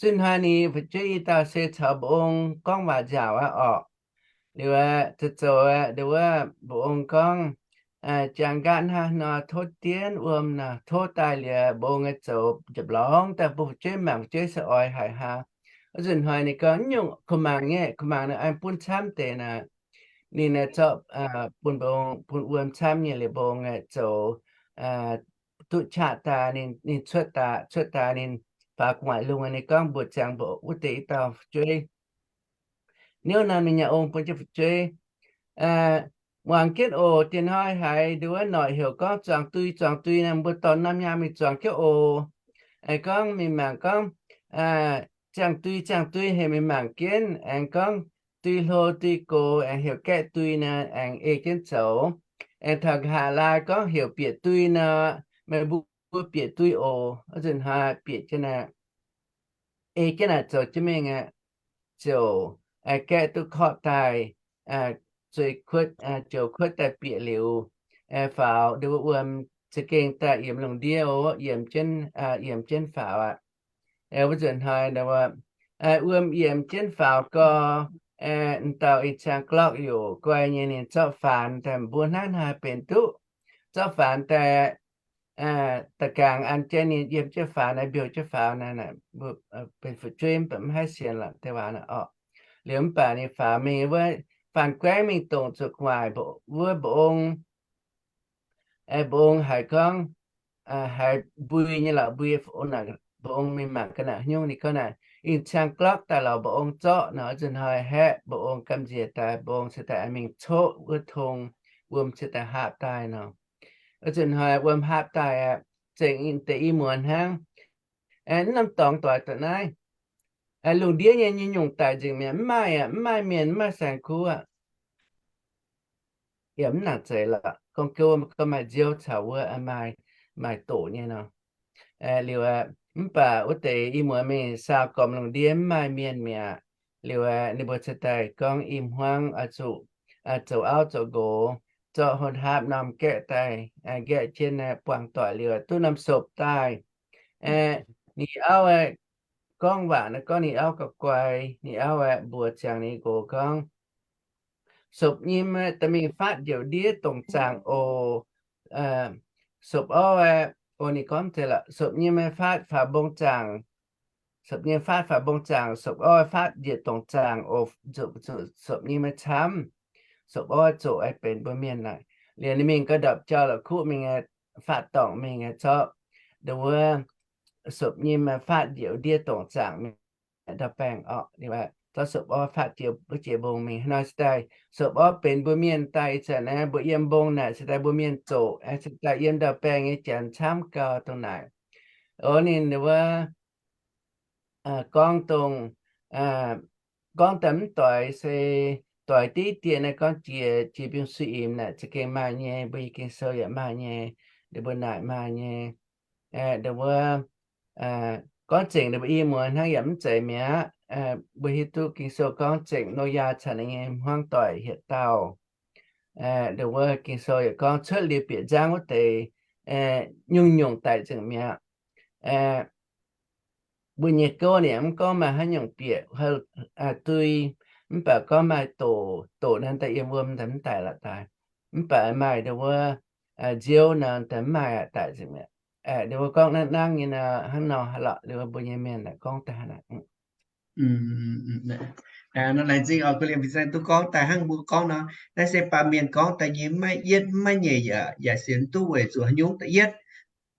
Zunh hnoi ninh fu'jueiv i dauh se caux mba'ong gorngv waac nziaauc aqv orqc. Liuz aeqv, zoux zoux aeqv, nduov mba'ong gorngv, jangx nqaatv hnangv nor tov dienv wuom nor, tov daaih liuz mba'ong aengx zoux njapc lorngx daaih bun fu'jueiv mangc, fu'jueiv se oix haic hnangv. Wuov nzunc hnoi ninh gorngv, Nyungc kuh mangc nyei, kuh mangc nor aengx bun camv deix naaic. ninh aengx zorqv bun mbuo, bun wuom camv nyei liuz, mbuo aengx zoux duqv qaqv daaih, ninh, ninh cuotv daaih, cuotv daaih ninh faaux gu'nguaaic lungh, ninh gorngv mbuox ziangx mbuo wuov deix i dauh fu'jueiv, niouv norm ninh nyei ong bun jienv fu'jueiv muangx jienv oc. Diex hnoi haiz nduov wuov noic heuc gorngv zuangx dui, zuangx dui nor, mbuo dorh norm nyaanh mingh zuangx jienv oc. Aengx gorngv mingh mangc gorngv ziangh dui, ziangh dui heuc mingh mangc jienv, aengx gorngv dui hlo dui gox, aengx heuc gaeqv dui nor, aengx ei jienv zoux. Aengx taux nqa'haav laai gorngv heuc bieqc dui nor, meih mbuo bieqc dui oc. Wuov nzunc hnoi bieqc jienv naaic, ei jienv naaic zoux jienv mingh aqv, ziouc gaeqv duqv korqv daaih, zueiz kuotv, joux kuotv daaih bieqc liuz, faaux nduov wuom za'gengh daaih yiemx lungh ndiev oc, yiemx jienv, yiemx jienv faaux aqv. Wuov nzunc hnoi wuom yiemx jienv faaux gau, m'dauh ih ziangh glokv yoc guai nyei, ninh zorqv faanx daaih, mbuo hnangv haaix benx duqv zorqv faanx daaih, da'gaangc an jienv ninh yiem jienv faaux naaic, mbiouh jienv faaux naaic, benx fu'jueiv mv baac mv haih sienx lorqc deix waac naaic orqc. Liuz mv baac ninh faaux mingh wuov, faanx guaengv mingh dongc zuqc gu'nguaaic wuov mba'ong, mba'ong haiz gorngv, haiz mbui nyei lorqc, mbui, mba'ong mingh mangc ga'naaiv nyungc, ninh gorngv naaic, ih ziangh glokv daaih lorz mba'ong zorqv nor, nzunc hnoi haeqv mba'ong gamh nziex daaih, mba'ong se daaih mingh coqv wuov tong, wuom se daaih haapv daaih nor. Nzunc hnoi wuom haapv daaih aqv, zengc deix i muonz hnangv, mv norm dorngx doic daaih naaiv, lungh ndiev nyei nyungc-nyungc daic nzengc mi'aqv, mv maaih aqv, mv maaih mienh, mv maaih saeng-kuv aqv. Yaac mv nangc zeiz lorqc, gorngv gouv gorngv maaih nziouv caux wuov maaih, maaih doqc nyei nor. Liuz, mv baac wuov deix i muonz mingh saau gormx lungh ndiev mv maaih mienh mi'aqv. Liuz ninh mbuo cingx daaih gorngv i hmuangv oix zuqc zoux auv zoux nqox, zorqv hon haapv norm gaeqv daaih, gaeqv jienv buangh doic liuz duqv norm sopc daaih. Ninh auv gorngv waac naaiv, gorngv ninh auv gauh guai, ninh auv aeqv, mbuox ziangx ninh nqox gorngv, sopc nyim daaih mingh faatv njoux ndiev dongc zaangc oc. Sopc orv aeqv, o, ninh gorngv zeiz lorqc, sopc nyim faatv faaux mbong zaangc, sopc nyim faatv faaux mbong zaangc, sopc orv faatv njiec dongc zaangc oc, sopc nyim camv, sopc orv zoqc aengx benx mbuo mienh naaic. Liuz ninh mingh ga'ndopc jauv la'kuqv mingh, faatv dorngc mingh zorqv nduov wuov sopc nyim faatv njoux ndiev dongc zaangc mingh ndau-baengh orqc. Zorqv sopc orv faatv jiex wuov jiex mbong mingh. Hnoi se daaih sopc orv benx mbuo mienh daaih ih zanc naaiv, mbuo yiem mbong naaic se daaih mbuo mienh zoqc, se daaih yiem ndau-baengh nyei janx camv gau dongh naaic. O, ninh wuov gorngv dongh, gorngv daaih mv doix se doix diqv dieh naaiv gorngv jiex, jiex Bienh Sui Imx naaic za'gengh maaih nyei, mbuo nyei Ging-Sou yaac maaih nyei, ninh mbuo naaic maaih nyei. Ninh wuov gorngv zengc ninh mbuo i muonz hnangv yaac mv zeiz mi'aqv. Mbuo hiuv duqv Ging-Sou gorngv zengc Noyaa caux ninh nyei hmuangv doic hietc dauh. Ninh wuov Ging-Sou yaac gorngv cuotv liuz bieqc nzangv wuov deix nyungc-nyungc daic nzengc mi'aqv. Mbuo nyei gouv ninh mv gorngv maaih haaix nyungc bieqc dui, mv baac gorngv maaih doqc, doqc naaiv daaih yiem wuom daaih mv daic lorqc daaih. Mv baac maaih nduov wuov nziouv naaiv daaih mv maaih daic nzengc mi'aqv. Nduov wuov gorngv nangv nangv nyei nor, hnangv nor lorqc, nduov wuov mbuo nyei mienh naaic gorngv daaih naaic. Nor laengz zingh oc, kuv liemh fin-saeng duqv gorngv daaih hnangv mbuo gorngv nor, naaiv se baamh mienh gorngv daaih nyei mv maaih yietv mv maaih nyeic yaac, yaac sienx duqv weic zuqc haaix nyungc. Da'yietv,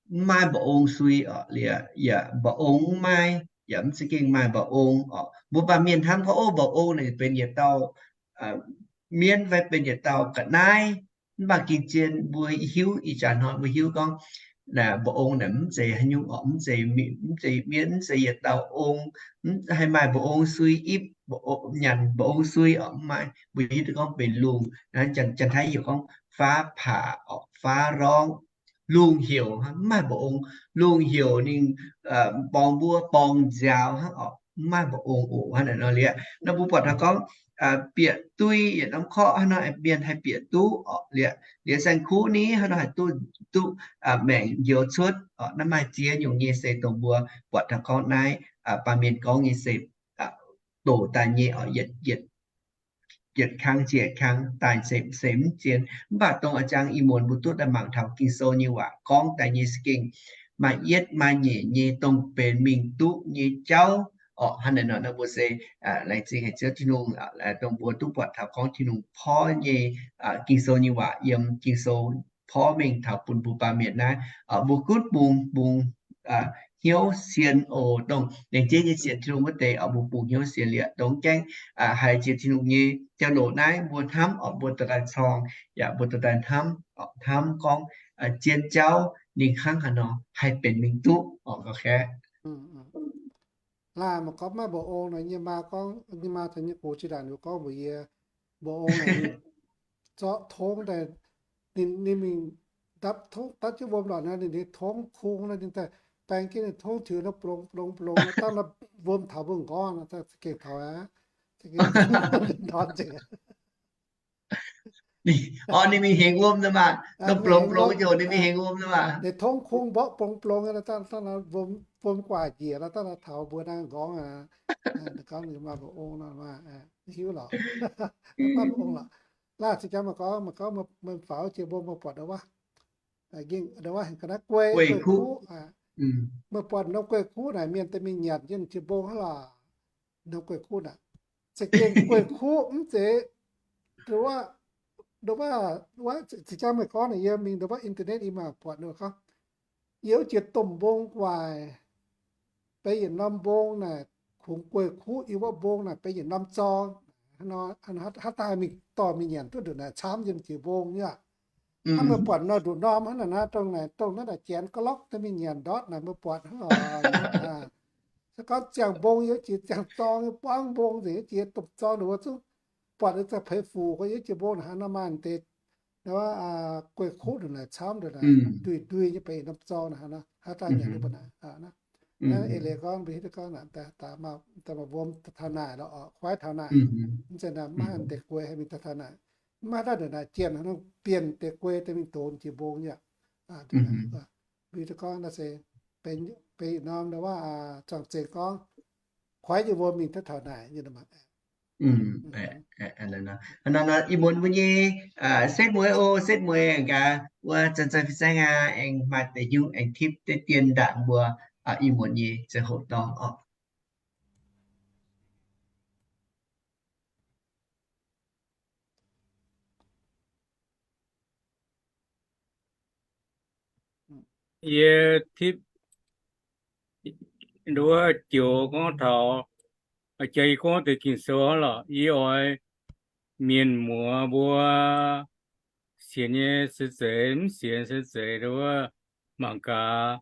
mv maaih mba'ong sui oc, liuz yaac mba'ong mv maaih, yaac mv za'gengh maaih mba'ong oc. Mbuo baamh mienh hnamv gorngv, o, mba'ong naaic benx yietc dauh mienv fai benx yietc dauh ga'naaiv. Mv baac gengh zien mbuo hiuv, ih jaax hnoi mbuo hiuv gorngv, mba'ong naaic mv zeiz haaix nyungc oc, mv zeiz, mv zeiz mienv, mv zeiz yietc dauh ong, haih maaih mba'ong sui ipv, nyanc mba'ong sui oc, mv maaih. Mbuo hiuv duqv gorngv benx lungh, janx-taiv heuc gorngv ฟ้าผ่า oc, ฟ้าร้อง, lungh heuc, mv maaih mba'ong. Lungh heuc ninh borngz mbuov borngz nziaaux hnangv oc, mv maaih mba'ong oc. Hnangv naaic nor liuz, nor mbuo buatc taux gorngv bieqc dui yietc norm korqv hnangv nor mienh haih bieqc duqv oc. Liuz, liuz saeng-kuv ni hnangv nor haih duqv, duqv maengc njoux cuotv oc. Naaiv maaih ziex nyungc nyei se dongh mbuo buatc taux gorngv naaiv baamh mienh gorngv nyei se doqc daaih nyei oc, yietc, yietc kang ziec kang daaih se, se mv zien. Mv baac dongh a'jang ih muonz mbuo duqv daaih mangc taux Ging-Sou nyei waac gorngv daaih nyei se gengh maaih yietv maaih nyeic nyei dongh benx mingh duqv nyei jauv. orqc. Hnangv naaic nor, mbuo se laengz zingh haic Ziouv Tin-Hungh, dongh mbuo duqv buatc taux gorngv Tin-Hungh porv nyei Ging-Sou nyei waac yiem Ging-Sou porv mengh taux bun mbuo baamh mienh naaiv. Mbuo gunv bungx, bungx hnyouv sienx oc, dongh laengz zingh nyei sienx Tin-Hungh wuov deix, mbuo bungx hnyouv sienx liuz, dongh gaengh haiz jiex Tin-Hungh nyei jauv-louc naaiv, mbuo hnamv oc, mbuo dorh daaih corng, yaac mbuo dorh daaih hnamv, hnamv gorngv zien jauv ninh hnangv haaix nor haih benx mingh duqv oc, gauh kaeqv. Laanh maiv gorngv maiv mbuoqc ong nor, nyei maa gorngv, nyei maa taux nyei gox zinh ndaangc ninh gorngv mbuox yie, mbuoqc ong naaic ninh zorqv tongv daaih, ninh, ninh mingh dapv tongv, dapv jienv wuom lorqc nor, ninh, ninh tongv kungx nor, ninh daaih baeng jienv ninh tongv tiux nor, blongx blongx blongx nor, dangh nor wuom taux mbuo nqorngv nor, za'gengh taux aqv. Za'gengh ndortv nzengc. Orqc, ninh mingh hengx wuom nor maah, nor blongx blongx ziouc ninh mingh hengx wuom nor maah. Ninh tongv kungx mborqv blongx blongx nor, dangh, dangh nor wuom, wuom guaax njiec nor, dangh nor taux mbuo naaiv nqorngv aqv. Ninh gorngv ninh maaih mbuoqc ong nor maah, hiuv lorqc. Maaih mbuoqc ong lorqc. Laanh se jangx maaih gorngv, maaih gorngv meih faaux jiex mbuo, meih buatc ndau wuov, ndau wuov heuc ga'naaiv guei, guei kuqv. Meih buatc norm guei kuqv naaic mienh daaih mingh nyanc jienv jiex mbong hnangv lorqc. Norm guei kuqv naaic, za'gengh guei kuqv mv zeiz, ndau wuov, ndau wuov, zinh jangx meih gorngv naaic yie mingh ndau wuov internet yie mangc buatc nor gorngv, yie wuov jiex domh mbong guaax, beiv yietc norm mbong naaic kungx guei kuqv, yie wuov mbong naaic beiv yietc norm zorng. Haaix dauh mingh dorh mingh nyanc duqv ndongc naaic camv yiem jiex mbong nyei aqv. Hnangv meih buatc nor nduqc norm hnangv naaic naaiv dongh naaic, dongh naaiv naaic janx ga'lorqv daaih mingh nyanc ndortv naaic, meih buatc hnangv oc. Se gorngv ziangh mbong yiem jiex ziangh zorng, buangv mbong nzengc, yiem jiex domh zorng nduqc wuov zungv buatc, za'gengh peix fuc gorngv yiem jiex mbong naaic hnangv nor maaih deix guei kuqv ndongc naaic camv ndongc naaic, nduih nduih nyei beiv norm zorng naaic hnangv nor, haaix dauh nyanc duqv mbuo naaic. Eix leiz gorngv mbuo hiuv duqv gorngv naaic, daaih maaih wuom taux naaic lorqc, kuaaiv taux naaic, mv zeiz naaic maiv maaih deix guei haih mingh daaih taux naaic. Mv maaih dauh ndongc naaic jienh hnangv nor bienh deix guei daaih mingh donx jiex mbong nyei aqv. Mbuo hiuv duqv gorngv naaiv se benx, benx yietc norm ndau wuov, zuangx zengx gorngv kuaaiv nyei wuom mingh daaih taux naaic nyei. Ih muonz mbuo nyei setv mueiz oc, setv mueiz gaax wuov zanc-zanc fin-saeng aqv, aengx maaih deix nyungc aengx tipv deix dien ndaangc mbuo ih muonz nyei ziangh hoc dorngx oc. Yie tipv nduov joux gorngv taux, jiex yie gorngv deix Ging-Sou lorqc, yie oix mienh muoz mbuo sienx nyei se zeiz, mv sienx se zeiz nduov, mangc gaax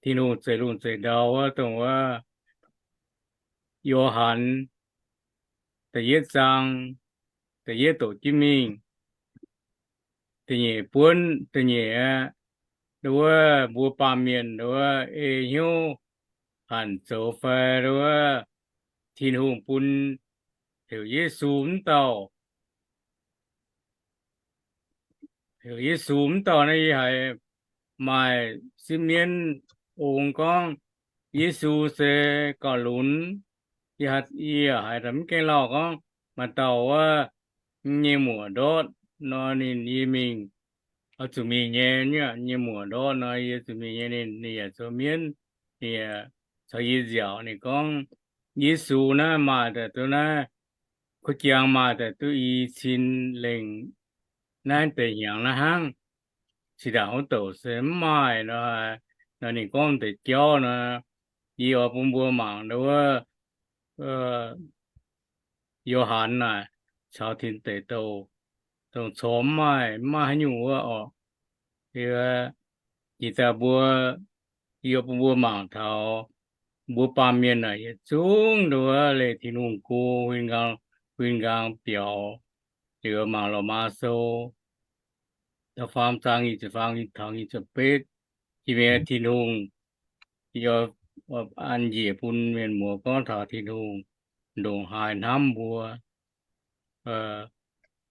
Tin-Hungh zeix lungh zeix ndau wuov, dongh wuov Yo^han da'yietv zaang, da'yietv doqc jienv mingh, da'nyeic buonv da'nyeic aqv. Nduov mbuo baamh mienh nduov ei hnyouv hanc zoux fai nduov Tin-Hungh bun heuc Yesu mv dauh, heuc Yesu mv dauh naaiv yie haiz maaih sieqv mienv ong gorngv Yesu se gauh lunx. Yie haiz, yie haiz mv gaengh lauh gorngv maaih dauh wuov nyei muoc ndortv nor ninh yie mingh, oix zuqc mingh nyei, nyei muoc ndortv nor yie zuqc mingh nyei. Ninh, ninh yaac zoux mienv, ninh yaac caux yie nziaauc. Ninh gorngv Yesu naaiv maaih daaih duqv naaiv, kuv jangx maaih daaih duqv i cin lengh naaiv deix hnyangx naaiv hnangv. Zinh ndaangc wuov douc se mv maaih nor, nor ninh gorngv deix jauv nor, yie oix bun mbuo mangc nduov Yo^han naaic caux Tin Deic Douh, dongh corc mv maaih, mv maaih haaix nyungc wuov orqc. Yie, jiex daaih mbuo, yie bun mbuo mangc taux mbuo baamh mienh naaic yietc zungv nduov leih Tin-Hungh go huin nqaang, huin nqaang biaux. Liuz mangc Lomaa Sou da'faam zaang nyic ziepc faam taux nyic ziepc betv, jiex mi'aqv Tin-Hungh yie an njiec bun mienh muoz gorngv taux Tin-Hungh ndongc haaix hnamv mbuo.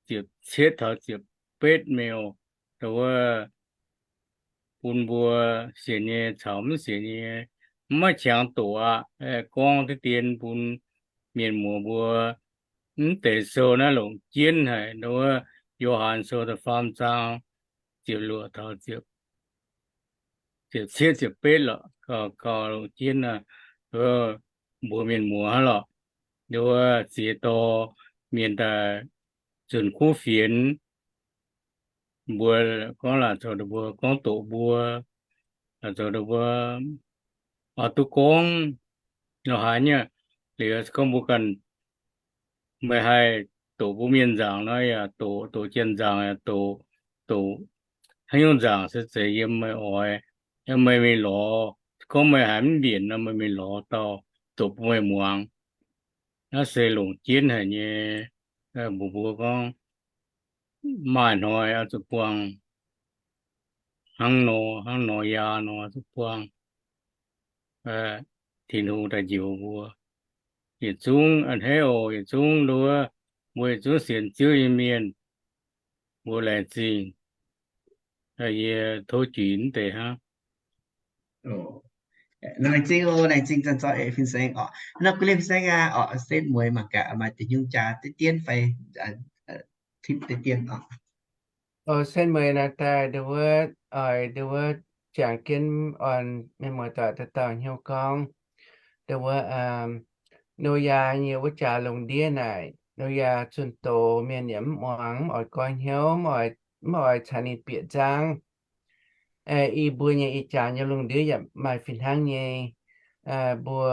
Ziepc cietv taux ziepc betv mienh, wuov, bun mbuo sienx nyei caux mv sienx nyei maiv qangx doqc aqv. Gorngv deix dien bun mienh muoz mbuo mv deix sou naaiv longc jienv haic. Wuov, Yo^han Sou da'faam zaang ziepc luoqc taux ziepc cietv ziepc betv lorqc, gauh longc jienv aqv. mbuox mienh muoz hnangv lorqc. Nduov ziex dorh mienh daaih zunc kuv fienx, mbuo gorngv laatc zoux ninh mbuo gorngv doqc mbuo, laatc zoux ninh mbuo oix duqv gorngv nor haaix nyungc. Liuz gorngv mbuo ganh, meih haih doqc mbuo mienh nzaangc nor yaac doqc, doqc janx nzaangc yaac doqc, doqc haaix nyungc nzaangc se zeiz yiem meih oix, yiem meih mingh lorz. Gorngv meih haiz mv mbienc nor meih mingh lorz dauh doqc bun meih muangx. Naaiv se longc jienv haic nyei. Mbuox mbuo gorngv maaih hnoi oix zuqc buangh hnangv nor, hnangv nor, yaac nor zuqc buangh Tin-Hungh daaih njoux mbuo. Yietc zungv a'hneiv oc, yietc zungv nduov, mbuo yietc zungv sienx Ziouv nyei mienh, mbuo laengz zingh. Yie tov juix mv deix hnangv. Laengz zingh oc, laengz zingh zanc-zoih fin saeng oc. Nor gu lien fin saeng aqv oc, setv mueiz mangc gaax maaih deix nyungc jaax deix dien fai tipv deix dien oc. Setv mueiz naaiv daaih nduov, oix nduov jangx jienv orn mienh muoz-doic dauh dauh hnyouv gorngv, nduov, Noyaa nyei wuov jaax lungh ndiev naaic, Noyaa zunh doz mienh yaac mv muangx, mv oix goiv hnyouv, mv oix caux ninh bieqc nzangv. Yie mbuo nyei ih jaax nyei lungh ndiev yaac maaih fih hnangv nyei. Mbuo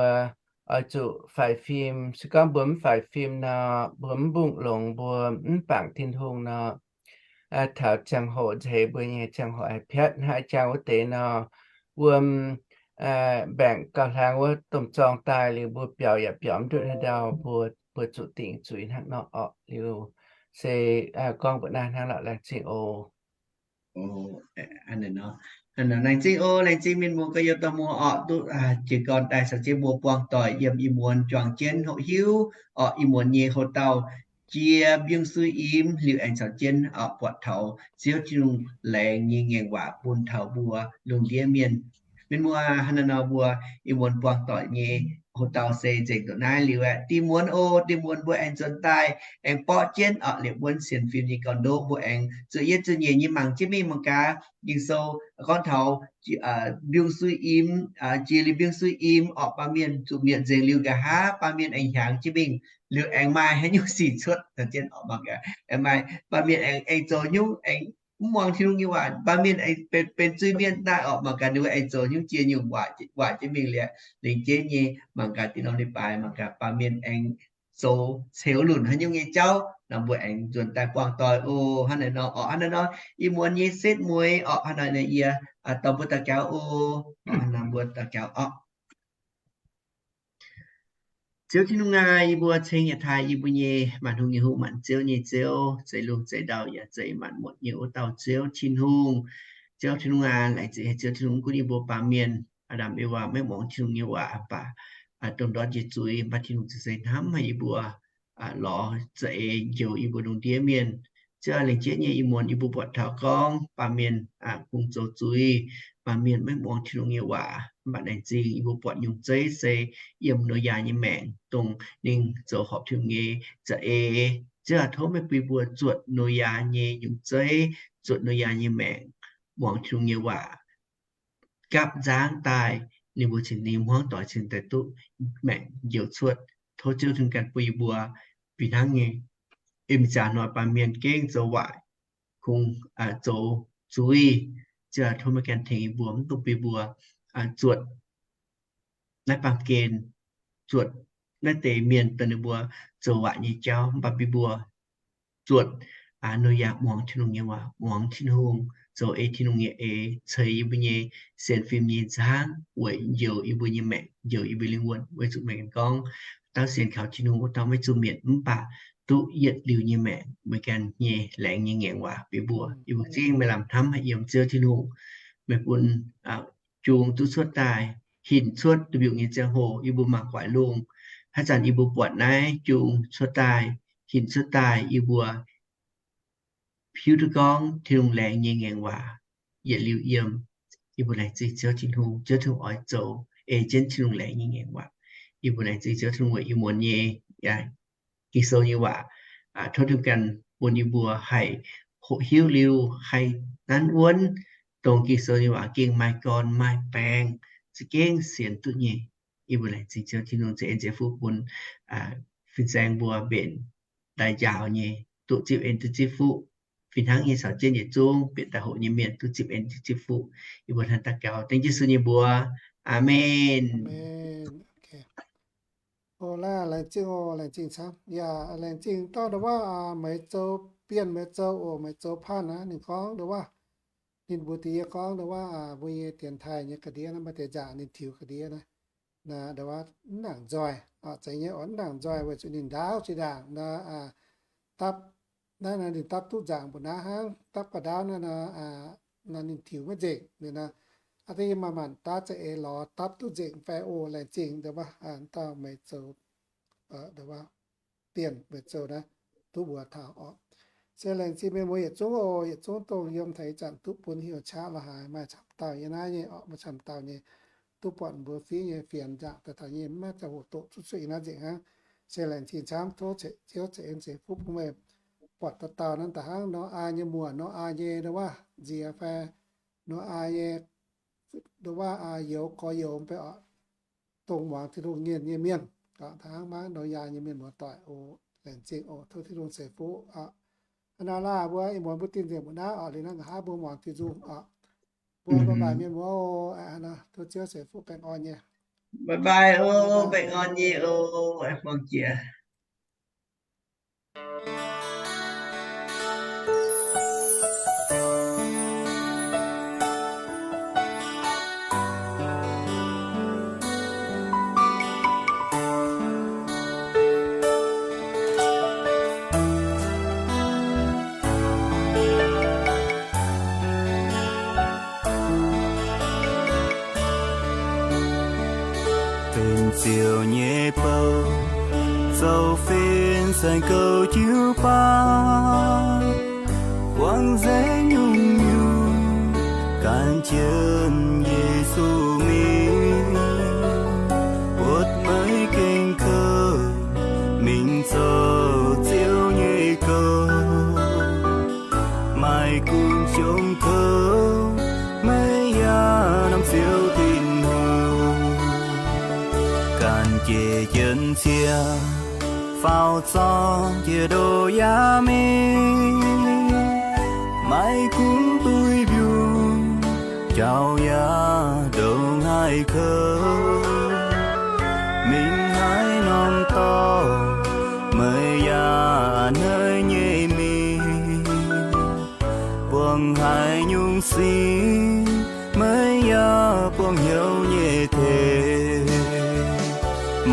oix zuqc faix fim. Se gorngv mbuo mv faix fim nor, mbuo mv mbungh longx, mbuo mv bangc Tin-Hungh nor, taux ziangh hoc nzeix mbuo nyei ziangh hoc haih piatv hnangv a'jang wuov deix nor, wuom mbaengc gauh hlang wuov domh zorng daaih liuz, mbuo biaux yaac biaux mv ndutv haaix ndau. Mbuo, mbuo zuqc dingc zuiz hnangv nor orqc. Liuz se gorngv mbuo naaiv hnangv lorqc. Laengz zingh oc. Laengz zingh oc, laengz zingh mienh muoz gorx-youz dorh muoz orqc, duqv jiez gorn daaih caux jienv mbuo buangh doic yiem ih muonz juangc jienv hoqc hiuv orqc, ih muonz nyei houx-dauh jiex mbiungc-suiv imv liuz aengx caux jienv orqc buatc taux Ziouv Tin-Hungh laengz nyei ngaengc waac bun taux mbuo lungh ndiev mienh. Mienh muoz, hnangv naaiv nor mbuo ih muonz buangh doic nyei houx-dauh se nzengc nduqc naaiv liuz aeqv, da'muonz oc, da'muonz mbuo aengx nzuonx daaih aengx borqv jienv orqc liepc wuonv sienx fim nyei gauh ndoqv, mbuo aengx zuqc yietv zuqc nyeic nyei mangc jienv mingh mangc gaax. Ging-Sou gorngv taux mbiungc-suiv imv, jiex liuz mbiungc-suiv imv orqc, baamh mienh zuqc mietc nzengc liuz nqa'haav baamh mienh aengx hiaangx jienv mingh, liuz aengx maaih haaix nyungc sic cuotv, aengx maaih baamh mienh aengx, aengx zoux nyungc, aengx mv muangx Tin-Hungh nyei waac, baamh mienh aengx benx, benx zuiz-mienh daaih orqc, mangc gaax ninh mbuo aengx zoux nyungc jiex nyungc waaic jienv mingh liuz, lengc jeiv nyei mangc gaax dinh norm leiz-baaix, mangc gaax baamh mienh aengx zoux ceux lunc haaix nyungc nyei jauv nor, mbuo aengx nzuonx daaih buangh doic oc. Hnangv naaiv nor orqc, hnangv naaiv nor ih muonz nyei setv mueiz orqc, hnangv naaiv nor yie dorh mbuo daux gaux oc. Hnangv naaiv mbuo daux gaux orqc. Ziouv Tin-Hungh aac, yie mbuo ceng yietc taaih yie mbuo nyei maanc hungh nyei hungh, maanc ziouv nyei Ziouv, zeix lungh zeix ndau yaac zeix maanc muotc nyei wuov dauh Ziouv Tin-Hungh. Ziouv Tin-Hungh aac, laengz zingh haic Ziouv Tin-Hungh, mv gunv yie mbuo baamh mienh, Aa^ndam Ewaa maiv muangx Tin-Hungh nyei waac mv baac dongh ndortv njiec zuiz, mv baac Tin-Hungh ziouc se hnamv haic yie mbuo, lorz za'eix njoux yie mbuo lungh ndiev mienh. Ziouv aac, lengc jeiv nyei ih muonz yie mbuo buatc taux gorngv baamh mienh kungx zoux zuiz, baamh mienh maiv muangx Tin-Hungh nyei waac. Mv baac laengz zingh yie mbuo buatc nyungc zeiv se yiem Noyaa nyei maengc, dongh ninh zoux horpc Tin-Hungh nyei za'eix. Ziouv aac, tov meih bun yie mbuo zuotc Noyaa nyei nyungc zeiv, zuotc Noyaa nyei maengc, muangx Tin-Hungh nyei waac, gapv nzangv daaih, ninh mbuo cingx, ninh hmuangv doic cingx daaih duqv maengc njoux cuotv. Tov Ziouv Tin-Hungh ganh bun yie mbuo fih hnangv nyei. Ih zanc hnoi baamh mienh gengh zoux waaic, kungx zoux zuiz. Ziouv aac, tov meih ganh tengx yie mbuo, mv dungx bun yie mbuo zuotc naaiv baamh gen, zuotc naaiv deix mienh dongh ninh mbuo zoux waaic nyei jauv. Mv baac bun yie mbuo zuotc Noyaa muangx Tin-Hungh nyei waac, muangx Tin-Hungh, zoux ei Tin-Hungh nyei eix, ceix yie mbuo nyei sienx fim nyei nzangv weic njoux yie mbuo nyei maengc, njoux yie mbuo lingh wuonh. Weic zuqc meih ganh gorngv, dauh sienx kaux Tin-Hungh wuov dauh maiv zuqc mietc mv baac duqv yietc liuz nyei maengc. Meih ganh nyei laengz nyei ngaengc waac bun yie mbuo. Yie mbuo zingh meih lamh hnamv haic yiem Ziouv Tin-Hungh. Meih bun jung duqv cuotv daaih, hinc cuotv duqv mbiungc nyei ziangh hoc yie mbuo mangc guaix lungh. Haaix zanc yie mbuo buatc naaiv jung cuotv daaih, hinc cuotv daaih, yie mbuo hiuv duqv gorngv Tin-Hungh laengz nyei ngaengc waac yietc liuz yiem yie mbuo laengz zingh Ziouv Tin-Hungh. Ziouv Tin-Hungh oix zoux ei jienv Tin-Hungh laengz nyei ngaengc waac. Yie mbuo laengz zingh Ziouv Tin-Hungh weic ih muonz nyei Ging-Sou nyei waac. Tov Tin-Hungh ganh bun yie mbuo haih hoqc hiuv liuz haih nanv wuonv dongh Ging-Sou nyei waac gengh maaih gorn maaih baengc, za'gengh sienx duqv nyei. Yie mbuo laengz zingh Ziouv Tin-Hungh ceix en ceix fuqv bun fin-saeng mbuo mbenc daaih njaaux nyei, duqv zipv en duqv zipv fuqv. Fih hnangv nyei caux jienv yietc zungv bieqc daaih hoqc nyei mienh duqv zipv en duqv zipv fuqv. Yie mbuo hnangv daux gaux dengv Yesu nyei mbuox. Aamen. Aamen. Laengz zingh oc, laengz zingh camv. Yaac laengz zingh dorh ndo wuov Meix Zou, Bienh Meix Zou oc, Meix Zou Panh aqv. Ninh gorngv ndo wuov, ninh mbuox deix yie gorngv ndo wuov, mbuo nyei dienx taaih nyei ga'ndiev naaiv, maaih deix nzaangc ninh tiux ga'ndiev naaiv. Naaiv ndo wuov mv nangc nzoih, zeiz nyei oc, mv nangc nzoih weic zuqc ninh ndaauv zinh ndaangc naaiv, dapv, naaiv ninh dapv duqv nzaangc mbu'naaiv hnangv, dapv ga'ndaauv naaiv, naaiv ninh tiux maiv nzengc liuz naaiv. Aa, da'yie maaih maanc daav za'eix lorz dapv duqv nzengc fai oc, laengz zingh ndo wuov dauh Meix Zou, ndo wuov Bienh Meix Zou naaiv duqv mbuox taux oc. Se laengz zingh mienh mbuo yietc zungv oc, yietc zungv dongh yiem taux ih zanc duqv bun heuc qaqv la'haaix, maaih camv dauh yiem naaiv nyei oc, maaih camv dauh nyei duqv buatc mbuo fiev nyei fienx nzangc daaih taux nyei, maiv maaih ziangh hoc doqc zuqv cuotv yiem naaiv nzengc hnangv. Se laengz zingh camv, tov Ziouv ceix en ceix fuqv bun meih buatc dauh dauh naaiv da'hnangv Nor^aa nyei muoc, Nor^aa nyei ndo wuov nziex fai Nor^aa nyei ndo wuov youz gorx-youz mv bei oc, dongh muangx Tin-Hungh nyei mienh, da'hnangv maiv Nor^aa nyei mienh muoz-doic oc. Laengz zingh oc, tov Tin-Hungh ceix fuqv oc. Hnangv naaiv laah, mbuo ih muonz mbuo dingh nzengc mbu'naaiv oc, liuz naaiv nqa'haav mbuo muangx Tin-Hungh oc. Mbuo bye bye mienh mbuo oc. Tov Ziouv ceix fuqv baengh orn nyei. Bye bye oc, baengh orn nyei oc, buangh jiex. Benx Ziouv nyei bou, zoux fin-saeng gouv jiu-baang, buangv nzengc nyungc-nyungc, gan jienv Yesu mingh, buatc maiv gengh kouv, mingh zoux Ziouv nyei gouv. Maaih gunv jomc kouv, maiv yaac norm Ziouv Tin-Hungh, ganh jiex jienv cie, faaux zorng jiex ndoh yaac mingh. Maaih gunv duih mbiungc, jauv yaac ndongc haaix kouv, mingh haaix norm dorngx, maiv yaac hneiv nyei mingh. Buangh haaix nyungc sin, maiv yaac buangh hnyouv nyei tengx.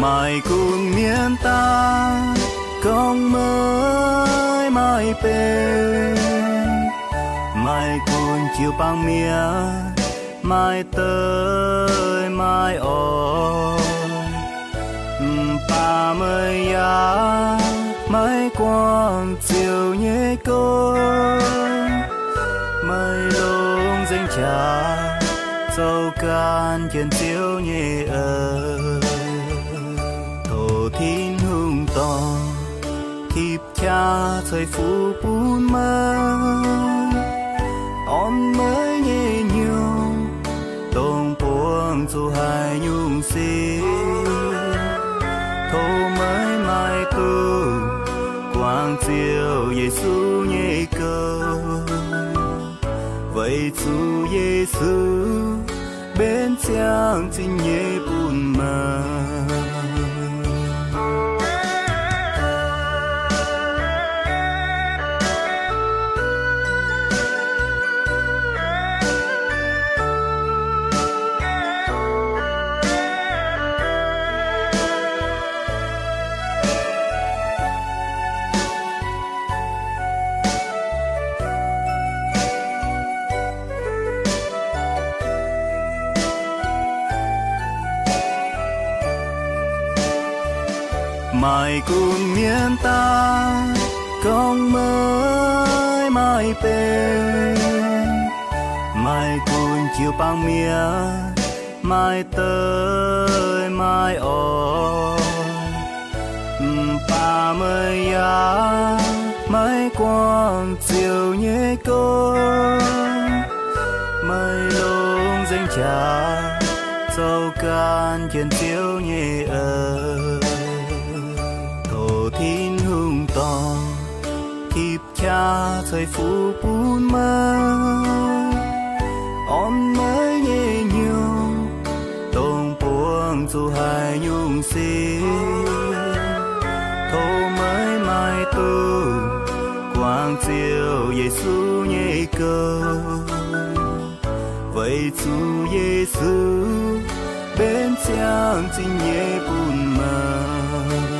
Maaih gunv mienh daaih gorngv meih maaih benx, maaih gunv jiu-baang mienh maaih deix maaih orn, mv baac meih yaac maiv guangc Ziouv nyei gong. Meih longc nzengc qaqv zoux gan jienv Ziouv nyei eix. Tov Tin-Hungh dorh tipv qaqv ceix fuqv bun meih, orn meih nyei hnyouv, dongh buangh zuqc haaix nyungc sin. Tov meih maiv dungx guangc Ziouv Yesu nyei gong, weic zuqc Yesu mbenc ziangh zinh nyei bun meih. Maaih gunv mienh daaih gorngv meih maaih benx, maaih gunv jiu-baang mienh maaih deix maaih orn, mv baac meih yaac maiv guangc Ziouv nyei gong. Meih longc nzengc qaqv Zoux gan jienv Ziouv nyei eix, tov Tin-Hungh dorh, tipv qaqv ceix fuqv bun meih, orn meih nyei hnyouv, dongh buangh zuqc haaix nyungc sic. Tov meih maiv dungx guangc Ziouv Yesu nyei gong, weic zuqc Yesu mbenc ziangh zingh nyei bun meih.